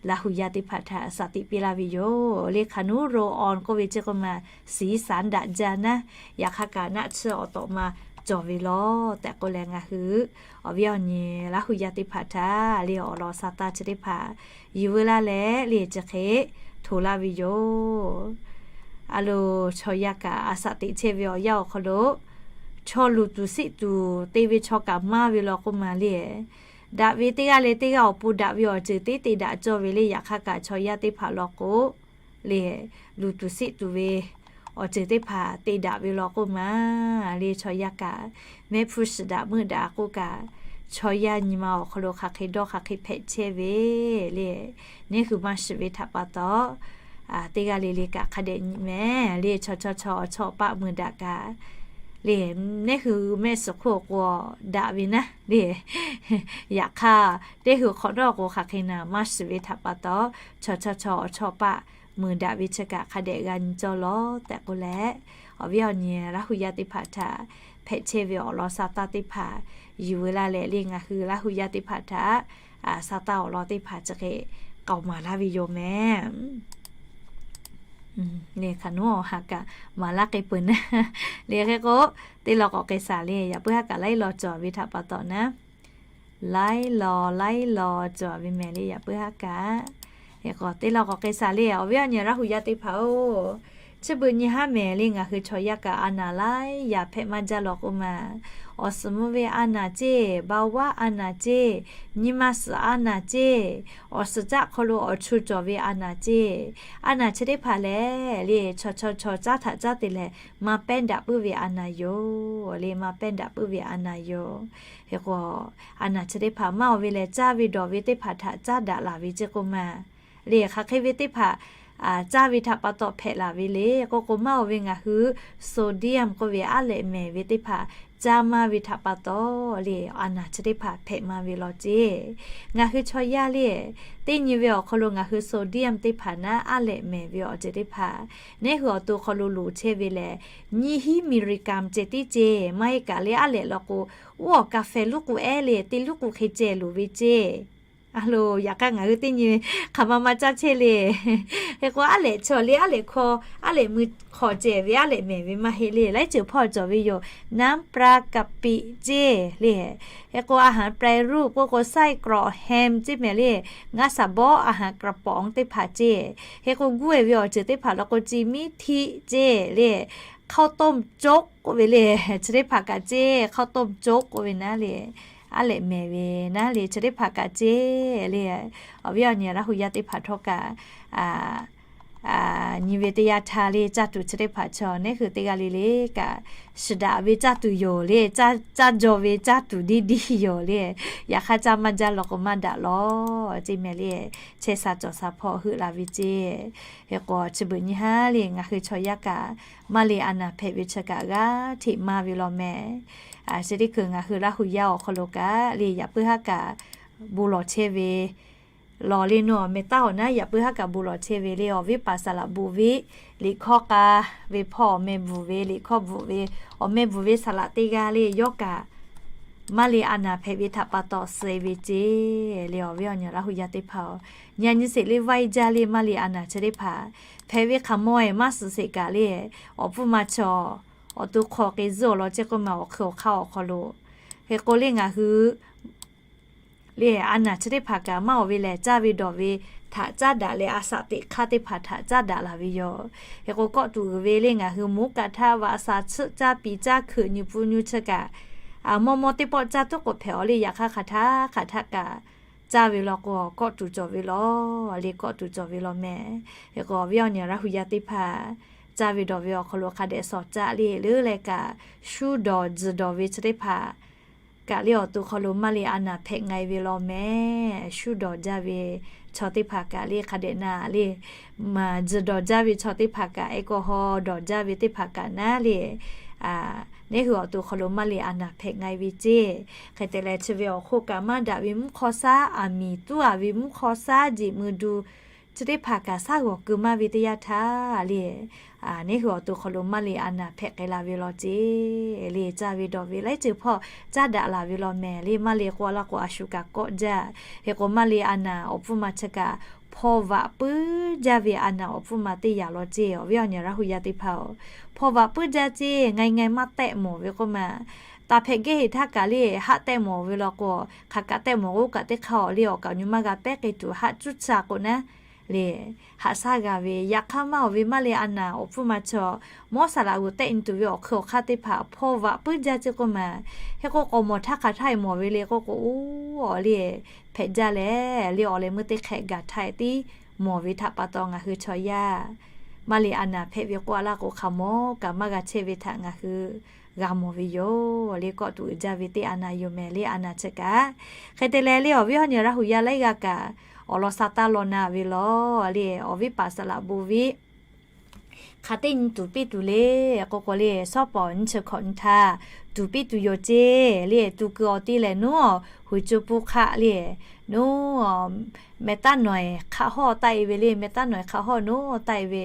Laˇ hu yaˇ teˇ hpaˍ htaꞈ shaˍ tiꞈ piˇ laˇ ve yoˬ le. Hk'a nuˉ roll on k'oˆ ve ceˇ k'oˆ ma, siˉ saˉ daꞈ jaˇ naˉ, yaꞈ hk'aˇ kaꞈ naˆ tsuhˇ awˬ tawꞈ ma cawˬ ve law tehꞈ k'oˆ leh, ngaˬ hui awˬ viˉ awˬ nyi Laˇ hu yaˇ teˇ hpaˍ htaꞈ le awˬ lawn sa taˇ chi teˇ hpaˍ yuˬ veu laˇ leh le chi hk'e hto laˇ ve yoˬ. A loˬ, chaw yaˇ kaꞈ a shaꞈ teꞈ chehˇ ve awˬ yanˇ awˬ hk'aw lo, chaw luˬ tuˬ siˆ tuˬ te ve chaw kaꞈ maˇ ve law k'oˆ ma le, daꞈ ve teˇ g'aˇ leh teˇ g'aˇ awˬ pon daꞈ ve awˬ ceuˬ teˇ te daꞈ cawˇ ve le. Yaꞈ hk'aˇ kaꞈ chaw yaˇ teˇ hpaˍ law k'o le, luˬ tuˬ siˆ tuˬ ve awˬ ceuˬ teˇ hpaˍ te daꞈ ve law k'oˆ ma le. Chaw yaˇ kaꞈ mehˆ hpfuhˇ shiˍ daꞈ meuˆ daꞈ k'oˆ kaꞈ, chaw yaˇ nyi ma awˬ hk'aw lo hk'aˬ hk'e dawˇ hk'aˬ hk'e hpehꞈ chehˇ ve le, neˇ hui maˇ shiˍ ve htaꞈ pa taw, teˇ g'aˇ le le kaꞈ hk'a dehꞈ nyi mehˍ le. Chaw chaw chaw awˬ chawˇ paˆ mui daꞈ kaꞈ le, neˇ hui mehˆ suhˍ hk'oˆ awˬ k'o daꞈ ve naˉ le. Yaꞈ hk'aˇ teˇ hui hk'awꞈ nawˉ awˬ k'o hk'aˬ hk'e naˍ maˇ shiˍ ve htaꞈ pa taw, chaw chaw chaw awˬ chawˇ paˆ mui daꞈ ve chi kaꞈ hk'a dehꞈ g'a nyi cawˇ lawˬ tehꞈ k'oˆ leh, awˬ viˉ awˬ nyi Laˇ hu yaˇ teˇ hpaˍ htaꞈ hpehꞈ chehˇ ve awˬ lawn sa taˇ teˇ hpaˍ yuˬ veu laˇ leh le, ngaˬ hui Laˇ hu yaˇ teˇ hpaˍ htaꞈ sa taˇ awˬ lawn teˇ hpaˍ chi hk'e k'aoˍ maˍ laˇ ve yoˬ mehˍ. Hk'aˬ nuˉ awˬ ha kaꞈ maˍ laˇ k'ai peuˬ naˉ le. Hk'e k'o, teˇ law k'awꞈ k'ai shaˍ le. Yaꞈ puiˉ haˉ kaꞈ laiˉ law cawˬ ve htaꞈ pa taw naˉ, laiˉ law laiˉ law cawˬ ve mehˍ le. Yaꞈ puiˉ haˉ kaꞈ, hk'e k'o teˇ law k'awꞈ k'ai shaˍ le. Awˬ viˉ awˬ nyi Laˇ hu yaˇ teˇ hpaˍ-oˬ, chi beuꞈ nyi haˉ mehˍ le. Ngaˬ hui chaw yaˇ kaꞈ a naˍ laiˉ yaꞈ hpehꞈ maˇ jaˇ law k'oˆ ma, awˬ suhˍ mvuh ve a naˍ ceˇ, เบาหวาน a naˍ ceˇ, nyi ma suhˍ a naˍ ceˇ, awˬ suhˍ caˆ hk'aw lo awˬ chu cawˬ ve a naˍ ceˇ. A naˍ chi teˇ hpaˍ lehˬ le, chaw chaw chaw caˉ htaꞈ caˉ te leh maˇ pehˉ daꞈ puiˉ ve a naˍ yoˬ le. Maˇ pehˉ daꞈ puiˉ ve a naˍ yoˬ. Hk'e k'o, a naˍ chi teˇ hpaˍ maˇ oˬ ve lehˬ, caˇ ve dawˬ ve teˇ hpaˍ htaꞈ caˉ daꞈ laˬ ve ceˇ k'oˆ ma le. Hk'aˬ hk'e ve teˇ hpaˍ caˇ ve htaꞈ pa taw hpehꞈ laˬ ve le. K'o k'o maˇ oˬ ve ngaˬ hui sodium k'oˆ ve aˉ lehꞈ mehˍ ve teˇ hpaˍ caˇ maˇ ve htaꞈ pa taw le, a naˬ chi teˇ hpaˍ hpehꞈ maˇ ve law ceˇ. Ngaˬ hui chaw yaˇ le, teˇ nyi ve awˬ hk'aw lo ngaˬ hui sodium teˇ hpaˍ naˉ aˉ lehꞈ mehˍ ve awˬ ceuˬ teˇ hpaˍ, neˉ hui awˬ to hk'aw lo loˍ chehˇ ve lehˬ, nyiˇ hiˉ milligram ceh tiˉ ceˇ. Maˇ heˆ kaꞈ le aˉ lehꞈ law k'o, oˇ awˬ ka feh luˉ k'u ehˉ le, teˇ luˉ k'u hk'e ceh loˍ ve ceˇ. A loˬ, yaꞈ hk'aˇ ngaˬ hui teˇ nyi hk'aˬ ma ma caˇ chehˇ le. Hk'e k'o aˉ lehꞈ chaw le, aˉ lehꞈ hk'aw, aˉ lehꞈ mui hk'aw ceh ve aˉ lehꞈ mehˍ ve maˇ heˆ le. Laiˉ ceuˬ hpawˇ cawˬ ve yoˬ. น้ำปลากะปิ ceˇ le. Hk'e k'o อาหารแปรรูป k'oˆ k'o ไส้กรอก แฮม ceˇ mehˍ le. Ngaˇ shaˍ bawˆ อาหารกระป๋อง teˇ hpaˍ ceˇ. Hk'e k'o guˇ e ve awˬ ceuˬ teˇ hpaˍ law k'o จีมิทิ ceˇ le. ข้าวต้มโจ๊ก k'oˆ ve le, chi teˇ hpaˍ kaꞈ ceˇ. ข้าวต้มโจ๊ก k'oˆ ve naˉ le, aˉ lehꞈ mehˍ ve naˉ le, chi teˇ hpaˍ kaꞈ ceˇ le. Awˬ viˉ awˬ nyi Laˇ hu yaˇ teˇ hpaˍ htawˇ kaꞈ nyi ve teˇ yanˇ htaˇ le, caˇ tuˬ chi teˇ hpaˍ chaw neˉ hui teˇ g'aˇ le le kaꞈ, shiˍ daꞈ ve caˇ tuˬ yoˬ le. Caˇ jaw ve caˇ tuˬ diˇ diˇ yoˬ le. Yaꞈ hk'aˇ caˇ maˇ jaˇ law k'o maˇ daꞈ law ceˇ mehˍ le. Chehˇ sha cawˬ sha hpawˇ heuˆ la ve ceˇ. Hk'e k'o chi beuꞈ nyi haˉ le ngaˬ hui chaw yaˇ kaꞈ maˇ le a naˬ hpehꞈ ve chi kaꞈ g'aˇ hteꞈ maˇ ve law mehˍ. Chi teˇ hkui ngaˬ hui Laˇ hu yaˇ awˬ hk'aw lo kaꞈ le yaꞈ puiˉ haˉ kaꞈ bon lawˬ chehˇ ve law le. Nawˬ meh taˉ awˬ naˉ yaꞈ puiˉ haˉ kaꞈ bon lawˬ chehˇ ve le. Awˬ viˉ paˍ saˍ laꞈ bon viˉ liꞈ hkawˇ k'a ve hpawˇ awˬ meh bvuhˬ ve, liꞈ hkawˇ bvuhꞈ ve, awˬ meh bvuhˬ ve saˍ laꞈ teˇ g'aˇ le yawˇ kaꞈ maˇ le a naˬ hpehꞈ ve htaꞈ pa taw suh ve ceˇ le. Awˬ viˉ awˬ nyi Laˇ hu yaˇ teˇ hpaˍ-oˬ, nyi a nyi sheˍ le vaiˇ jaˇ le maˇ le a naˬ chi teˇ hpaˍ hpehꞈ ve hk'aˬ mawˇ e maˇ suh sheˍ kaꞈ le, awˬ pfuhˇ ma chaw awˬ to hk'aw k'e zuhˆ awˬ lawn ceˇ k'oˆ ma awˬ hk'e awˬ hk'aˇ awˬ hk'aw lo. Hk'e k'o le ngaˬ hui le a naˬ chi teˇ hpaˍ kaꞈ maˇ oˬ ve lehˬ, caˇ ve dawˬ ve htaꞈ caˉ daꞈ leh a shaꞈ teꞈ hk'aˇ teˇ hpaˍ htaꞈ caˉ daꞈ laˬ ve yoˬ. Hk'e k'o kawˆ tuˬ uiˍ ve le ngaˬ hui mvuhˇ kaꞈ htaˇ vaꞈ sha tsuhˆ caˇ piˍ caˇ hkeuꞈ nyi pun nyi chi kaꞈ, mawˇ mawˇ teˇ pawˆ caˇ tuˉ k'oꞈ hpehꞈ awˬ le. Yaꞈ hk'aˇ hk'aˬ htaˇ hk'aˬ htaˇ kaꞈ caˇ ve law k'o kawˆ tuˬ cawˬ ve law le, kawˆ tuˬ cawˬ ve law mehˍ. Hk'e k'o awˬ viˉ awˬ nyi Laˇ hu yaˇ teˇ hpaˍ caˇ ve dawˬ ve awˬ hk'aw lo hk'a dehꞈ shawˍ caˆ le leuˉ leh kaꞈ, shuˉ dawˬ tzuhˬ dawˬ ve chi teˇ hpaˍ kaꞈ le awˬ to hk'aw lo maˇ le a naˬ hpehꞈ nga e ve law mehˍ. Shuˉ dawˬ jaˇ ve chaw teˇ hpaˍ kaꞈ le hk'a dehꞈ na le, maˍ tzuhˬ dawˬ jaˇ ve chaw teˇ hpaˍ kaꞈ, แอลกอฮอล์ dawˬ jaˇ ve teˇ hpaˍ kaꞈ naˉ le, neˉ hui awˬ to hk'aw lo maˇ le a naˬ hpehꞈ nga e ve ceˇ. Hk'e te leh chi ve awˬ hk'oˆ kaꞈ maˇ daꞈ ve mvuhˇ hk'aw shaˉ, aˬ miˍ tuˉ a ve mvuhˇ hk'aw shaˉ, jeꞈ mui du chi teˇ hpaˍ kaꞈ shaˉ g'awˬ keu maˇ ve teˇ yanˇ htaˇ le, neˉ hui awˬ to hk'aw lo maˇ le a naˬ hpehꞈ k'ai la ve law ceˇ le. Caˇ ve dawˬ ve laiˉ ceuˬ hpawˇ caˉ daꞈ laˬ ve law mehˍ le. Maˇ le k'oˆ laˇ k'o a shu kaꞈ kawˆ jaˇ. Hk'e k'o maˇ le a naˬ awˬ hpfuhˇ ma chi kaꞈ hpaw vaꞈ puiˉ jaˇ ve a naˬ awˬ hpfuhˇ ma teˇ yanˇ law ceˇ. Awˬ viˉ awˬ nyi Laˇ hu yaˇ teˇ hpaˍ-oˬ, hpaw vaꞈ puiˉ jaˇ ceˇ. Nga e nga e maˇ tehˆ mawˬ ve k'oˆ ma, taˍ hpehꞈ gehˇ heˍ htaˇ kaꞈ le haˆ tehˆ mawˬ ve law k'o, hk'aˬ kaꞈ tehˆ mawˬ g'oˇ kaꞈ teˇ hk'aˇ awˬ le awˬ kaꞈ nyi maˇ g'a pehˉ k'ai tuˬ haˆ cuˉ ca k'o naˉ le, haꞈ shaˉ g'a ve. Yaꞈ hk'aˇ maˇ oˬ ve maˇ le a naˬ awˬ hpfuhˇ ma chaw mawˇ saˍ laꞈ g'oˍ tehˆ nyi tuˬ ve awˬ hk'e awˬ hk'aˇ teˇ hpaˍ hpaw vaꞈ puiˉ jaˇ ceˇ k'oˆ ma. Hk'e k'o k'awꞈ mawˬ htaˇ hk'aˬ htaˇ e mawˬ ve le k'oˆ k'o, oˇ awˬ le hpehꞈ jaˇ leh le awˬ leh meuˇ teˇ hk'ehꞈ gaˬ htaˇ tiˉ mawˬ ve htaꞈ pa taw ngaˬ hui chaw yaˇ maˇ le a naˬ hpehꞈ ve k'oˆ laˇ k'o hk'aˬ mawˇ kaꞈ maˇ g'a chehˇ ve htaꞈ ngaˬ hui g'a mawˬ ve yoˬ le. Kawˆ tuˬ uiˍ jaˇ ve teˇ a naˬ yoˬ mehˍ le a naˬ chi kaꞈ. Hk'e te leh le awˬ viˉ awˬ nyi Laˇ hu yaˇ laiˉ g'aˇ kaꞈ awˬ lawn sha taˇ law na ve law le. Awˬ viˉ paˍ saˍ laꞈ bon viˉ hk'aˬ teˇ nyi tuˬ piˇ tuˬ le k'oˆ k'o le, shawˉ pawˍ nyiˇ chi hkawꞈ nyi htaˇ tuˬ piˇ tuˬ yoˬ ceˇ le. Tuˬ kuiˬ awˬ ti lehˬ nuˉ, huiˍ cuˇ puˇ hk'aˆ le, nuˉ, meh taˉ nawˬ e hk'aˆ hawˇ taˆ e ve le. Meh taˉ nawˬ e hk'aˆ hawˇ nuˉ taˆ e ve.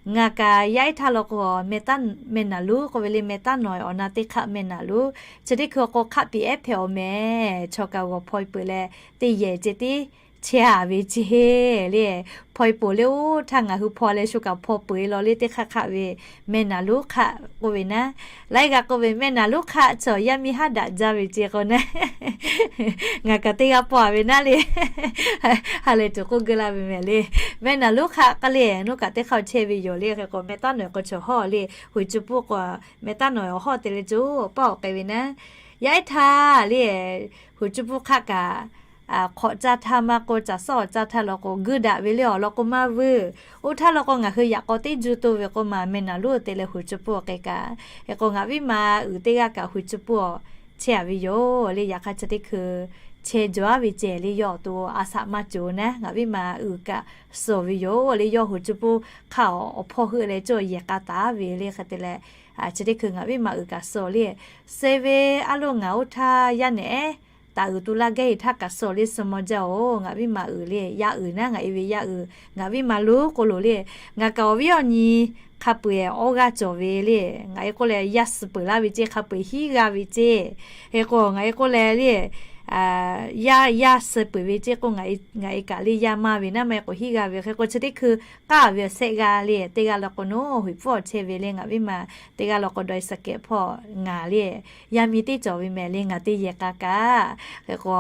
Ngaˬ kaꞈ yaˇ iˉ htaˇ law k'o, meh naˍ lonˉ k'oˆ ve le. Meh taˉ nawˬ e awˬ na teˇ hk'aˆ meh naˍ lonˉ chi teˇ hkui k'o hk'aˆ piˍ ehˉ hpehꞈ awˬ mehˍ. Chaw kaꞈ g'awˬ hpaw e peuˬ leh teˇ yehˬ ceh tiˉ chehˇ a ve ceˇ le. Hpaw e poˬ le oˇ htaˇ ngaˬ hui hpaw leh shu kaꞈ hpaw peuˬ e law le teˇ hk'aˆ hk'aˆ ve. Meh naˍ lonˉ hk'aˆ k'oˆ ve naˉ, laiˉ g'aˇ k'oˆ ve meh naˍ lonˉ hk'aˆ chaw yaˇ miˇ haˉ daꞈ jaˇ ve ceˇ k'o naˉ, ngaˬ kaꞈ teˇ g'aˇ pawˆ a ve naˉ le. Ha lehˬ tuˬ k'oˆ geu la ve mehˍ le. Meh naˍ lonˉ hk'aˆ k'oˆ le, nuˉ kaꞈ teˇ hk'aˆ chehˇ ve yoˬ le. Hk'e k'o meh taˉ nawˬ e k'o chaw hawˇ le, huiˍ cuˇ puˇ k'o meh taˉ nawˬ e awˬ hawˇ te leh coˇ pawˆ k'ai ve naˉ, yaˇ iˉ htaˇ le huiˍ cuˇ puˇ hk'aˆ kaꞈ hk'awꞈ caˇ htaˇ maˇ k'oˆ, caˬ sawˉ awˬ caˇ htaˇ law k'o g'uiˇ daꞈ ve le awˬ lawn k'o maˇ vuiˇ. Oˇ htaˇ law k'o ngaˬ hui yaꞈ k'aw teˇ juˇ to ve k'oˆ ma meh naˍ lonˉ te leh huiˍ cuˇ puˇ k'ai kaꞈ. Hk'e k'o ngaˬ viˉ ma uiˍ teˇ g'aˇ kaꞈ huiˍ cuˇ puˇ chehˇ a ve yoˬ le. Yaꞈ hk'aˇ chi teˇ hkui chehˇ jaw aˉ ve ceh le, yawˇ awˬ to a shaꞈ maˇ cawˬ naˉ, ngaˬ viˉ ma uiˍ kaꞈ suh ve yoˬ le. Yawˇ huiˬ cuˇ puˇ hk'aˇ awˬ hpawˇ heuˆ leh cawˇ yehˬ k'a taˍ ve le. Hk'e te leh, chi teˇ hkui ngaˬ viˉ ma uiˍ kaꞈ suh le, suh ve a lo ngaˬ oˇ htaˇ yaˇ nehˬ ehˉ taˍ uiˍ tu laˇ geh e htaˇ kaꞈ suh le, suh maw jaˇ oˬ. Ngaˬ viˉ ma uiˍ le, yaˇ uiˍ naˉ, ngaˬ e ve yaˇ uiˍ, ngaˬ viˉ ma lonˉ k'oˆ loˬ le. Ngaˬ kaꞈ awˬ viˉ awˬ nyi hk'a peu-eˬ awˇ g'aˇ cawˬ ve le. Ngaˬ e k'oˆ leh yaˇ suh peuˬ laˇ ve ceˇ, hk'a peu-eˬ hiˉ g'a ve ceˇ. Hk'e k'o ngaˬ e k'oˆ leh le, yaˇ, yaˇ suh peuˬ ve ceˇ k'o, ngaˬ e kaꞈ le yaˇ maˇ ve naˉ, maˇ e k'o hiˉ g'a ve. Hk'e k'o chi teˇ hkui k'aˇ ve awˬ shehˆ g'a le, teˇ g'aˇ law k'o naˉ huiˍ pfuhˇ awˬ chehˇ ve le, ngaˬ viˉ ma teˇ g'aˇ law k'o dawˇ e suh kehꞈ hpawˇ ngaˬ le, yaˇ miˇ teˇ cawˬ ve mehˍ le, ngaˬ teˇ yehˬ k'a kaꞈ. Hk'e k'o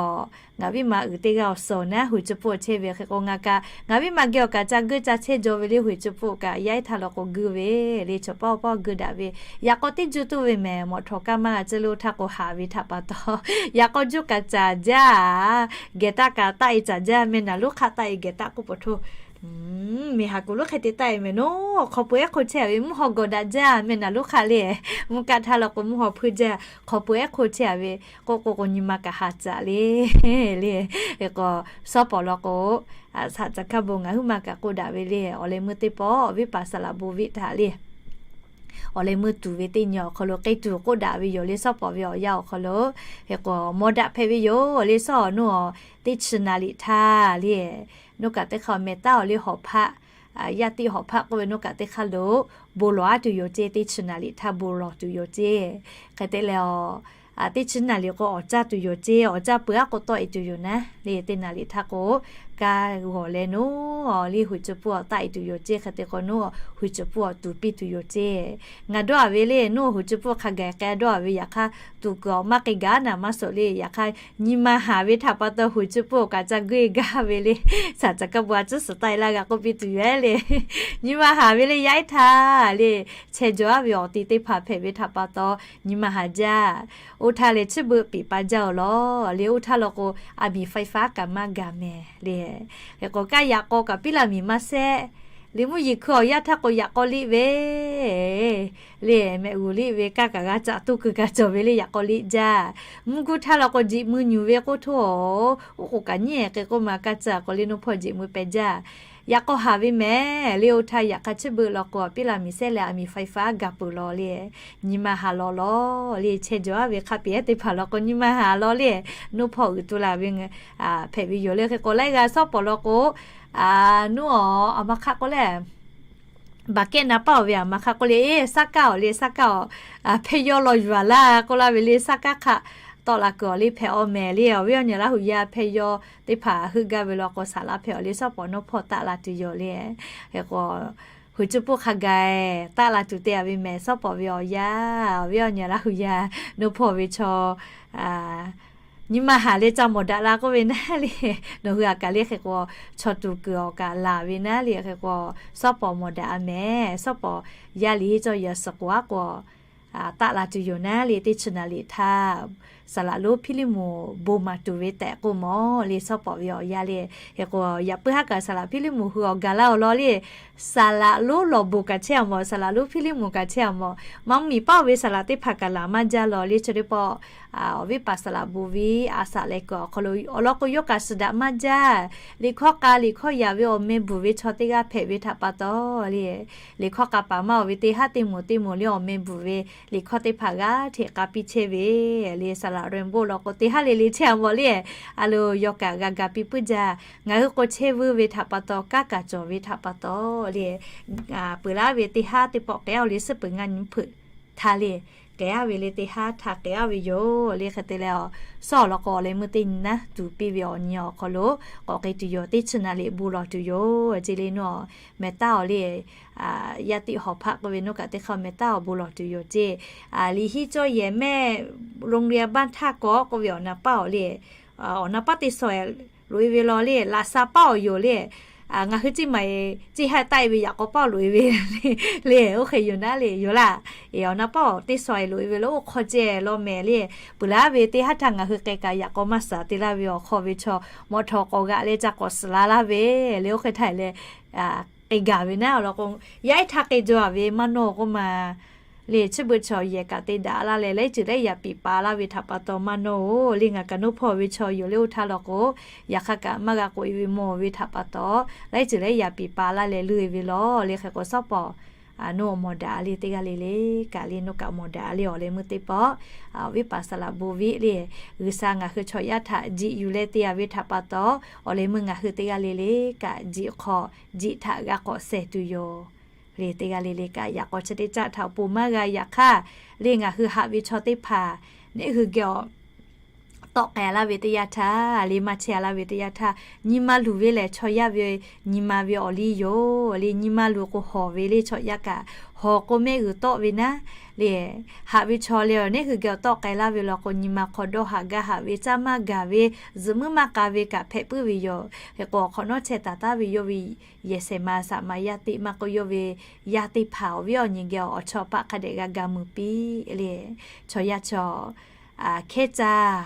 ngaˬ viˉ ma uiˍ teˇ g'aˇ awˬ suh naˉ huiˬ cuˇ puˇ awˬ chehˇ ve. Hk'e k'o ngaˬ kaꞈ ngaˬ viˉ ma geh awˬ kaꞈ ca geuˆ ca chehˇ jaw ve le, huiˬ cuˇ puˇ kaꞈ yaˇ iˉ htaˇ law k'o geuˆ ve le, chaw pawˆ pawˆ geuˆ daꞈ ve. Yaꞈ k'aw teˇ juˇ tuˇ ve mehˍ, mawꞈ htawˍ kaˇ maˇ g'a ceˇ lo htaˇ k'o haˍ ve htaꞈ pa taw, yaꞈ k'aw juˇ kaꞈ caˍ jaˇ, gehˬ taˆ kaꞈ taˆ e caˍ jaˇ, meh naˍ lonˉ hk'aˆ taˆ e gehˬ taˆ k'oˆ peuˬ htoˇ. Meh haˍ kuˬ lonˉ hk'e te taˆ e mehˍ naˉ, hk'aw pui ehˉ hk'o chehˇ ve mvuhˇ haw gawˬ daꞈ jaˇ, meh naˍ lonˉ hk'aˆ le, mvuhˇ kaˆ htaˇ law k'o mvuhˇ haw hpuiˇ jaˇ, hk'aw pui ehˉ hk'o chehˇ ve k'oˆ k'o k'o nyi ma kaꞈ haˍ caꞈ le. Le, hk'e k'o, shawˉ pawˍ law k'o, shaꞈ caˍ hkaˇ bon ngaˬ huiˉ ma kaꞈ k'oˆ daꞈ ve le, awˬ leh meuˇ teˇ pawˆ awˬ viˉ paˍ saˍ laꞈ bon viˆ htaꞈ le awˬ leh meuˇ tuˍ ve teˇ nyi awˬ hk'aw lo k'e tuˬ k'oˆ daꞈ ve yoˬ le, shawˉ pawˍ ve awˬ yanˇ awˬ hk'aw lo. Hk'e k'o mawˬ daꞈ hpehꞈ ve yoˬ le, shawˉ awˬ nuˇ awˬ teˇ chi naˍ liꞈ htaˇ le, nuˇ kaꞈ teˇ hk'aˇ meh taˉ awˬ le hawˍ hpaˆ, yaˇ tiˆ hawˍ hpaˆ k'oˆ ve nuˇ kaꞈ teˇ hk'aˇ lo bon lawˬ aˉ tuˬ yoˬ ceˇ, teˇ chi naˍ liꞈ htaˇ bon lawˬ tuˬ yoˬ ceˇ. Hk'e te leh, teˇ chi naˍ liꞈ k'o awˍ caˇ tuˬ yoˬ ceˇ, awˍ caˇ peuˬ aˉ k'o tawˆ e tuˬ yoˬ naˉ le, teˇ naˍ liꞈ htaˇ k'o, kaˇ g'awˬ leh nuˇ le huiˬ cuˇ puˇ awˬ taˆ e tuˬ yoˬ ceˇ. Hk'e te k'o nuˇ huiˬ cuˇ puˇ awˬ tuˍ piˇ tuˬ yoˬ ceˇ. Ngaˬ dawˇ a ve le, nuˇ huiˬ cuˇ puˇ hk'a gaˬ k'ai dawˇ a ve, yaꞈ hk'aˇ tuˬ kuiˬ awˬ maˇ k'ai gaˬ naˍ maˇ suhˍ le, yaꞈ hk'aˇ nyi ma haˍ ve htaꞈ pa taw huiˬ cuˇ puˇ awˬ kaꞈ ca geuˆ e gaˇ ve le. Shaˍ caˍ kaˇ bon a cuˉ suhˍ taˆ e laˇ g'a k'oˆ piˇ tuˬ yoˬ le. Nyi ma haˍ ve le, yaˇ iˉ htaˇ le, chehˇ jaw aˉ ve awˬ te teˇ hpaˍ hpehꞈ ve htaꞈ pa taw nyi ma haˍ jaˇ. Oˇ htaˇ lehˬ chiˇ beuꞈ piˍ pa jaˇ awˬ lawn le, oˇ htaˇ law k'o, a miˍ faiˍ faˉ kaꞈ maˇ gaˬ mehˍ le. Hk'e k'o kaˇ yaꞈ k'aw kaꞈ piˉ laˬ miˬ maˇ sehˆ le, mvuhˇ yeˬ hkui awˬ yanˇ htaˇ k'o yaꞈ k'aw liˆ ve le, mehꞈ g'uˬ liˆ ve kaˇ kaꞈ g'a caꞈ tuˇ kuiˬ kaꞈ cawˬ ve le, yaꞈ k'aw liˆ jaˇ. Mvuhˇ guˇ htaˇ law k'o jeꞈ mui nyuˬ ve k'oˆ htoˇ, oˇ k'oˍ kaꞈ nyiˉ k'e k'oˆ ma kaˇ caˇ k'o le, nuˇ hpawˇ jeꞈ mui peh jaˇ. Yaꞈ k'aw haˍ ve mehˍ le, oˇ htaˇ yaꞈ hk'aˇ chiˇ beuꞈ law k'o piˉ laˬ miˬ sehˆ leh a miˍ faiˍ faˉ gaˬ peuˬ law le, nyi ma haˍ law law le, chehˇ jaw aˉ ve hk'a pehˍ ehˉ teˇ hpaˍ law k'o nyi ma haˍ law le, nuˇ hpawˇ uiˍ tu la ve hpehꞈ ve yoˬ le. Hk'e k'o laiˉ g'aˇ shawˉ pawˍ law k'o, nuˇ awˬ a ma hk'aˆ k'oˆ le, baˬ kehˉ na paˉ awˬ ve a ma hk'aˆ k'oˆ le, eˬ, saˉ kaˇ awˬ le, saˉ kaˇ awˬ, hpehˇ yawˇ law yuˬ a laˇ k'oˆ laˇ ve le, saˉ kaˉ hk'aˆ tawˆ la kuiˬ awˬ le hpehꞈ aw mehˍ le. Awˬ viˉ awˬ nyi Laˇ huˍ yaˇ hpehˇ yawˇ teˇ hpaˍ heuˆ gaˇ ve law k'o, saˍ laꞈ hpehꞈ awˬ le shawˉ pawˍ nuˇ hpawˇ taˆ la tuˬ yoˬ le. Hk'e k'o, huiˬ cuˇ puˇ hk'a gaˬ taˆ la tuˬ te a ve mehˍ shawˉ pawˍ ve awˬ yanˇ, awˬ viˉ awˬ nyi Laˇ huˍ yaˇ nuˇ hpawˇ ve chaw nyi ma haˍ leh ca mawˬ daꞈ la k'oˆ ve naˉ le, nawˬ hui a kaꞈ le hk'e k'o, chaw tuˬ kuiˬ awˬ kaꞈ laˬ ve naˉ le. Hk'e k'o, shawˉ pawˍ mawˬ daꞈ a mehˍ, shawˉ pawˍ yaˇ liꞈ henˇ cawˇ yehˬ suhˍ k'oˍ aˉ k'o, taˆ la tuˬ yoˬ naˉ le, teˇ chi naˍ liꞈ htaˇ saˍ laꞈ lonˉ Hpiˇliˇmonˍ bon maˍ tuˬ ve tehꞈ k'oˆ mawˬ le, shawˉ pawˍ ve awˬ yanˇ le. Hk'e k'o, yaꞈ puiˉ haˉ kaꞈ saˍ laꞈ Hpiˇliˇmonˍ hui awˬ gaˬ laˇ awˬ lawn le, saˍ laꞈ lonˉ lawˬ bon kaꞈ chehˇ a mawˬ, saˍ laꞈ lonˉ Hpiˇliˇmonˍ kaꞈ chehˇ a mawˬ. Maˇ mvuhˇ miˬ paˉ oˇ ve saˍ laꞈ teˇ hpaˍ kaꞈ laˬ maˇ jaˇ law le. Chi teˇ pawˆ awˬ viˉ paˍ saˍ laꞈ bon viˉ a shaꞈ leh kuiˬ awˬ hk'aw lo awˬ lawn k'o yawˇ kaꞈ suh daꞈ maˇ jaˇ. Liꞈ hkawˇ k'a liꞈ hkawˇ yaꞈ ve awˬ meh bvuhˬ ve chaw teˇ g'aˇ hpehꞈ ve htaꞈ pa taw le, liꞈ hkawˇ k'a paˍ maˇ oˬ ve teˇ haˉ teˇ moˍ teˇ moˍ le awˬ meh bvuhˬ ve liꞈ hkawˇ teˇ hpaˍ g'aˇ hteꞈ k'a piˇ chehˇ ve le. Saˍ laꞈ Renˍ bon law k'o teˇ haˉ le le chehˇ a mawˬ le, a lo yawˇ kaꞈ g'a ga piˇ puiˉ jaˇ. Ngaˬ hui k'o chehˇ vuiˇ ve htaꞈ pa taw, kaˇ kaꞈ cawˬ ve htaꞈ pa taw le, peuˬ laˇ ve teˇ haˉ teˇ pawˆ k'ehˉ a le, suhˉ peuˬ ngaˇ nyi hpeuꞈ htaˇ le, k'ehˉ a ve le, teˇ haˉ htaꞈ k'ehˉ a ve yoˬ le. Hk'e te leh, shawˉ awˬ lawn k'o awˬ leh meuˇ teˇ nyi naˉ tuˬ piˇ ve awˬ nyi awˬ hk'aw lo k'awꞈ k'ai tuˬ yoˬ. Teˇ chi naˍ liꞈ bon lawˬ tuˬ yoˬ ceˇ le, nuˇ meh taˉ awˬ le, yaˇ tiˆ hawˍ hpaˆ k'oˆ ve nuˇ kaꞈ teˇ hk'aˇ meh taˉ awˬ bon lawˬ tuˬ yoˬ ceˇ. Liꞈ hiˉ cawˇ yehˬ mehˆ โรงเรียนบ้านท่าเกาะ k'oˆ ve awˬ na paˉ awˬ le, awˬ na paˉ teˇ sawˍ loꞈ e ve law le, laꞈ sha paˉ awˬ yoˬ le. Ngaˬ hui ceˇ maˬ e ceˇ haˉ taˆ e ve yaꞈ k'aw paˉ loꞈ e ve le, oˇ hk'e yoˬ naˉ le yoˬ laˇ. Awˬ na paˉ awˬ teˇ sawˍ loꞈ e ve le, oˇ hk'aw ceh law mehˍ le. Peuˬ laˇ ve teˇ haˉ htaˇ ngaˬ hui k'ai kaꞈ yaꞈ k'aw maˇ suhˍ te laˇ ve awˬ hk'aw ve chaw mawꞈ htawˍ k'awꞈ g'aꞈ leh ca k'awꞈ suhˍ la laˇ ve le, oˇ hk'e htaˇ leh k'ai gaˬ ve naˉ awˬ lawn k'o, yaˇ ehˉ htaˇ k'ai jaw a ve maˇ nawˇ k'oˆ ma Le chi beuꞈ chaw yehˬ kaꞈ te daꞈ laˇ leh, laiˉ ceuˬ laiˉ yaꞈ piˍ pa laˇ ve htaꞈ pa taw maˇ nawˇ oˬ. Le ngaˬ kaꞈ nawˇ hpawˇ ve chaw yoˬ le, oˇ htaˇ law k'o, yaꞈ hk'aˇ kaꞈ maˇ g'a k'oꞈ e ve mawˬ ve htaꞈ pa taw, laiˉ ceuˬ laiˉ yaꞈ piˍ pa laˇ leh leuˇ e ve lawˬ. Le hk'e k'o, sawˉ pawˍ nawˇ mawˬ daꞈ le teˇ g'aˇ le le kaꞈ le, nawˬ kaꞈ mawˬ daꞈ le awˬ leh meuˇ teˇ pawˆ, awˬ viˉ paˍ saˍ laꞈ bon viˉ le, G'uiˬsha ngaˬ hui chaw yaˇ htaꞈ jiꞈ yuˬ leh te a ve htaꞈ pa taw, awˬ leh meuˇ ngaˬ hui teˇ g'aˇ le le kaꞈ jiꞈ hk'aw jiꞈ htaꞈ g'a k'awꞈ sheh tuˬ yoˬ. Le teˇ g'aˇ le le kaꞈ yaꞈ k'aw chi teˇ caˆ htaꞈ awˬ pon maˇ g'a. Yaꞈ hk'aˇ, le ngaˬ hui haꞈ ve chaw teˇ hpaˍ neˉ hui geh awˬ tawˆ k'ai laˇ ve teˇ yanˇ htaˇ, le maˇ chehˇ laˇ ve teˇ yanˇ htaˇ, nyi ma luˬ ve lehˬ chaw yaˇ ve nyi ma ve awˬ liˇ yoˬ. Le nyi ma luˬ k'o hawˬ ve le chaw yaˇ kaꞈ, hawˬ k'o mehˆ g'uiˬ tawˆ ve naˉ. Le haꞈ ve chaw le awˬ neˉ hui geh awˬ tawˆ k'ai laˇ ve law k'o, nyi ma hk'aw dawˇ haꞈ gaˇ haꞈ ve, caˇ maˇ gaˬ ve, zuhꞈ muiˉ maˇ k'a ve kaꞈ hpehꞈ puiˉ ve yoˬ. Hk'e k'o, awˬ hk'awꞈ nawˉ chehˇ taˍ taˍ ve yawˇ ve yehˬ shehˍ ma saꞈ ma yaˇ teˇ maˇ k'oˆ, yawˇ ve yaˇ teˇ hpaˍ awˬ viˉ awˬ nyi geh awˬ chawˇ paˆ hk'a dehꞈ g'a ga mui piˇ le. Chaw yaˇ chaw hkehˉ caˇ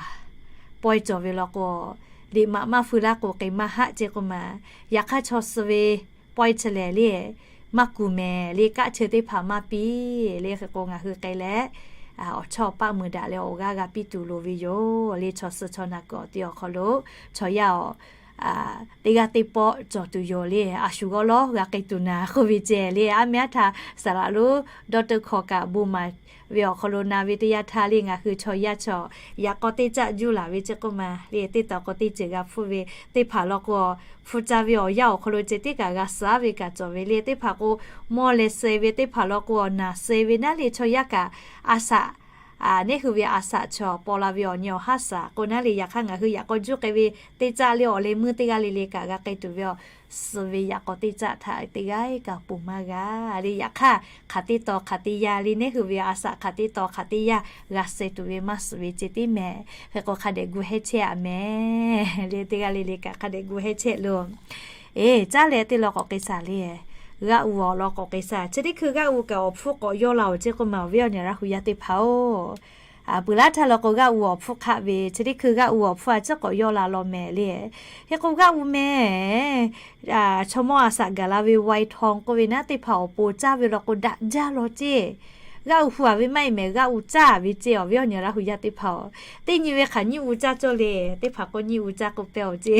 pawehˇ cawˬ ve law k'o, liꞈ maꞈ maˇ feu laˇ k'o, k'e maˇ haˆ ce k'o maˬ. Yaꞈ hk'aˇ chaw suh ve pawehˇ chi lehˬ le, maˇ kuˬ mehˍ le, kaˆ cheu teˇ hpaˍ maˇ piˇ le. Hk'e k'o, ngaˬ hui k'ai leh awˬ chawˇ paˆ mui daꞈ leh awˬ g'aˇ g'a piˇ tuˬ loˍ ve yoˬ. Le chaw suh chaw naˬ kuiˬ awˬ ti awˬ hk'aw lo chaw yaˇ awˬ teˇ g'aˇ teˇ pawˆ cawˬ tuˬ yoˬ le. A shu g'awˇ lawˉ g'a k'ai tuˬ naˍ k'oˆ ve ceh le, aˉ mehˉ aˉ htaˇ saˍ laꞈ lonˉ dawˇ teuˆ hkawꞈ kaꞈ bon maˍ ve awˬ hk'aw lo na ve teˇ yanˇ htaˇ le, ngaˬ hui chaw yaˇ chaw yaꞈ k'aw teˇ caˆ juˇ laˬ ve ce k'oˆ ma le, teˇ taw k'o teˇ ceuˬ g'a hpfuhˇ ve teˇ hpaˍ law k'o, hpu ca ve awˬ yanˇ awˬ hk'aw lo ceh tiˉ kaꞈ g'a suhˉ ve kaꞈ cawˬ ve le. Teˇ hpaˍ k'o mawˇ leh suh ve, teˇ hpaˍ law k'o awˬ naˬ suh ve naˉ le, chaw yaˇ kaꞈ a saꞈ neˉ hui ve a saꞈ chaw paw la ve awˬ nyi awˬ haˉ saꞈ k'o naˉ le. Yaꞈ hk'aˇ ngaˬ hui yaꞈ k'aw juˇ k'ai ve teˇ caˆ le awˬ leh meuˇ teˇ g'aˇ le le kaꞈ g'a k'ai tuˬ ve awˬ suh ve yaꞈ k'aw teˇ caˆ htaꞈ teˇ g'aˇ kaꞈ ponˬ maˇ g'a le. Yaꞈ hk'aˇ hk'aˬ teˇ taw hk'aˬ teˇ yanˇ le, neˉ hui ve a saꞈ hk'aˬ teˇ taw hk'aˬ teˇ yanˇ g'a suh tuˬ ve maˇ suhˍ ve ceh tiˉ mehˍ. Hk'e k'o hk'a dehꞈ gu hehˇ chehˇ a mehˍ le, teˇ g'aˇ le le kaꞈ hk'a dehꞈ gu hehˇ chehˇ loˬ. Eˬ, caˉ leh teˇ law k'awꞈ k'ai shaˍ le. G'aˆ u awˬ lawn k'awꞈ k'ai shaˍ. Chi teˇ hkui g'aˆ u kaꞈ awˬ hpfuhˇ k'awꞈ yawˇ la oˬ ce k'oˆ ma awˬ viˉ awˬ nyi Laˇ hu yaˇ teˇ hpaˍ-oˬ, peuˬ laˇ htaˇ law k'o g'aˆ u awˬ hpfuhˇ hk'aˆ ve, chi teˇ hkui g'aˆ u awˬ hpfuhˇ a ciˉ k'awꞈ yawˇ la law mehˍ le. Hk'e k'o g'aˆ u mehˍ, chaw mawˇ a saꞈ gaˬ la ve ไวน์ทอง k'oˆ ve naˉ, teˇ hpaˍ awˬ pon caˇ ve law k'o daꞈ jaˇ law ce. G'aˆ u hu a ve maˇ heˆ mehˍ, g'aˆ u caˇ ve ce awˬ viˉ awˬ nyi Laˇ hu yaˇ teˇ hpaˍ-oˬ. Teˇ nyi ve hk'aˬ nyiˇ u caˇ cawˇ le. Teˇ hpaˍ k'o nyiˇ u caˇ k'o pehˇ awˬ ce.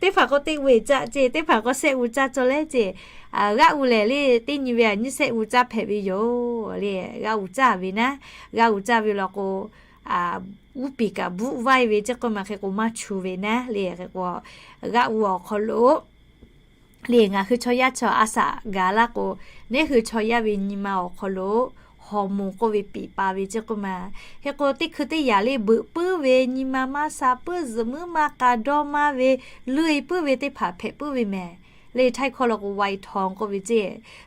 Teˇ hpaˍ k'o teˇ u e caˇ ce, teˇ hpaˍ k'o shehˆ u caˇ cawˇ leh ce. G'aˆ u lehˬ le, teˇ nyi ve a nyiˇ shehˆ u caˇ hpehꞈ ve yoˬ le. G'aˆ u caˇ ve naˉ, g'aˆ u caˇ ve law k'o, uˉ peˍ kaꞈ bvuhˆ vaiˇ ve ce k'oˆ ma, hk'e k'o maˇ chu ve naˉ le. Hk'e k'o g'aˆ u awˬ hk'aw lo le ngaˬ hui chaw yaˇ chaw a saꞈ gaˬ laˇ k'o, neˉ hui chaw yaˇ ve nyi ma awˬ hk'aw lo ฮอร์โมน k'oˆ ve piˍ pa ve ce k'oˆ ma. Hk'e k'o teˇ hkui teˇ yaꞈ le beuꞈ puiˉ ve, nyi ma maˇ sha puiˉ, zuhꞈ muiˉ maˇ k'a dawˇ maˇ ve, leuˇ e puiˉ ve teˇ hpaˍ hpehꞈ puiˉ ve mehˍ. Le htaiˇ hkawˇ law k'o ไวน์ทอง k'oˆ ve ce.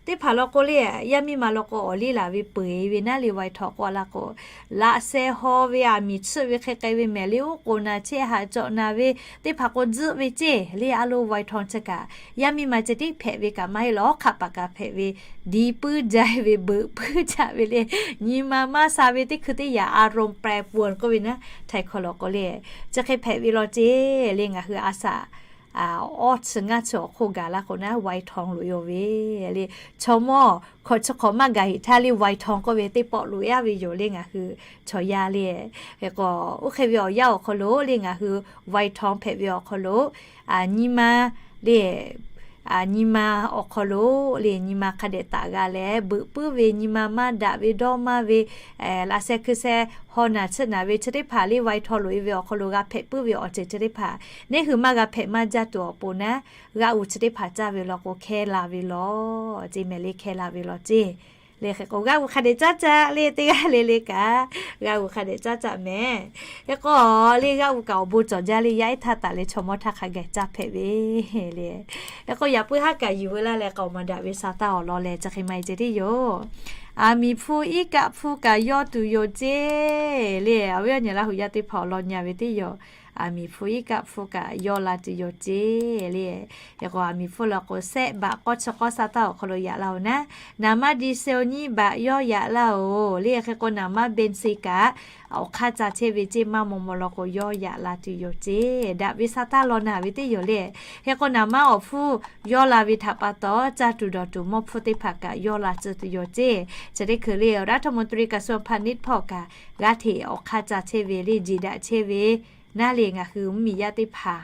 Teˇ hpaˍ law k'o le, yaˇ miˇ ma law k'o awˬ liˇ laˬ ve peuˬ e ve naˉ le, ไวน์ทอง k'oˆ laˇ k'o, laꞈ sheh haw ve aˬ miˍ tsuhˆ ve hk'e k'ai ve mehˍ le, oˉ k'oˍ naˬ chehˇ haꞈ cawꞈ naˬ ve teˇ hpaˍ k'o tzuhˆ ve ce. Le a lo ไวน์ทอง chi kaꞈ yaˇ miˇ ma ceh tiˉ hpehꞈ ve kaꞈ maˇ heˆ lawˬ, hk'aˆ paˍ kaꞈ hpehꞈ ve, diˍ puiˉ jaˇ ve, beuꞈ puiˉ jaˇ ve le, nyi ma maˇ sha ve teˇ hkui teˇ yaꞈ อารมณ์แปรปรวน k'oˆ ve naˉ, htaiˇ hkawˇ law k'o le, chi hk'e hpehꞈ ve law ce. Le ngaˬ hui a saꞈ awˇ chi ngaˇ chi awˬ hk'oˆ gaˬ laˇ k'o naˉ ไวน์ทอง loꞈ e oˬ ve le. Chaw mawˇ hkawꞈ chi hk'awꞈ maˇ gaˬ heꞈ htaˇ le ไวน์ทอง k'oˆ ve teˇ pawˆ loꞈ e a ve yoˬ le ngaˬ hui chaw yaˇ le. Hk'e k'o oˇ hk'e ve awˬ yanˇ awˬ hk'aw lo le ngaˬ hui ไวน์ทอง hpehꞈ ve awˬ hk'aw lo nyi ma le, nyi ma awˬ hk'aw lo le nyi ma hk'a dehꞈ taꞈ g'a leh, beuꞈ puiˉ ve, nyi ma maˇ daꞈ ve, dawˇ maˇ ve, laꞈ sheh hkui sheh haw naˬ tsuhˆ naˬ ve chi teˇ hpaˍ le ไวน์ทอง loꞈ e ve awˬ hk'aw lo g'a hpehꞈ puiˉ ve awˬ ceuˬ chi teˇ hpaˍ neˉ hui maˇ g'a hpehꞈ maˇ jaˇ tuˬ awˬ pon naˉ, g'aˆ u chi teˇ hpaˍ caˇ ve law k'o hkehˇ la ve law ce mehˍ le, hkehˇ la ve law ce. Le hk'e k'o g'aˆ u hk'a dehꞈ caˉ caˆ le teˇ g'aˇ le le kaꞈ, g'aˆ u hk'a dehꞈ caˉ caˆ mehˍ. Hk'e k'o le g'aˆ u kaꞈ awˬ bon cawˬ jaˇ le, yaˇ ehˉ htaˇ taˍ leh chaw mawˇ htaˇ hk'a gaˬ caˇ hpehꞈ ve le. Hk'e k'o yaꞈ puiˉ haˉ kaꞈ yuˬ veu laˇ leh k'aoˍ maˍ daꞈ ve sha taˇ awˬ lawn leh chi hk'e maˇ e ce teˇ yoˬ. Aˬ miˍ hpu iˉ kaˆ hpu kaꞈ yawˇ tuˬ yoˬ ce le. Awˬ viˉ awˬ nyi Laˇ hu yaˇ teˇ hpaˍ awˬ lawn nyi a ve teˇ yoˬ. aˬ miˍ hpfuhˇ iˉ kaˆ hpfuhˇ kaꞈ yawˇ la tuˬ yoˬ ceˇ le. Hk'e k'o, aˬ miˍ hpfuhˇ la k'o, shehˆ baꞈ k'awˇ chi k'awˇ sa taˇ awˬ hk'aw lo yaꞈ la-oˬ naˉ, naˍ manˇ diesel nyiˇ baꞈ yawˇ yaꞈ laˇ-oˬ le. Hk'e k'o, naˍ manˇ เบนซิน kaꞈ awˬ hk'aˇ ca chehˇ ve ceˇ, maˇ maw maw law k'o yawˇ yaꞈ la tuˬ yoˬ ceˇ. Daꞈ ve sa taˇ law naˍ ve teˇ yoˬ le. Hk'e k'o, naˍ manˇ awˬ hpfuhˇ yawˇ la ve htaꞈ pa taw, caˇ tuˬ dawˬ tuˬ mawˇ hpfuhˇ teˇ hpaˍ kaꞈ yawˇ la tcuh tuˬ yoˬ ceˇ. Chi teˇ hkui le, รัฐมนตรีกระทรวงพาณิชย์ hpawˇ kaꞈ g'aˇ hteꞈ awˬ hk'aˇ ca chehˇ ve le, jeˬ daꞈ chehˇ ve naˉ le. Ngaˬ hui mvuhˇmiˬ yaˇ teˇ hpaˍ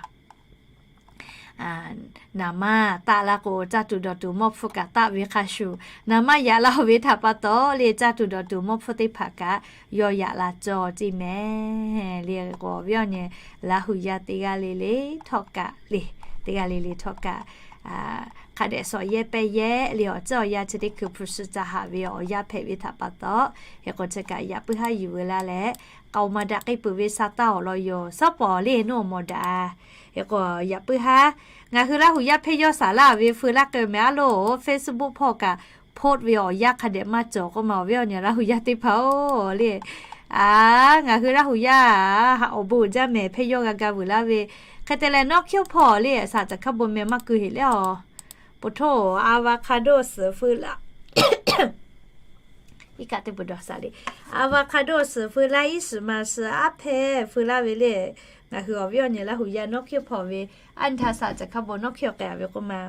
naˍ manˇ taˆ la k'o, caˇ tuˬ dawˬ tuˬ mawˇ hpfuhˇ kaꞈ taˆ ve hk'a shuˍ, naˍ manˇ yaꞈ la-oˬ ve htaꞈ pa taw le, caˇ tuˬ dawˬ tuˬ mawˇ hpfuhˇ teˇ hpaˍ kaꞈ yawˇ yaꞈ la cawˇ ceˇ mehˍ le. K'o, awˬ viˉ awˬ nyi Laˇ huˍ yaˇ teˇ g'aˇ le le htawˇ kaꞈ le, teˇ g'aˇ le le htawˇ kaꞈ, hk'a dehꞈ shawˍ yehˇ pehˇ yehˇ le, awˬ ciˉ awˬ yanˇ chi teˇ hkui hpu shi ca haꞈ ve awˬ yanˇ hpehꞈ ve htaꞈ pa taw, hk'e k'o chi kaꞈ yaꞈ puiˉ haˉ yuˬ veu laˇ leh, k'aoˍ maˍ daꞈ k'ai peuˬ ve sa taˇ awˬ lawn yoˬ. Suhˉ pawˍ le, nawˬ mawˬ daꞈ. Hk'e k'o, yaꞈ puiˉ haˉ, ngaˬ hui Laˇ huˍ yaˇ hpehˇ yawˇ saˍ laˇ ve feu laˇ k'ai mehˍ a loˬ, Facebook hpawˇ kaꞈ post ve awˬ yanˇ hk'a dehꞈ maˇ cawˬ k'oˆ ma, awˬ viˉ awˬ nyi Laˇ huˍ yaˇ teˇ hpaˍ-oˬ le. A, ngaˬ hui Laˇ huˍ yaˇ haꞈ awˬ bon uiˍ jaˇ mehˍ, hpehˇ yawˇ g'a ga vuiˬ laˇ ve. Hk'e te leh nawˉ hkiˉ hpawˇ le, saˍ caˬ hkaˇ bon meh maˇ keu heꞈ le a. Poˬ htoˇ, avocado suhˍ feu laˇ, iˉ kaˆ teˇ pu dawˬ saˍ le. Avocado suhˍ feu laˇ, iˉ shiˍ ma shiˍ aˉ hpehˇ feu laˇ ve le. Ngaˬ hui awˬ viˉ awˬ nyi Laˇ huˍ yaˇ nawˉ hkiˉ hpawˇ ve, a nyi htaˇ saˍ caˬ hkaˇ bon nawˉ hkiˉ awˬ k'ai a ve k'oˆ ma.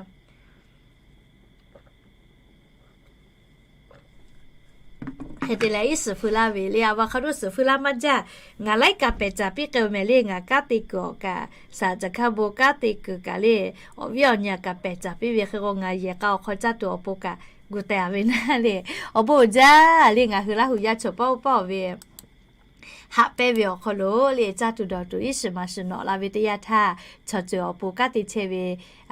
Hk'e te leh iˉ shiˍ feu laˇ ve le, avocado suhˍ feu laˇ maˇ jaˇ. Ngaˬ laiˉ kaꞈ pehˬ caˍ piˇ k'ai-oˬ mehˍ le, ngaˬ kanˉ te kuiˬ awˬ kaꞈ, saˍ caˬ hkaˇ bon kanˉ te kuiˬ kaꞈ le, awˬ viˉ awˬ nyi kaꞈ pehˬ caˍ piˇ ve hk'e k'o, ngaˬ yehˬ k'a awˬ hk'aw caˇ tuˬ awˬ pon kaꞈ gu teh a ve naˉ le. Awˬ bon uiˍ jaˇ le, ngaˬ hui Laˇ huˍ yaˇ chaw paˇ oˇ paˇ ve haꞈ pehnˇ ve awˬ hk'aw lo le, caˇ tuˬ dawˬ tuˬ iˉ shiˍ ma shiˍ nawꞈ la ve teˇ yanˇ htaˇ, chaw ceuˬ awˬ pon kanˉ te chehˇ ve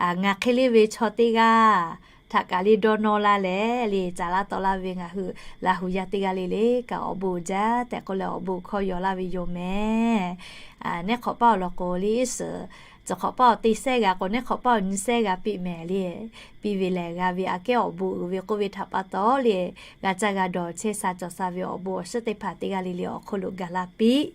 ngaˬ hk'e le ve chaw teˇ g'aˇ htaꞈ kaꞈ le dawˇ nawˇ laˇ leh le, caˍ laˇ tawˆ laˇ ve ngaˬ hui Laˇ huˍ yaˇ teˇ g'aˇ le le kaꞈ awˬ bon uiˍ jaˇ tehꞈ k'oˆ leh awˬ bon hkawˇ yaw laˇ ve yoˬ mehˍ. Neˉ hk'awꞈ paˇ awˬ lawn k'o le, iˉ shiˍ chi hk'awꞈ paˇ awˬ teˇ sehˉ g'a k'o, neˉ hk'awꞈ paˇ awˬ nyi sehˉ g'a piˇ mehˍ le. Piˇ ve lehˬ g'a ve aꞈ kehˉ awˬ bon uiˍ ve k'oˆ ve htaꞈ pa taw le, g'a caˇ g'a dawˬ chehˇ sha cawˬ sha ve awˬ bon awˬ shiˉ teˇ hpaˍ teˇ g'aˇ le le awˬ hk'oˆ lo gaˬ la piˇ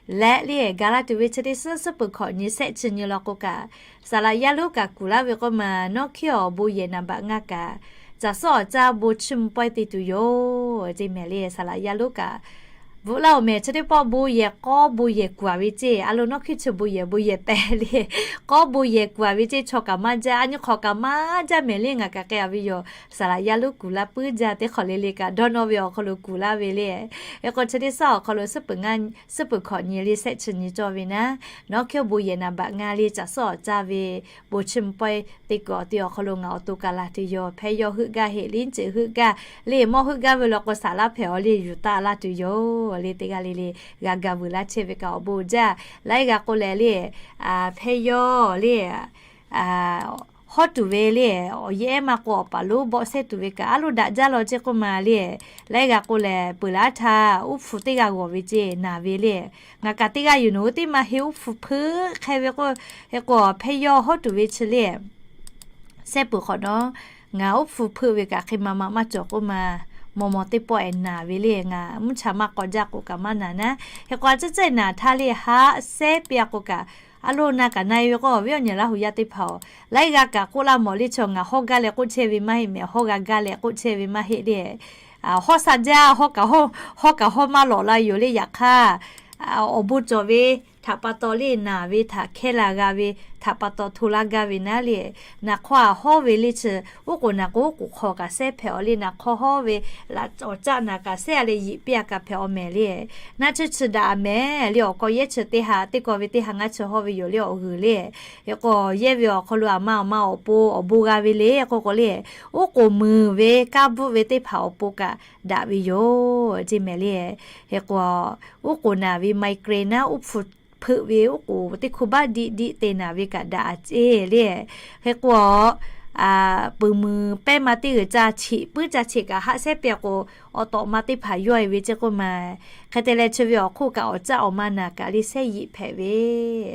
leh le, gaˬ la tuˬ ve chi teˇ suhˉ suhˉ peuˬ hkawꞈ nyi sehˆ chi nyi law k'o kaꞈ, saˍ laꞈ yaˇ lonˉ kaꞈ kuˬ laˇ ve k'oˆ ma, nawˉ hkiˉ awˬ bon yehˬ naˍ baꞈ ngaˇ kaꞈ, caˬ suhˉ awˬ caˇ bon chiˇ mvuh pawehˇ te tuˬ yoˬ ceˇ mehˍ le. Saˍ laꞈ yaˇ lonˉ kaꞈ bvuhꞈ laˇ-oˬ mehˍ, chi teˇ pawˆ bon yehˬ k'awˇ bon yehˬ kuˬ a ve ceˇ, a lo nawˉ hkiˉ chi bon yehˬ bon yehˬ pehˍ le, k'awˇ bon yehˬ kuˬ a ve ceˇ, chaw kaꞈ maˇ jaˇ, a nyi hk'awꞈ kaꞈ maˇ jaˇ mehˍ le, ngaˬ kaꞈ k'ai a ve yoˬ. Saˍ laꞈ yaˇ lonˉ kuˬ laˇ puiˉ jaˇ teˇ hk'awꞈ le le kaꞈ dawˇ nawˇ ve awˬ hk'aw lo kuˬ laˇ ve le. Hk'e k'o chi teˇ suhˉ awˬ hk'aw lo suhˉ peuˬ ngaˇ, suhˉ peuˬ hkawꞈ nyi le sehˆ chi nyi cawˇ ve naˉ, nawˉ hkiˉ bon yehˬ naˍ baꞈ ngaˇ le caˬ suhˉ awˬ caˇ ve bon chiˇ mvuh pawehˇ te kuiˬ awˬ te awˬ hk'aw lo ngaˬ awˬ to kaˬ laˬ tuˬ yoˬ. Hpehˇ yawˇ heuˆ gaˇ heꞈ, liˉ ceuˬ heuˆ gaˇ le, mawˇ heuˆ gaˇ ve law k'o saˍ laˇ hpehꞈ awˬ le yuˬ taˆ laˇ tuˬ yoˬ le. Teˇ g'aˇ le le g'a ga vuiˬ laˇ chehˇ ve kaꞈ awˬ bon jaˇ. Laiˉ g'a k'oˆ leh le, hpehˇ yawˇ le hawˉ tuˬ ve le, awˬ yehˬ ehˉ maˇ k'o awˬ paˍ lonˉ bawˆ sehˉ tuˬ ve kaꞈ a loˇ daꞈ jaˇ law ceˇ k'oˆ ma le. Laiˉ g'a k'oˆ leh peuˬ laˇ htaˇ uˉ hpu teˇ g'aˇ g'awˬ ve ceˇ naˍ ve le. Ngaˬ kaꞈ teˇ g'aˇ yuˬ nawˬ hui teˇ maˇ heˆ, uˉ hpu hpeuˆ hk'e ve k'o, hk'e k'o hpehˇ yawˇ hawˉ tuˬ ve chi le, sehˉ peuˬ hk'awꞈ nawˉ, ngaˬ uˉ hpu hpeuˆ ve kaꞈ hk'e ma ma maˇ cawˬ k'oˆ ma, maw maw teˇ pawˆ ehˍ naˍ ve le. Ngaˬ mvuhˇ cha maˇ k'aw jaˇ k'o kaꞈ maˇ naˍ naˉ. Hk'e k'o a ciˉ cehˇ naˍ htaˇ le haꞈ sehˉ piˇ a k'o kaꞈ, a loˇ na kaꞈ na e ve k'o, awˬ viˉ awˬ nyi Laˇ huˍ yaˇ teˇ hpaˍ-oˬ, laiˉ g'a kaꞈ k'oˆ laˇ mawˬ le, chaw ngaˬ hawˉ gaˇ leh k'oˆ chehˇ ve maˇ heˆ mehˍ, hawˉ g'a gaˇ leh k'oˆ chehˇ ve maˇ heˆ le. Hawˉ sha jaˇ, hawˉ kaꞈ hawˉ maˇ lawꞈ la yoˬ le. Yaꞈ hk'aˇ, awˬ bon cawˬ ve htaꞈ pa taw le, naˍ ve htaꞈ hkehˇ la g'a ve htaꞈ pa taw hto laˇ gaˇ ve naˉ le. Naˍ hk'awˇ a hawˉ ve le chi, oˉ k'oˍ naˍ k'o oˉ k'oˍ hk'aw kaꞈ sehˉ hpehꞈ awˬ le. Naˍ hk'awˇ hawˉ ve laꞈ awˬ caˆ naˍ kaꞈ sehˉ a leh yiꞈ piˇ a kaꞈ hpehꞈ awˬ mehˍ le. Naˆ tsuhˇ chi daꞈ mehˍ le, awˬ k'aw yehˇ chi teˇ ha teˇ kaw ve teˇ ha ngaˇ chi hawˉ ve yoˬ le awˬ g'uiˬ le. Hk'e k'o yehˇ ve awˬ hk'aw lo aˬ ma aˬ ma awˬ pon awˬ bon g'a ve le k'oˆ k'o le, oˉ k'oˍ muiˬ ve kaˇ bvuhˆ ve teˇ hpaˍ awˬ pon kaꞈ daꞈ ve yoˬ ceˇ mehˍ le. Hk'e k'o, oˉ k'oˍ naˍ ve migraine naˉ uˉ hpu hpeuˆ ve oˉ k'oˍ teˇ hkui baˆ diˆ diˆ te naˍ ve kaꞈ daꞈ ceˇ le. Hk'e k'o, peuˬ muiˬ pehˇ ma teˇ g'uiˬ ca cheꞈ puiˉ ca cheꞈ kaꞈ haˆ sehˉ piˇ a k'o, Awˬ tawꞈ ma teˇ hpaˍ yawˇ e ve ceˇ k'oˆ ma. Hk'e te leh chi ve awˬ hk'oˆ kaꞈ awˬ caˆ awˬ ma naˬ kaꞈ le shehˉ yiꞈ hpehꞈ ve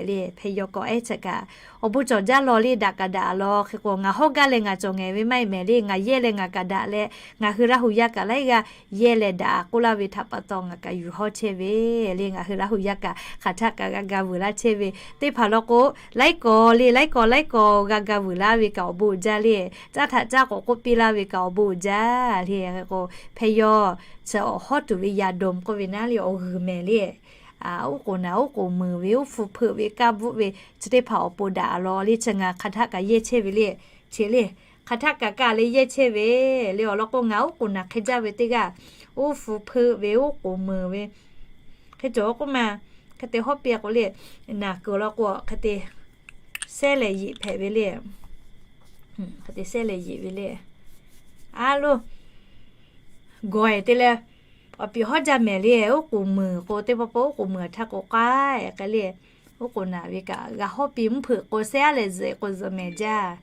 le. Hpeh yaw kawꞈ ehˉ chi kaꞈ awˬ bon cawˬ jaˇ law le, daꞈ kaꞈ daꞈ law. Hk'e k'o ngaˬ hawˉ gaˇ leh ngaˬ cawˬ ngehˬ ve maˇ heˆ mehˍ le, ngaˬ yehˇ leh ngaˬ kaꞈ daꞈ leh, ngaˬ hui Laˇ hu yaˇ kaꞈ laiˉ g'aˇ yehˇ leh daꞈ k'oˆ laˇ ve htaꞈ pa taw ngaˬ kaꞈ yuˬ hawˉ chehˇ ve le. Ngaˬ hui Laˇ hu yaˇ kaꞈ hk'aˬ htaˆ kaꞈ g'a ga vuiˬ laˇ chehˇ ve teˇ hpaˍ law k'o, laiˉ kawˬ le, laiˉ kawˬ laiˉ kawˬ g'a ga vuiˬ laˇ ve kaꞈ awˬ bon uiˍ jaˇ le. Caˇ htaꞈ caˇ k'awꞈ k'oˆ piˇ laˇ ve kaꞈ awˬ bon uiˍ jaˇ le. Hk'e k'o hpeh yaw chi awˬ hawˉ tuˬ ve yaꞈ dawˬ k'oˆ ve naˉ le, awˬ g'uiˬ mehˍ le. Oˉ k'oˍ naˬ oˉ k'oˍ meuˍ ve, oˉ hpu hpeuꞈ ve, kaˇ bvuhˆ ve, chi teˇ hpaˍ awˬ pon daꞈ law le. Chi ngaˬ hk'aˬ htaˆ kaꞈ yehˇ chehˇ ve le. Chi le, hk'aˬ htaˆ kaꞈ kaˇ leh yehˇ chehˇ ve le. Awˬ lawn k'o ngaˬ oˉ k'oˍ naˬ hk'e jaˇ ve teˇ g'aˇ, oˉ hpu hpeuꞈ ve, oˉ k'oˍ meuˍ ve, hk'e cawˬ k'oˆ ma. Hk'e te hawˉ piˇ k'o le, naˬ kuiˬ law k'o hk'e te sehˉ leh yeꞈ hpehꞈ ve le. Hk'e te sehˉ leh yeꞈ ve le. A lo, gawˬ e te leh awˬ piˍ hawˉ jaˇ mehˍ le. Oˉ k'oˍ meuˍ k'o teˇ pawˆ pawˆ oˉ k'oˍ meuˍ htaˇ k'o k'ai k'ai le. Oˉ k'oˍ naˬ ve kaꞈ g'a hawˉ piˇ, mvuhˇ hpeuꞈ k'o sehˉ leh zuhꞈ k'o zuhꞈ mehˍ jaˇ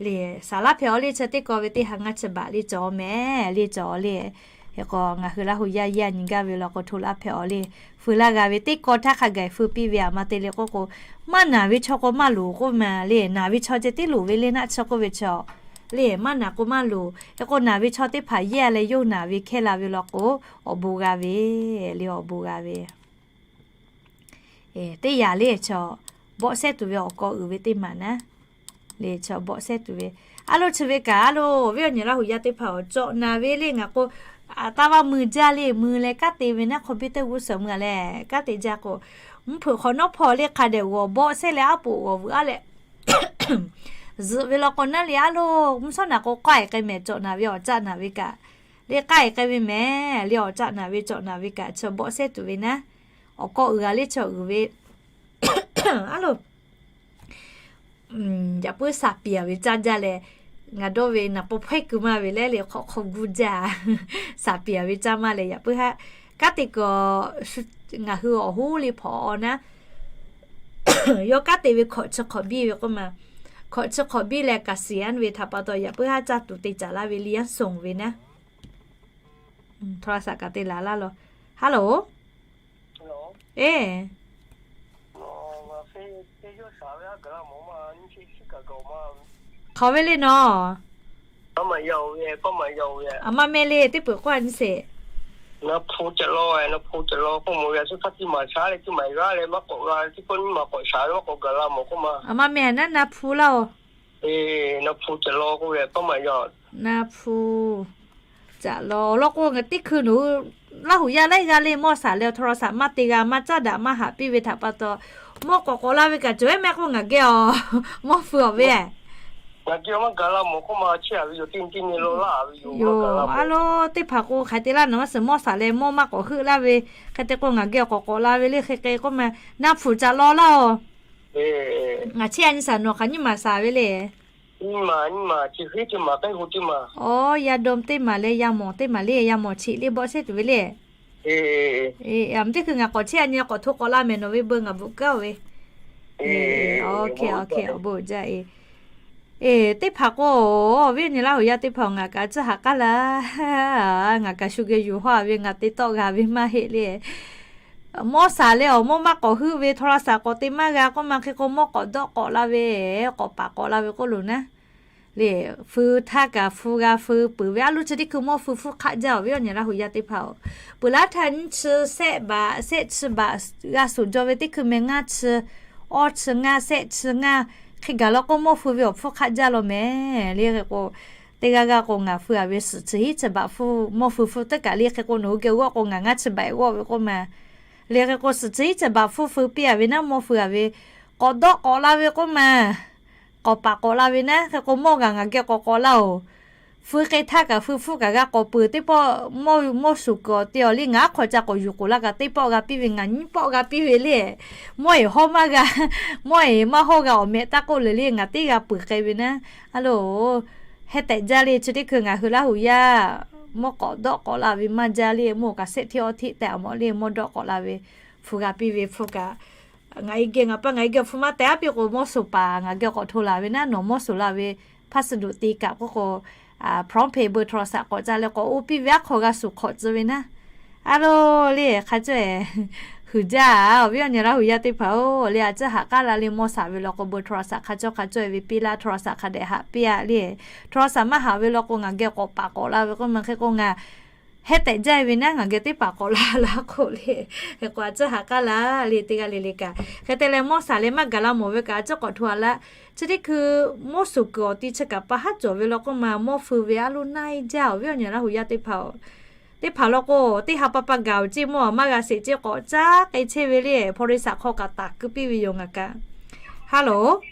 le. Saˍ laˇ hpehꞈ aw le. Chi teˇ kaw ve teˇ ha ngaˇ chi baꞈ le cawˬ mehˍ le, cawˬ le. Hk'e k'o ngaˬ hui Laˇ hu yaˇ yaˇ nyi gaˇ ve law k'o hto laˇ hpehꞈ aw le. Feu laˇ g'a ve teˇ kaw htaˇ hk'a gaˬ feu piˇ ve aˬ ma te le k'oˆ k'o, maˇ naˬ ve chaw k'o maˇ loˍ k'oˆ ma le. Naˬ ve chaw ceh tiˉ loˍ ve le, naˆ chi k'oˆ ve chaw le. Maˇ naˬ k'o maˇ loˍ. Hk'e k'o naˬ ve chaw teˇ hpaˍ yehˇ leh yawˇ naˬ ve hkehˇ la ve law k'o, awˬ bon g'a ve le, awˬ bon g'a ve. Teˇ yanˇ le chaw bawˆ sehˉ tuˬ ve awˬ kawꞈ uiˍ ve teˇ maˬ naˉ le, chaw bawˆ sehˉ tuˬ ve. A lo chi ve kaꞈ a lo, awˬ viˉ awˬ nyi Laˇ hu yaˇ teˇ hpaˍ awˬ cawꞈ naˬ ve le. Ngaˬ k'o, taˇ vaˇ mui jaˇ le, mui leh kanˉ te ve naˉ hk'aw biˇ teˇ g'uˇ suhˍ mui a leh kanˉ te jaˇ k'o, mvuhˇ hpeuꞈ hk'awꞈ nawˉ hpawˇ le hk'a dehꞈ g'awˬ bawˆ sehˉ leh aˉ poꞈ g'awˬ vuiˬ aˉ leh zuhꞈ ve law k'o naˉ le. A lo, mvuhˇ shawˉ naˬ k'o k'ai k'ai mehˍ, cawꞈ naˬ ve awˬ caˆ naˬ ve kaꞈ le k'ai k'ai ve mehˍ le. Awˬ caˆ naˬ ve cawꞈ naˬ ve kaꞈ chi bawˆ sehˉ tuˬ ve naˉ, awˬ kawꞈ uiˍ a le chaw uiˍ ve. A lo, yaꞈ puiˉ saˍ piˍ a ve caˇ jaˇ leh, ngaˬ dawˇ ve naˍ paw hpawehˇ kuiˬ maˇ ve leh le hk'awꞈ hk'aw guˇ jaˇ. Saˍ piˍ a ve caˇ maˇ leh yaꞈ puiˉ haˆ. Kanˉ te kuiˬ ngaˬ hui awˬ hoˉ le hpawꞈ naˉ, yawˇ kanˉ te ve hkawꞈ chi hk'awꞈ biˇ ve k'oˆ ma. Hkawꞈ chi hk'awꞈ biˇ leh kaꞈ siˍ yanˇ ve htaꞈ pa taw yaꞈ puiˉ haˆ caˇ tuˬ te caˍ laˇ ve le, yanˇ soˍ ve naˉ. Hto la saꞈ kaꞈ te laˬ laˇ law. Hello. E, hk'aˬ ve le nawˬ? Aˬ ma meh le, teˇ peuˬ k'oˆ a nyi sheˍ. Aˬ ma meh a naˉ, na hpu laˇ oˬ. Na hpu caꞈ law. Awˬ lawn k'o ngaˬ teˇ hkui nawˬ hui Laˇ hu yaˇ laiˉ g'aˇ le mawˇ saˍ leh awˬ htaw law saˍ maˇ te g'a, maˇ caˉ daꞈ maˇ haꞈ piˇ ve htaꞈ pa taw, mawˇ k'awꞈ k'awꞈ la ve kaꞈ cawˬ e mehˆ k'oˆ ngaˬ geh awˬ mawˇ feu awˬ ve. Yoˬ, a lo teˇ hpaˍ k'o hk'aˬ te laˇ nawˬ maˇ suhˍ mawˇ saˍ leh mawˇ maˇ k'awꞈ heuˆ laˇ ve. Hk'e te k'o ngaˬ geh awˬ k'awꞈ k'awꞈ la ve le. Hk'e hk'e k'oˆ ma, na hpu caꞈ law laˇ oˬ. Ngaˬ cheˇ a nyi saˍ nawˬ hk'aˬ nyiˇ maˬ saˍ ve le. Awˬ, yaˇ dawˇ teˇ maˬ leh yaˇ mawˬ teˇ maˬ le, yaˇ mawˬ cheꞈ le bawˆ sehˉ tuˬ ve le. Aˬ ma teˇ hkui ngaˬ k'awꞈ cheˇ a nyi k'awꞈ hto k'awꞈ la mehˍ nawˬ ve beuꞈ ngaˬ bvuhꞈ kaˉ oˬ ve. Awˬ, awˬ bon jaˇ e. Teˇ hpaˍ k'o, awˬ viˉ awˬ nyi Laˇ hu yaˇ teˇ hpaˍ ngaˬ kaꞈ tcuhˉ haꞈ k'aˉ laˇ. Ngaˬ kaꞈ shu geh yuˬ hawˇ a ve ngaˬ te tawˆ g'a ve maˇ heˆ le. Mawˇ saˍ leh awˬ mawˇ maˇ k'awꞈ heuˆ ve, htaw la saˍ k'awꞈ te maˇ g'a k'oˆ ma hk'e k'o mawˇ k'awꞈ dawˆ k'awꞈ la ve, k'awꞈ paˍ k'awꞈ la ve k'oˆ loˬ naˉ. Le, feu htaˇ kaꞈ hpu g'a feu peuˬ ve a loˇ chi teˇ hkui mawˇ feu hpfuhˇ hk'aˆ jaˇ awˬ viˉ awˬ nyi Laˇ hu yaˇ teˇ hpaˍ oˬ. Peuˬ laˇ htaˇ nyiˇ chi sehˆ baꞈ sehˆ chi baꞈ g'a suˍ jaw ve teˇ hkui meh ngaˇ chi, awˇ chi ngaˇ sehˆ chi ngaˇ hk'e gaˬ law k'o mawˇ feu ve awˬ hpfuhˇ hk'aˆ jaˇ law mehˍ le. Hk'e k'o, teˇ g'aˇ g'aˇ k'o ngaˬ feu a ve suhˍ chi hiˉ chi baꞈ hpfuhˇ mawˇ feu hpfuhˇ teˇ kaꞈ le. Hk'e k'o nawˬ hui geh g'awˆ k'o ngaˬ ngaˇ chi baꞈ g'awˆ ve k'oˆ ma. Le hk'e k'o suhˍ chi hiˉ chi baꞈ hpfuhˇ feu piˇ a ve naˉ mawˇ feu a ve, k'awꞈ dawˆ k'awꞈ la ve k'oˆ ma. K'awꞈ paˍ k'awꞈ la ve naˉ, hk'e k'o mawˇ g'a ngaˬ geh k'awꞈ k'awꞈ laˇ oˬ. Feu k'ai htaˇ kaꞈ feu hpfuhˇ kaꞈ g'a k'awꞈ peuˬ teˇ pawˆ, mawˇ shuˍ kuiˬ awˬ te awˬ le ngaˬ aˉ hk'aw ca k'awꞈ yuˬ k'oˍ laˇ kaꞈ teˇ pawˆ g'a piˇ ve, ngaˬ nyiˇ pawˆ g'a piˇ ve le. Mawˇ eˬ hawˇ maˇ g'a, mawˇ eˬ maˇ hawˇ g'a awˬ meh taˇ k'oˆ le le ngaˬ teˇ g'a peuˬ k'ai ve naˉ. A loˬ, heh tehꞈ jaˇ le chi teˇ hkui ngaˬ hui Laˇ hu yaˇ mawˇ k'awꞈ dawˆ k'awꞈ la ve maˇ jaˇ le, mawˇ kaꞈ sehˆ hteˇ awˇ hteˇ tehꞈ a mawˬ le mawˇ dawˆ k'awꞈ la ve, hpu g'a piˇ ve hpu kaꞈ ngaˬ e geh ngaˬ pa ngaˬ e geh hpu maˇ tehꞈ a piˇ k'o mawˇ suˍ paˍ ngaˬ geh k'awꞈ hto laˬ ve naˉ, nawˬ mawˇ suˍ la ve hpaˇ suh duꞈ te kaꞈ k'oˆ k'o, พร้อมเพย์ เบอร์โทรศัพท์ k'awꞈ ca leh k'awꞈ oˇ piˇ ve aˉ hk'aw g'a suhˍ hk'awꞈ tcuh ve naˉ. Aˉ lo le, hk'a cawˇ-e, huiˍ jaˇ, awˬ viˉ awˬ nyi Laˇ huˍ yaˇ teˇ hpaˍ-oˬ, le a ciˉ haꞈ k'aˉ la le mawˇ shaˍ ve law k'o, เบอร์โทรศัพท์ hk'a cawˇ hk'a cawˇ-e ve piˇ laˇ, โทรศัพท์ hk'a dehꞈ haꞈ piˇ-a le. โทรศัพท์ maˇ haꞈ ve law k'o, ngaˬ geh k'awꞈ paˍ k'awꞈ la ve k'oˆ ma hk'e k'o, ngaˬ hehˉ tehꞈ jaˇ ve naˉ, ngaˬ geh teˇ paˍ k'awꞈ la la k'oˆ le. Hk'e k'o a ciˉ haꞈ k'aˉ la le, teˇ g'aˇ le le kaꞈ hk'e te leh mawˇ shaˍ leh maˇ gaˬ la mawˬ ve kaꞈ a ciˉ k'awꞈ hto a laˇ. Chi teˇ hkui mawˇ suhˍ kuiˬ awˬ ti chi kaꞈ pa haˉ cawˬ ve law k'oˆ ma, mawˇ feu ve aˉ lo naˇ-e jaˇ, awˬ viˉ awˬ nyi Laˇ huˍ yaˇ teˇ hpaˍ-oˬ, teˇ hpaˍ law k'o, teˇ ha pa pa gaˬ-oˬ ceˇ, mawˇ maˇ g'a sheˍ ceˇ, k'awꞈ caˉ k'ai chehˇ ve le. บริษัท hk'aw kaꞈ taˍ keu piˇ ve yoˬ ngaˬ kaꞈ. Hello,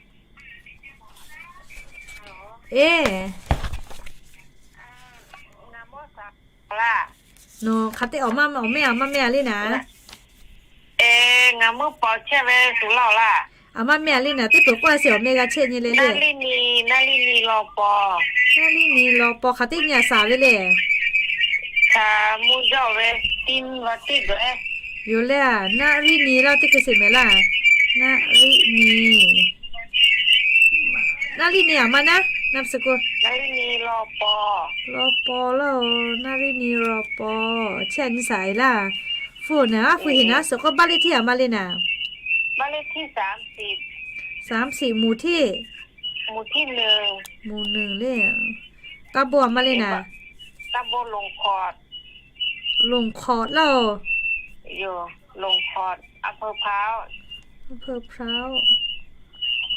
e, nawˬ hk'aˬ te awˬ maˇ, awˬ meh a maˇ meh a le naˉ. Ngaˬ meuˇ paw chehˇ ve tuˬ laˇ-oˬ laˇ. A maˇ meh a le naˉ, teˇ peuˬ k'oˆ a sheˍ, awˬ meh g'a chehˇ nyi le le. Naˉ liˇ ni, Naˉ liˇ ni Law Paw. Naˉ liˇ ni Law Paw, hk'aˬ teˇ nyi a shaˍ ve le. Hk'aˬ mvuh jaˇ-oˬ ve, tiˇ mvuh tiˇ g'aˇ. Yoˬ le a, Naˉ liˇ ni laˇ teˇ hkui sheˍ mehˍ laˇ. Naˉ liˇ ni. Naˉ liˇ ni a maˇ naˉ, naˉ suh k'o. Naˉ liˇ ni Law Paw. Law Paw laˇ-oˬ, Naˉ liˇ ni Law Paw. Chehˇ a nyi shaˍ e laˇ. Phone naˍ, a phone heˍ naˉ suh k'o, บ้านเลขที่ a maˇ le naˉ. บ้านเลขที่ สามสิบ หมู่ที่ หมู่ที่ หนึ่ง le. K'a bon a maˇ le naˉ. K'a bon Longkhot. Longkhot laˇ-oˬ. Longkhot, อำเภอพร้าว อำเภอพร้าว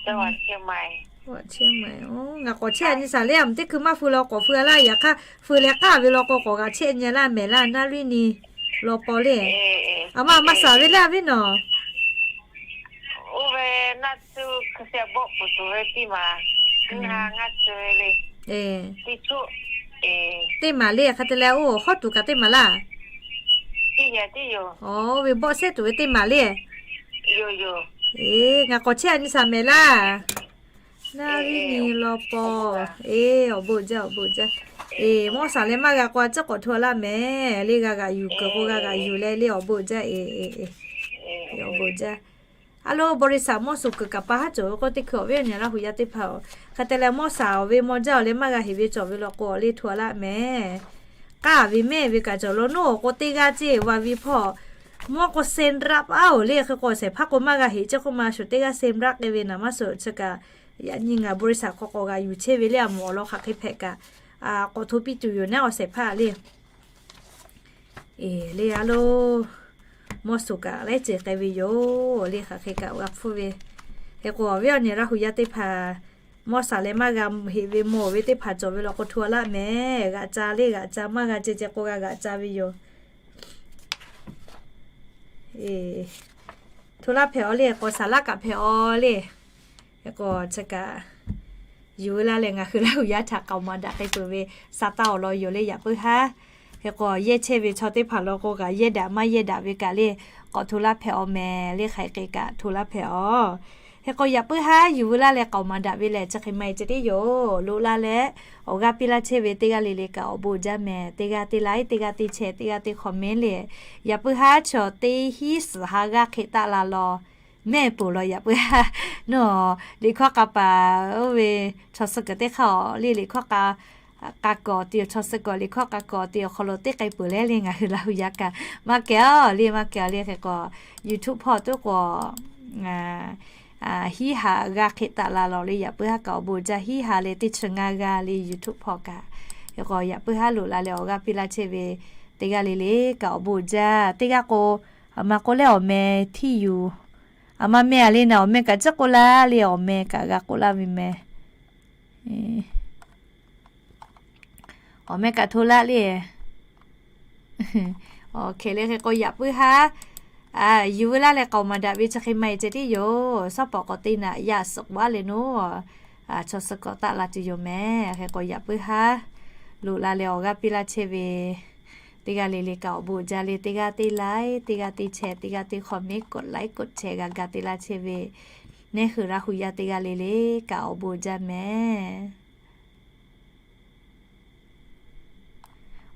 จังหวัดเชียงใหม่ Ngaˬ k'awꞈ chehˇ a nyi shaˍ le, a mvuhˇ teˇ hkui maˇ feu law k'awꞈ feu a laˇ. Yaꞈ hk'aˇ feu leh k'aˇ ve law k'o, k'awꞈ g'a chehˇ nyi laˇ mehˍ laˇ, Naˉ liˇ ni Law Paw le. A maˇ maˇ shaˍ ve le, a viˉ nawˬ. Oˇ ve naˆ tsuhˇ hkui sheh bawˆ pfuhˍ tuˬ ve tiˇ maˍ, ngaˇ tsuhˇ le. Teˇ maˍ le, hk'a te leh oˇ hawˉ tuˬ kaꞈ teˇ maˍ laˇ. Oˇ ve bawˆ shehˉ tuˬ ve teˇ maˍ le. Eˬ, ngaˬ k'awꞈ chehˇ a nyi shaˍ mehˍ laˇ. Naˉ liˇ ni Law Paw. Eˬ, awˬ bon jaˇ, awˬ bon jaˇ. Eˬ, mawˇ shaˍ leh maˇ g'a k'o a ciˉ k'awꞈ hto laˇ mehˍ le, g'a g'aꞈ yuˬ kuiˬ k'o g'a g'aꞈ yuˬ leh le, awˬ bon jaˇ. Eˬ, awˬ bon jaˇ. A lo, บริษัท mawˇ suhˍ kuiˬ kaꞈ pa haˉ cawˬ ve k'o, teˇ hkui awˬ viˉ awˬ nyi Laˇ huˍ yaˇ teˇ hpaˍ-oˬ, hk'e te leh mawˇ shaˍ awˬ ve mawˇ jaˇ awˬ leh maˇ g'a heˍ ve cawˬ ve law k'o, awˬ le hto laˇ mehˍ. K'aˇ ve mehˆ ve kaꞈ cawˬ law, nawˬ awˬ k'o teˇ g'aˇ ceˇ va vi hpawˇ, mawˇ k'o เซ็นรับ aˉ-oˬ le, hk'e k'o shehˍ hpaˇ k'o maˇ g'a heˍ ceˇ k'oˆ ma, shu teˇ g'aˇ เซ็นรับ k'ai ve naˍ maˇ suhˍ chi kaꞈ, yaꞈ nyi ngaˬ บริษัท hk'aw k'awꞈ g'a yuˬ chehˇ ve le, a mawˬ awˬ lawn hk'aˬ hk'e hpehꞈ kaꞈ, k'awꞈ hto piˇ tuˬ yoˬ naˉ awˬ shehˍ hpaˇ le. Eˬ, le a lo, mawˇ suhˍ kaꞈ laiˉ ceuˬ k'ai ve yoˬ le, hk'aˬ hk'e kaꞈ g'a hpfuhˇ ve. Hk'e k'o awˬ viˉ awˬ nyi Laˇ huˍ yaˇ teˇ hpaˍ, mawˇ shaˍ leh maˇ g'a heˍ ve mawˬ ve teˇ hpaˍ cawˬ ve law k'o, hto laˇ mehˍ. G'aꞈ ca le, g'aꞈ ca, maˇ g'a ceh ceh k'o g'a g'aꞈ ca ve yoˬ. Hto laˇ hpehꞈ-aw le, k'awꞈ shaˍ laˇ kaꞈ hpehꞈ-aw le. Hk'e k'o chi kaꞈ yuˬ laˇ leh ngaˬ hui Laˇ huˍ yaˇ htaꞈ k'aoˍ maˍ daꞈ k'ai peuˬ ve, sa taˇ awˬ lawn yoˬ le, yaꞈ puiˉ haˉ. Hk'e k'o yehˇ chehˇ ve chaw teˇ hpaˍ law k'o, g'a yehˇ daꞈ maˇ yehˇ daꞈ ve kaꞈ le, k'awꞈ hto laˇ hpehꞈ-aw mehˍ le, hk'aˬ hk'e kaꞈ hto laˇ hpehꞈ-aw. Hk'e k'o yaꞈ puiˉ haˉ yuˬ laˇ leh k'aoˍ maˍ daꞈ ve lehˬ, chi hk'e maˇ heˆ ceh tiˉ yoˬ. Loꞈ la leh awˬ g'aˇ piˇ laˇ chehˇ ve teˇ g'aˇ le le kaꞈ awˬ bon jaˇ mehˍ. Teˇ g'aˇ teˇ like, teˇ g'aˇ teˇ share, teˇ g'aˇ teˇ comment le, yaꞈ puiˉ haˉ chaw teˇ hinˉ suhˍ ha g'aˇ hk'e taˆ la law. Mehˆ peuˬ law yaꞈ puiˉ haˉ, nawˬ liꞈ hkawˇ k'a paˍ oˇ ve chaw suh kuiˬ teˇ hk'aˇ awˬ le, liꞈ hkawˇ k'a k'a kuiˬ awˬ ti, chaw suh kuiˬ liꞈ hkawˇ k'a kuiˬ awˬ ti awˬ hk'aw lo teˇ k'ai peuˬ le le, ngaˬ hui Laˇ huˍ yaˇ kaꞈ maˇ kehˬ-aw le, maˇ kehˬ-aw le. Hk'e k'o YouTube hpawˇ tuˉ k'o hinˉ ha g'aˇ hk'e taˆ la law le, yaꞈ puiˉ haˉ kaꞈ awˬ bon jaˇ. Hinˉ ha leh teˇ chi ngaˇ g'aˇ le YouTube hpawˇ kaꞈ. Hk'e k'o yaꞈ puiˉ haˉ loꞈ la leh awˬ g'aˇ piˇ laˇ chehˇ ve teˇ g'aˇ le le kaꞈ awˬ bon jaˇ. Teˇ g'aˇ k'o, a ma k'oˆ leh awˬ meh htiˇ yuˬ, a ma meh a le naˍ, awˬ meh kaꞈ ciˉ k'oˆ laˇ le, awˬ meh kaꞈ g'a k'oˆ laˇ ve meh. Awˬ meh kaꞈ hto laˇ le. Awˬ hk'e le, hk'e k'o yaꞈ puiˉ haˉ yuˬ ve laˇ leh k'aoˍ maˍ daꞈ ve chi hk'e maˇ heˆ ceh tiˉ yoˬ. Shawˉ pawˍ k'awꞈ te naꞈ yaꞈ suhˍ k'oˆ a le naˉ, chaw suh k'awꞈ taˆ la tuˬ yoˬ mehˍ. Hk'e k'o yaꞈ puiˉ haˉ loꞈ la leh awˬ g'aˇ piˇ laˇ chehˇ ve teˇ g'aˇ le le kaꞈ awˬ bon jaˇ le. Teˇ g'aˇ teˇ like, teˇ g'aˇ teˇ share, teˇ g'aˇ teˇ comment, กดไลค์ กดแชร์ g'a ga te laˇ chehˇ ve neˇ hui Laˇ huˍ yaˇ teˇ g'aˇ le le kaꞈ awˬ bon jaˇ mehˍ.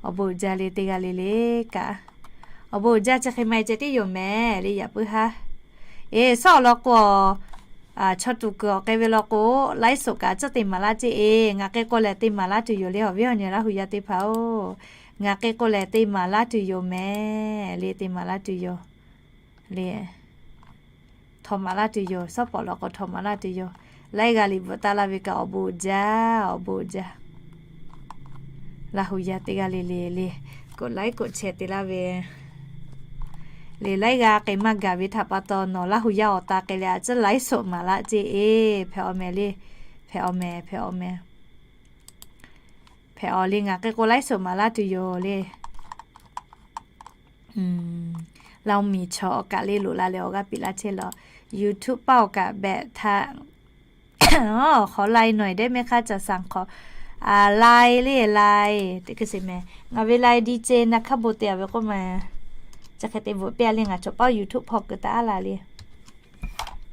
Awˬ bon jaˇ le teˇ g'aˇ le le kaꞈ. Awˬ bon jaˇ chi hk'e maˇ heˆ ceh tiˉ yoˬ mehˍ le yaꞈ puiˉ haˉ. Eˬ, shawˉ awˬ lawn k'o, Chaw tuˬ kuiˬ awˬ k'ai ve law k'o, laiˉ soꞈ kaꞈ tcuhˉ te maˍ laˇ ceˇ e. Ngaˬ k'e k'o lehˬ te maˍ laˇ tuˬ yoˬ le, awˬ viˉ awˬ nyi Laˇ hu yaˇ teˇ hpaˍ-oˬ. Ngaˬ k'e k'o lehˬ te maˍ laˇ tuˬ yoˬ mehˍ le, te maˍ laˇ tuˬ yoˬ le. Htawnˍ maˍ laˇ tuˬ yoˬ, shawˉ pawˍ law k'o htawnˍ maˍ laˇ tuˬ yoˬ. Laiˉ g'aˇ liꞈ bvuhꞈ taˍ laˇ ve kaꞈ awˬ bon uiˍ jaˇ, awˬ bon uiˍ jaˇ. Laˇ hu yaˇ teˇ g'aˇ le le le, koꞈ laiˉ koꞈ chehˇ te laˇ ve le. Laiˉ g'aˇ k'ai maˇ gaˬ ve htaꞈ pa taw nawˬ Laˇ hu yaˇ awˬ ta k'ai leh a ciˉ laiˉ soꞈ maˍ laˇ ceˇ e. Hpehꞈ awˬ mehˍ le, hpehꞈ awˬ mehˍ, hpehꞈ awˬ mehˍ. Hpehꞈ awˬ le, ngaˬ k'e k'o laiˉ soꞈ maˍ laˇ tuˬ yoˬ le. Laˇ hu miˬ chaw awˬ kaꞈ le loꞈ la leh awˬ g'aˇ piˇ laˇ chehˇ law. YouTube paˇ awˬ kaꞈ behꞈ htaꞈ hk'awꞈ lai nawˬ eˍ dehˉ mehˆ hk'aˇ caˬ saˍ hk'awꞈ lai le lai. Teˇ hkui sheˍ mehˍ, ngaˬ ve lai D J Naˍ hkaˇ bon te a ve k'oˆ ma. Chi hk'e te bvuhꞈ piˇ a le, ngaˬ chaw paˇ YouTube hpawˇ keu taˍ a la le.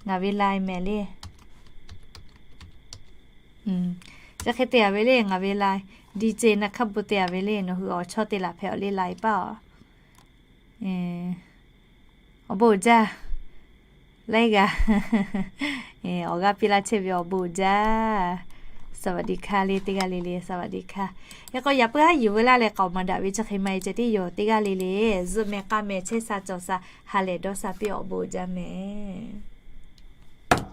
Ngaˬ ve lai mehˍ le. Chi hk'e te a ve le, ngaˬ ve lai D J Naˍ hkaˇ bon te a ve le, nawˬ hui awˬ chawˇ te laˬ hpehꞈ awˬ le lai paˇ aˬ. Awˬ bon uiˍ jaˇ. Laiˉ g'aˇ awˬ g'aˇ piˇ laˇ chehˇ ve awˬ bon uiˍ jaˇ. สวัสดีค่ะ le teˇ g'aˇ le le, สวัสดีค่ะ. Hk'e k'o yaꞈ puiˉ haˉ yuˬ veu laˇ leh k'aoˍ maˍ daꞈ ve chi hk'e ma e ceh tiˉ yoˬ. Teˇ g'aˇ le le zuhˆ meh k'aˇ meh chehˇ sha cawˬ sha ha lehˬ dawˇ sha piˇ awˬ bon uiˍ jaˇ mehˍ.